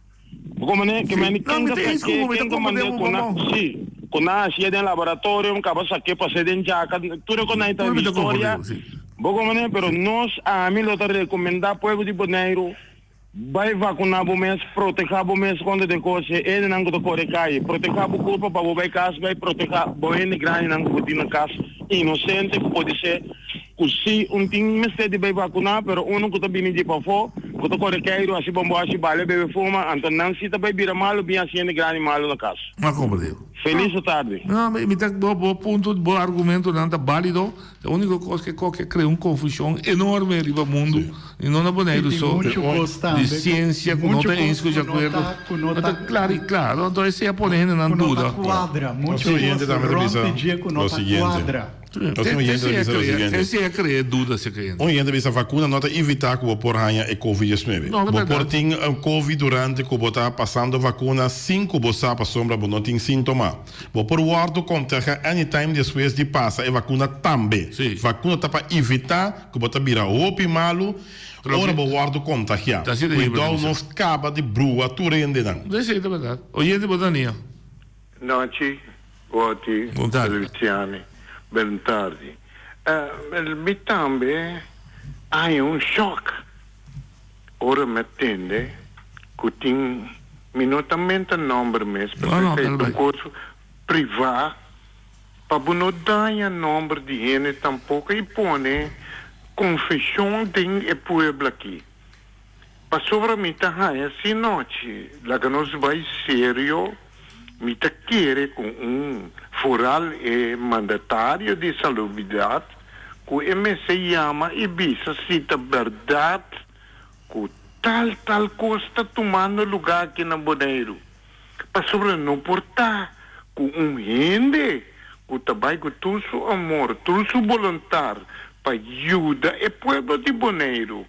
Bo komprende? Ke mende No, ken mi ta ta eens ku sak'é, bo, mi ta ken ta komprende mand'é bo, ku na, bo. sí, ku nan hasié den laboratorium, kaba sak'é pas'é den djaka, tur e konai ta Tur mi ta historia. komprende bo, sí. Bo komprende? Pero nos, ami lo ta rekomendá pueblo di Boneiru. Bai vakuná bo mes, protehá bo mes kontra di e kos ei. Hendenan ku ta kore kai, protehá bo kurpa pa bo bai kas bai protehá bo hende grandinan ku bo tin na kas inosente ku podisé ku si un tin mester di bai vakuná pero unu ku ta bini di pafó ku ta kore keiru hasi bomboshi bale bebe fuma anto nan si ta bai bira malu bin hasi hende grandi malu na kas. Ma komprendé. Felis tardi. No, mi ta bo bo punto bo argumentonan ta bálido. E úniko kos ke koke a krea un konfushon enorme riba mundu, i no na Boneiru so, di siensia ku no ta eens ku djakuerdo, no ta klar i kla. Anto esei a pone hendenan duda. Nos oyente tambe ta bisa lo siguiente. Nos oyente ta bisa lo siguiente. Esei a krea duda serka hende. Un oyente ta bisa vakuna no ta evitá ku bo por haña e covid diesnuebe. Bo por tin covid durante ku bo ta pasando vakuna sin ku bo sa pasobra bo no tin síntoma. Bo por wordo kontagia anytime despues di pasa e vakuna tambe. Vakuna ta pa evita ku bo ta bira hopi malu ora bo wordo kontagia. Kuidou nos kaba di brua tur hendenan. Esei ta bèrdat. Oyente bo ta nia. Nochi, Woti, Luciani, ben tardi. Mi tambe a haña un shock. Ora mi a tende cu tin, mi no ta menta nomber mes, pero esey ta un cos priva, pa bo no daña nomber di hende tampoco y pone confusion den e pueblo aki. Pasobra mi ta haya si nochi, laga nos bay serio, mi ta kere cu un, foral e mandatario di salubridad, Ku e mester yama i bisa si ta bèrdat ku tal tal kos ta tumando lugá aki na Boneiru. Pasobra no por ta ku un hende ku ta bai ku tur su amor, tur su boluntar pa yuda e pueblo di Boneiru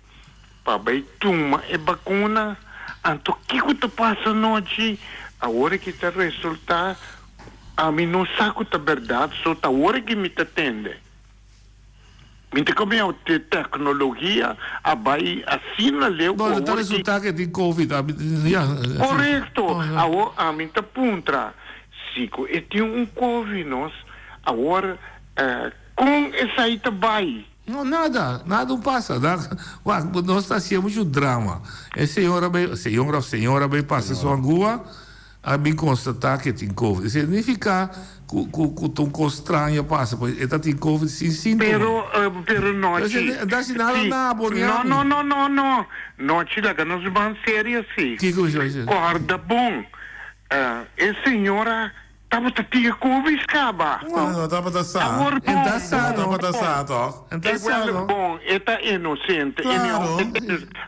pa bai tuma e bakuna, anto kiko ta pasa anochi? Awor ki ta resultá Ami no sa ku ta bèrdat, so ta ora ki mi ta tende. Mi ta kome awe te teknologia a bai asina leu ku No, ta awor ki. resultá ke tin covid. Ami, ya. Korekto. Awor ami ta puntra, si ku e tin un covid nos, awor kon esei ta bai? No, nada, nada un pasa. Wak, nos ta hacié mucho drama. E señor a bay, señor of señora a bay pasa su angua, a bin constata cu e tin covid. Esey significa cu, cu, cu ta un cos straño a pasa, pues e ta tin covid sin sintoma. Pero, pero nochi. Entonces, ta haci nada Si, na bo ni no, ami. no, no, no, no. Nochi laga nos ban serio si. Kico mi ta bisa? Corda bon, e señora Tabata tin e covid caba. No, no tabata sa. Awor E bon, ta sa, bon, tabata bon. sa toch? E ta E sa wel no. bon, e ta inocente. E Claro.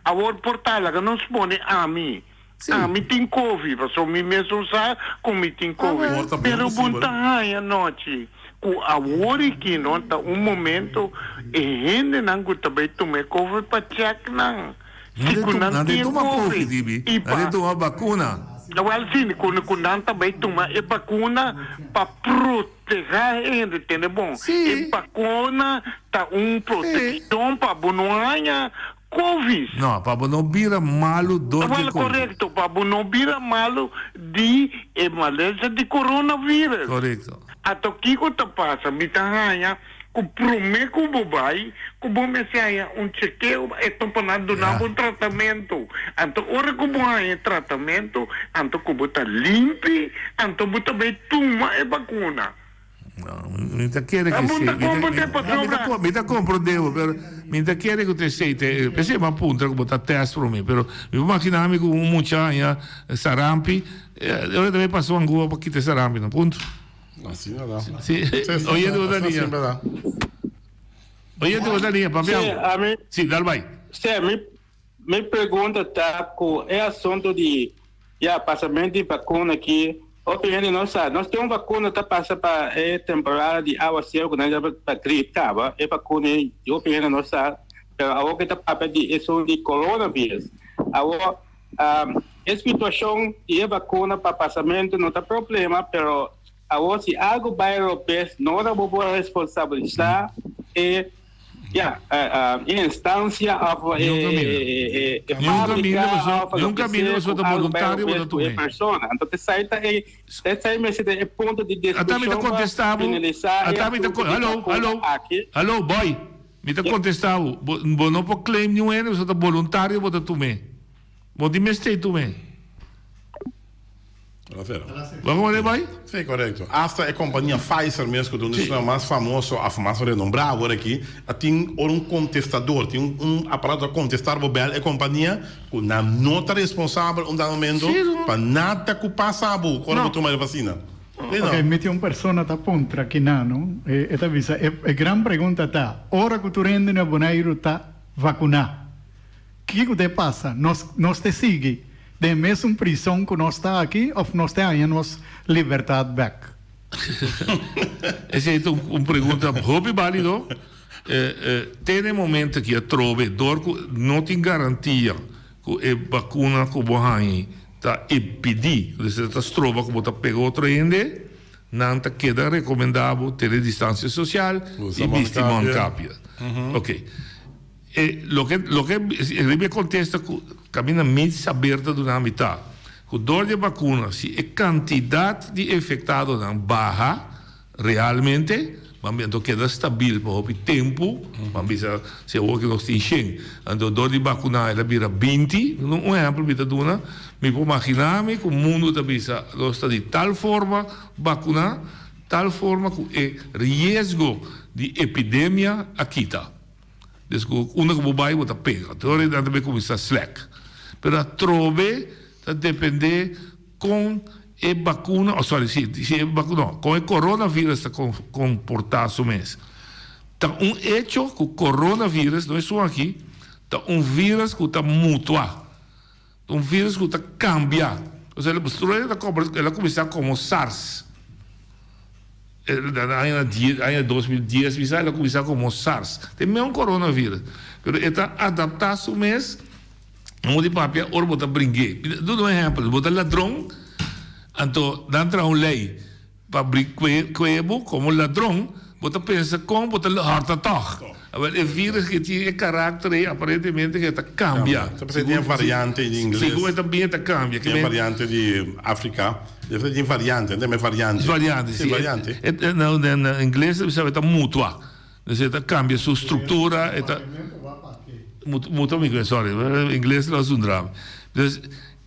Awor por ta laga nos pone ami. Si. Ami tin covid, pasobra mi mes no sa cu mi tin covid. Por ta bien Pero bon posibel. ta haña nochi cu awor aki no ta un momento e hendenan cu ta bay tuma e covid pa check nan. Nan Si de cu tuma, nan nan de tin tuma covid covid, Ibi. y Nan pa. de tuma vacuna. Wel si, cu cu nan ta bay tuma e vacuna pa proteha hende, tende bon. Si. E vacuna ta un Si. proteccion pa bo no haña covid. No, pa bo no bira malu dor di Wel e covid. corecto, pa bo no bira malu di e malesa di coronavirus. Corecto. Ato kico ta pasa? Mi ta haña Ku promé ku bo bai, ku bo mester haña un chekeo, e topa nan duna bo un tratamentu. Anto ora ku bo haña e tratamentu, anto ku bo ta limpi, anto bo ta bai tuma e bakuna. Mi ta kere ku Bo esei, ta komprendé pasobra. mi ta komprendé bo, pero mi ta kere ku ta esei ta e, p'esei mi a puntra ku bo ta tèst promé, pero mi por makiná mi ku un mucha haña sarampi, ora ta bai pasa un angua pa kita e sarampi nan, punto. Asina da. Sí. Oyente bo ta liña. Oyente bo ta liña, papia. Sí, a mi. Sí, dal bai. Sí, mi, mi pregunta ta ku e asunto di ya pasamento di vacuna aki, hopi hende no sa. Nos tin un vacuna ta pasa pa e temporada di awaseru ku nan yama pa grip kaba, e vacuna ei hopi hende no sa, pero awor ke ta papia di esun di coronavirus. Awor E situacion di e vacuna pa pasamento no ta problema, pero awor si algo bay robes no ora bo por responsabilisa e ya e instancia of e e fabrica of loke sea cu algo bay robes cu e persona. Anto esai ta e esai mester ta e punto di discusion pa finalisa e asunto di vacuna aki. Hallo, boy. Mi ta contesta bo, bo no por claim niun hende pasobra ta boluntario bo ta tum'é. Bo tin mester tume. Bo a komprendé bai? Sí, korekto. Asta e kompania Pfizer mes, ku ta un di esnan mas famoso òf mas renombrá awor aki, a tin ora un kontestador, tin un aparato ta kontestá bo bèl e kompania ku nan no ta responsabel un dado momento pa nada ku pasa bo ora bo tuma e vasina. Sí, no? Ok, mi tin un persona ta puntra kinan, no? E ta bisa, e gran pregunta ta, ora ku tur hende na Boneiru ta vakuná, Kiko te pasa? Nos nos te sigui den mesun prison ku nos ta aki of nos te haña nos libertat bek? Esei ta un pregunta hopi balido. Te na e momento aki atrobe dor ku no tin garantia ku e bakuna ku bo hañi ta impidi, es ta stroba ku bo ta pega otro hende, nan ta keda rekomenda bo tene distansia sosial i bisti mondkapje. Oke. E loke loke riba e kontesta ku kaminda mi saber ta duna mi ta ku dor di e bakuna si e kantidat di infektadonan baha realmente ban bi anto keda stabil pa hopi tempu ban bisa si awor ke nos tin shen anto dor di bakuna el a bira binti un ehèmpel mi ta duna mi por magina mi ku mundu ta bisa nos ta di tal forma bakuna tal forma ku e riesgo di epidemia a kita. Des ku unda ku bo bai bo ta pega. Te ora nan ta bay kuminsá slèk. Pero atrobe ta dependé kon e bakuna, oh sorry, si si e bakuna no, kon e coronavirus ta komportá su mes. Ta un echo ku coronavirus, no esun aki, ta un virus ku ta mutuá. Ta un virus ku ta kambia. Osea, el a kuminsá komo SARS. Na aña dies, aña 2010 bisa el a kuminsá komo SARS. Ta e mesun coronavirus. Pero e ta adaptá su mes, modo di papia, ora bo ta bring'é. Duna un ehèmpel, bo ta ladron, anto nan traha un lei. Pa bri kue bo komo ladron, bo ta pensa kon bo ta hòrta tòg. Awel, e virus ke tin e karakter ei aparentemente ke ta kambia. Ta p'esei tin e variante di ingles. Segun e ta bin e ta kambia. Tin e variante di Afrika. Debe tin variante, nan ta yama e variante. Variante, si. Variante. Na ingles ta bisa e ta mutua. Dus e ta kambia su struktura, e ta. Mutua mi, sorry, ingles lo a zundra mi. Dus.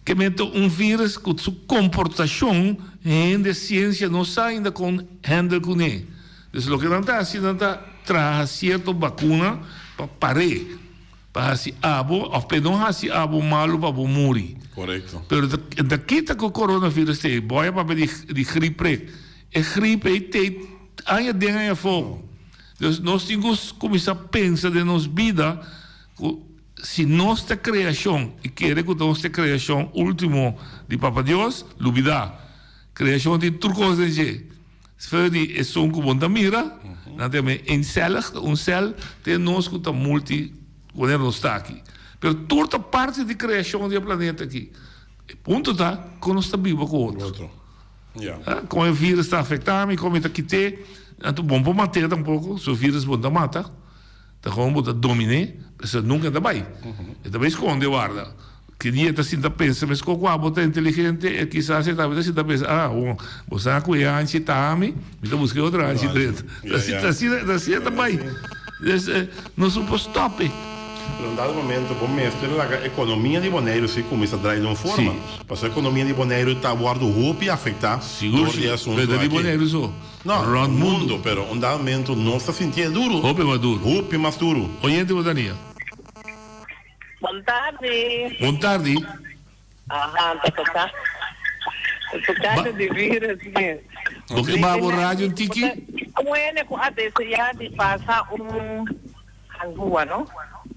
Ke men ta un virus ku su komportashon hende siensia no sa ainda kon handle kuné. Dus loke nan ta hasi nan ta traha sierto bakuna pa par'é, pa hasi abo òf p'e no hasi abo malu pa bo muri. Korekto. Pero ta ta kita ku coronavirus t'ei. Bo a papia di di grip prek. E grip ei t'ei aña den aña afó. Dus nos tin ku kuminsá pensa den nos bida ku. Si nos ta creacion y kere cu nos ta e creacion ultimo di Papa Dios, lubida. Creacion tin tur cos den dje. Sfera di esun cu bo no ta mira, nan ta yama e eencellig, ta un cel, te nos cu ta multi, wanneer nos ta aki. Pero tur ta parti di creacion di e planeta aki. E punto ta con nos ta biba cu otro. Con e virus ta afecta mi, con mi ta kite. Anto bo no por mat'e tampoco, su virus bo no ta mata. Ta como bo ta dominé, p'esei nunca e ta bai. E ta bai sconde warda. Ki dia e ta sinta pensa mesco cu abo ta inteligente, e kisas e tambe ta sinta pensa, ah, bon, bo sa cu e hanchi ta ami, mi ta busca e otro hanchi drenta. Ta asina, ta asina e ta bai. Dus, nos no por stop e. Pero un dado momento bo mester laga economia di Boneiru si cuminsa draai di un forma. Pasobra economia di Boneiru ta wordo hopi afecta dor di e asunto aki. Sigur, pero ta di Boneiru so. No, rond mundo, pero un dado momento nos ta sinti e duro. Hopi mas duro. Hopi mas duro. Oyente bo Dania. Bon tardi. Bon tardi. Aha, ta toca. Ta tocando di virus mes. Bo ke baha bo radio un tiki? Wene cu a desea di pasa un angua, no?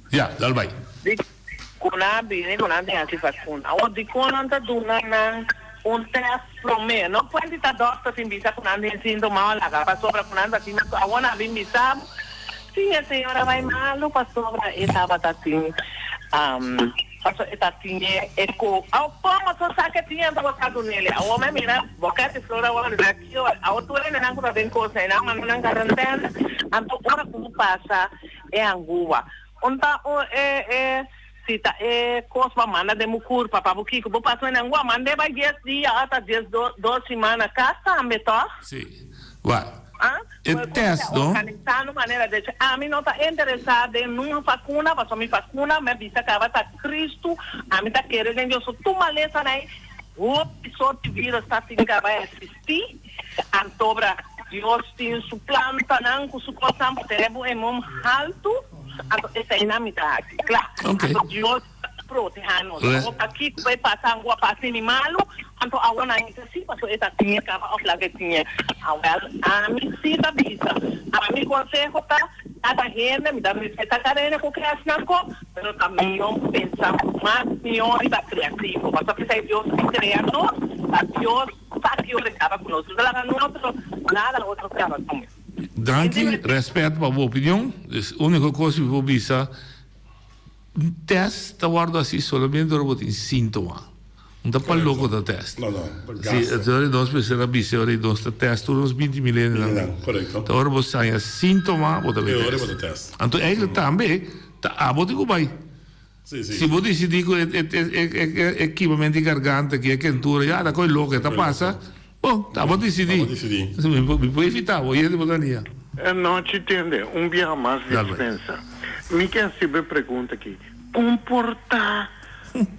Ya, dal bai. Di Ku nan a bini ku nan tin hasi vakuna. Awor dikon nan ta duna nan un tèst promé? No puenti ta dòkter tin bisa ku nan tin síntoma o laga pasobra ku nan ta tin awor nan a bin bisa bo si e señora bai malu pasobra e tabata tin pasobra e ta tin e ko awor komo so sa ke tin anto bo ta dunele awor mi a mira bokèt di flor awor a ki ora awor tur hendenan ku ta den kos ei nan a manda nan karantèna anto ora ku pasa e angua. Un ta un e e si ta e kos bo a manda den bo kurpa pa bo kiko bo pasa nan bo a mand'é bai dies dia ota dies dos dos simana kas tambe tòg? Sí. Wak. Ah? E test no. Organisá no manera derecho. Ami no ta interesá den nun vakuna, pasobra mi vakuna mi a bisa kaba ta Cristo, ami ta kere den Dios. So tur malesanan ei, hopi sort di virus ta tin kaba existí, antobra Dios tin su plantanan ku su kosnan pa tene bo emon haltu, anto eseinan mi ta hasi. Kla. Anto Dios. Proteha nos. Awor pakiko bai pasa angu a pasa mi malu, anto awor nan ta si paso e ta tiñe kaba of laga e tiñe. Awel ami si ta bisa, ami konseho ta kada hende, mi ta respeta kada hende ku ke hasi nan ko, pero ta mihó pensa mas mihó riba kreativo, pasobra esei Dios a krea nos, ta Dios sa ki ora e kaba ku nos, no ta laga notro nada otro kaba ku nos. Danki, respet pa bo opinion. Uniko kos mi por bisa. Un test ta wordo haci solamente ora bo tin sintoma. No ta pa loco ta test. No, no, pa Si, gasto. ora nos mester a bisa, ora nos ta test tur nos binti mil hendenan. Hendenan, correcto. Ta ora bo saña sintoma bo ta bay E ora test. bo ta test. Anto eigenlijk tambe ta abo tin cu bay. Si, si. Si bo dicidi cu e e e e kimamento di garganta aki, e kentura, ya ta coy loco, e ta pasa. Bon, ta bo disidí. Ta bo disidí. Mi por evitá bo yende bo ta nia. Nochi tende, un biaha mas dispensa. Mi ke hasi bo e pregunta aki, Kon por ta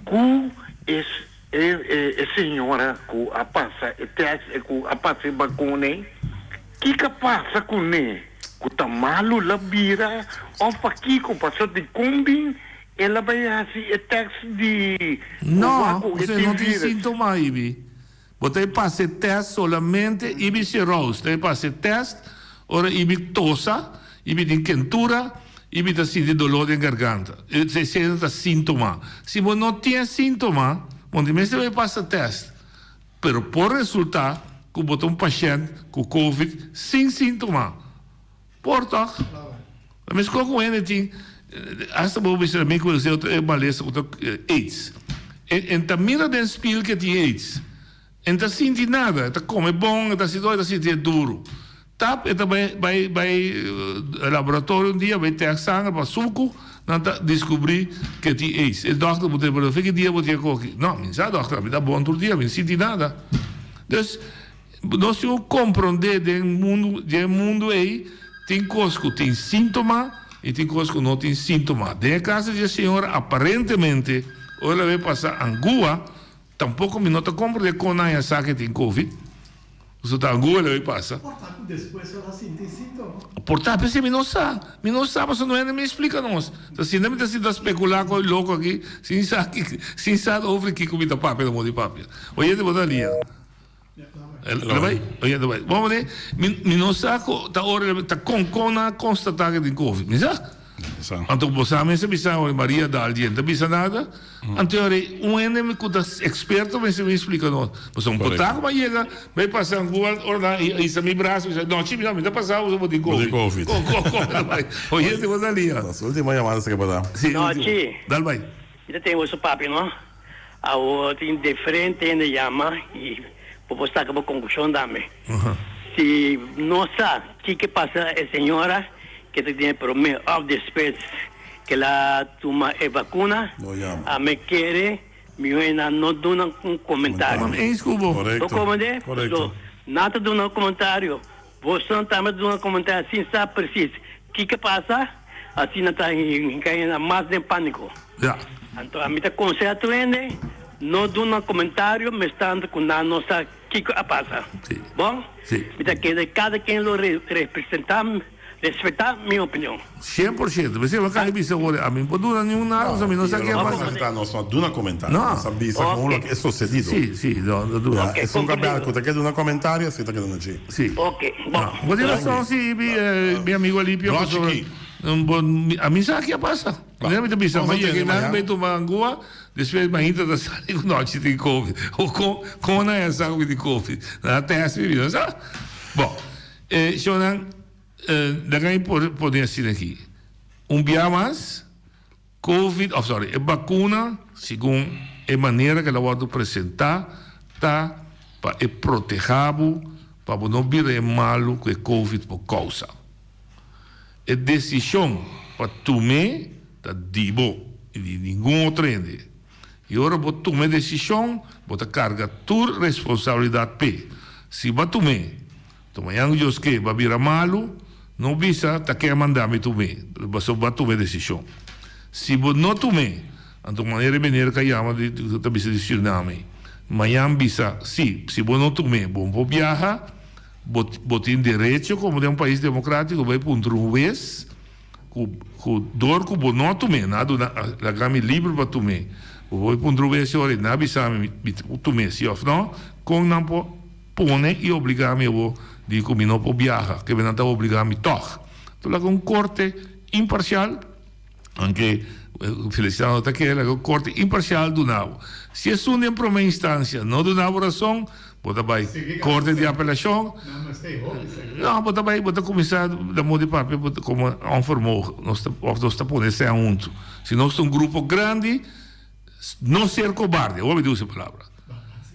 ku e e señora ku a pasa e tèst e ku a pasa e bakuna ei, kiko a pasa kuné? Ku ta malu la bira òf pakiko? Pasobra di kon bin el a bai hasi e tèst di No, ku e pasobra e no tin tin virus? síntoma, Ibi. Bo ta e pasa e test solamente Ibi Sherous ta e pasa e test ora Ibi tosa, Ibi tin kentura, Ibi ta sinti dolor den garganta. Esei ta sintoma. Si bo no tin e sintoma, bo no tin mester bai pasa test. Pero por resulta ku bo ta un pashent ku covid sin sintoma. Por toch? Ta meskos ku hende tin, hasta bo bisa mi ku esei otro e malesa ku ta aids. E ta mira den spiel ke tin aids. E no ta sinti nada, e ta kome bon, e ta hasi todo, e ta sinti e duru. Tap e ta bai bai bai laboratorio un dia bai tèst sanger pa suku, nan ta diskubrí ke tin aids. E dòkter bo ta pregunta, fe ki dia bo tin e koki? No, mi sa dòkter, mi ta bon tur dia, mi no sinti nada. Dus. Nos tin ku komprondé den mundu, den e mundu ei tin kos ku tin síntoma i tin kos ku no tin síntoma. Den e kaso di e señora aparentemente ora el a bay pasa angua, tampoko mi no ta komprondé kon nan a sa ke tin covid, pasobra ta angua el a bay pasa. Por ta ku despues el a sinti síntoma. Por ta, p'esei mi no sa, mi no sa pasobra no hende mi splika nos. Ta sinta mi ta sinta spekulá ku e loko aki sin sa sin sa over kiko mi ta papia na modo di papia. Oyente bo ta lia. El bai? Oye, el bai. Bon, meneer, mi, mi no sa ko ta ora ta kon kon nan a konstatá ke tin covid. Mi sa? Sa. Anto bo sa mester bisa ora Maria dal dje, no ta bisa nada. Anto ora un hende mi ku ta eksperto mester bin splika nos. Pasobra un Korekto. potaku a yega bai pasa Anguba ora nan a hisa mi brasa mi sa no chi mi ta pasa bo bo tin Bo tin covid. covid. Kon kon kon el bai. Oye, bo ta lia. Nos ultimo yamada esaki por ta. Si, No, ultimo. chi. Dal bai. Mi ta tene boso papia no. Awor tin diferente hende yama y bo por saca bo conclusion tambe. Si no sa kiko pasa e señora ke ta tin e prome of despues ke la tuma e vacuna, ami kere miho e nan no duna un comentario. Mam eens ku bo. Bo comprende? So nan ta duna un comentario Bosonan tambe ta duna komentario sin sa presis kiko pasa, asina ta hinka hende mas den pániko. Ja. Anto ami ta konseha tur hende no duna komentario mestando ku nan no sa kiko a pasa. Si. Bon? Si. Mi ta kere kada ken lo representá Respetá mi opinion. 100%. P'esei bo a bisa awor, ami no por duna niun nada, pasobra mi no sa ke a pasa. Nos no a duna comentario. No. Nos a bisa con loke e sucedido. Si, si, no, no duna. Ya, esun ku a bel ku ta ke duna comentario, así ta ke duna dje. Si. Ok, bon. Bo tin rason, si, mi amigo Alipio, pasobra ami sa ke a pasa. Manera mi ta bisa, mi a yega einan, mi a tuma angua, despues mainta ta sali ku nochi tin covid. O kon, kon nan a sa ku mi tin covid? Nan a test mi, mi no sa. Bon. E shownan laga mi por pone asina aki. Un bia mas, covid, of sorry, e bakuna segun e manera ke el a wòrdu presentá ta pa e protehá bo pa bo no bira e malu ku e covid por kousa. E desishon pa tum'é ta di bo i di ningun otro hende. I ora bo tuma e desishon, bo ta karga tur responsabilidat p'e. Si bo a tum'é. Anto mañan ku Dios ke, bo a bira malu, no bisa ta ken a manda mi tum'é, pasobra bo a tuma e desishon. Si bo no tum'é, anto manera e meneer ka yama di ta bisa di Suriname, mañan bisa, si, si bo no tum'é, bo no por biaha, bo bo tin derecho komo den un pais demokratiko bai puntra un hues ku ku dor ku bo no a tum'é, nan a duna laga mi liber pa tum'é, bo por bai puntra un hues si ora i nan a bisa mi mi tum'é si òf no, kon nan por. Pone i obligá mi awor di ku mi no por biaha, ke nan ta obligá mi tòg. Enton laga un korte imparsial, anke Feliciano no ta kere, laga un korte imparsial duna bo. Si esun den promé instansia no duna bo rason, bo ta bai korte di apelashon. No, bo ta bai, bo ta kuminsá na modo di papia bo ta komo onvermogen, nos ta òf nos ta pone sèn huntu. Si nos ta un grupo grandi, No ser cobarde, awor mi ta usa e palabra.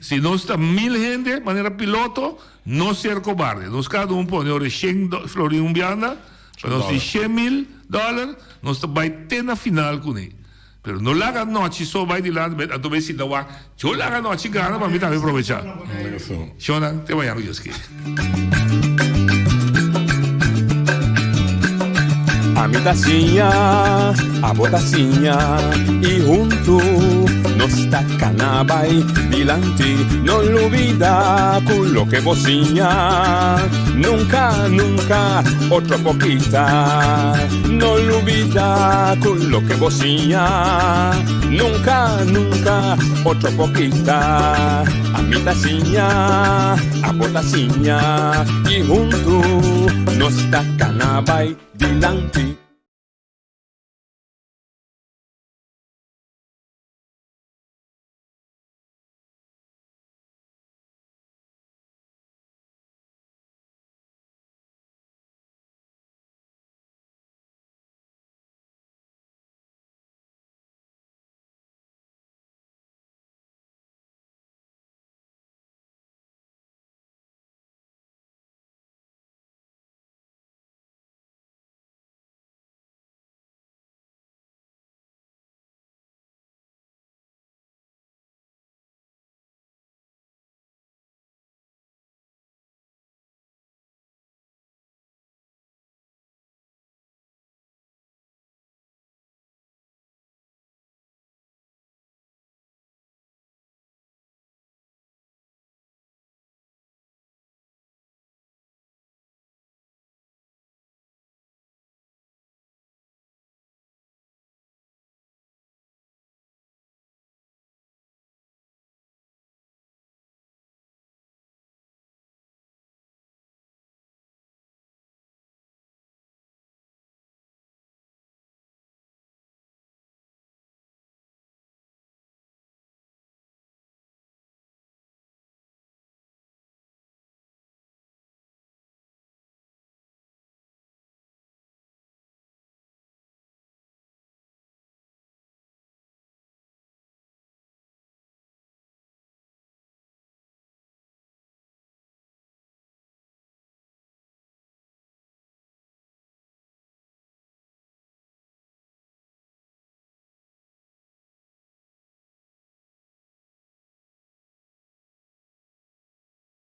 Si nos ta mil hende, manera piloto, no ser cobarde. Nos cada un pone ora shen florin un bianda, pa nos tin 100.000 dollar, nos ta bai te na final cune. Pero no laga nochi so bai dilanti, anto bay sinta wak, yo laga nochi gana pa mi tambe probecha. Shona, te mañana cu Dios kier. Ami ta siña, abo ta siña y huntu nos ta cana bay dilanti. No lubida cu loke bo siña nunca, nunca otro por kita. No lubida cu loke bo siña nunca, nunca otro por kita. Ami ta siña, abo ta siña y huntu nos ta cana bay dilanti.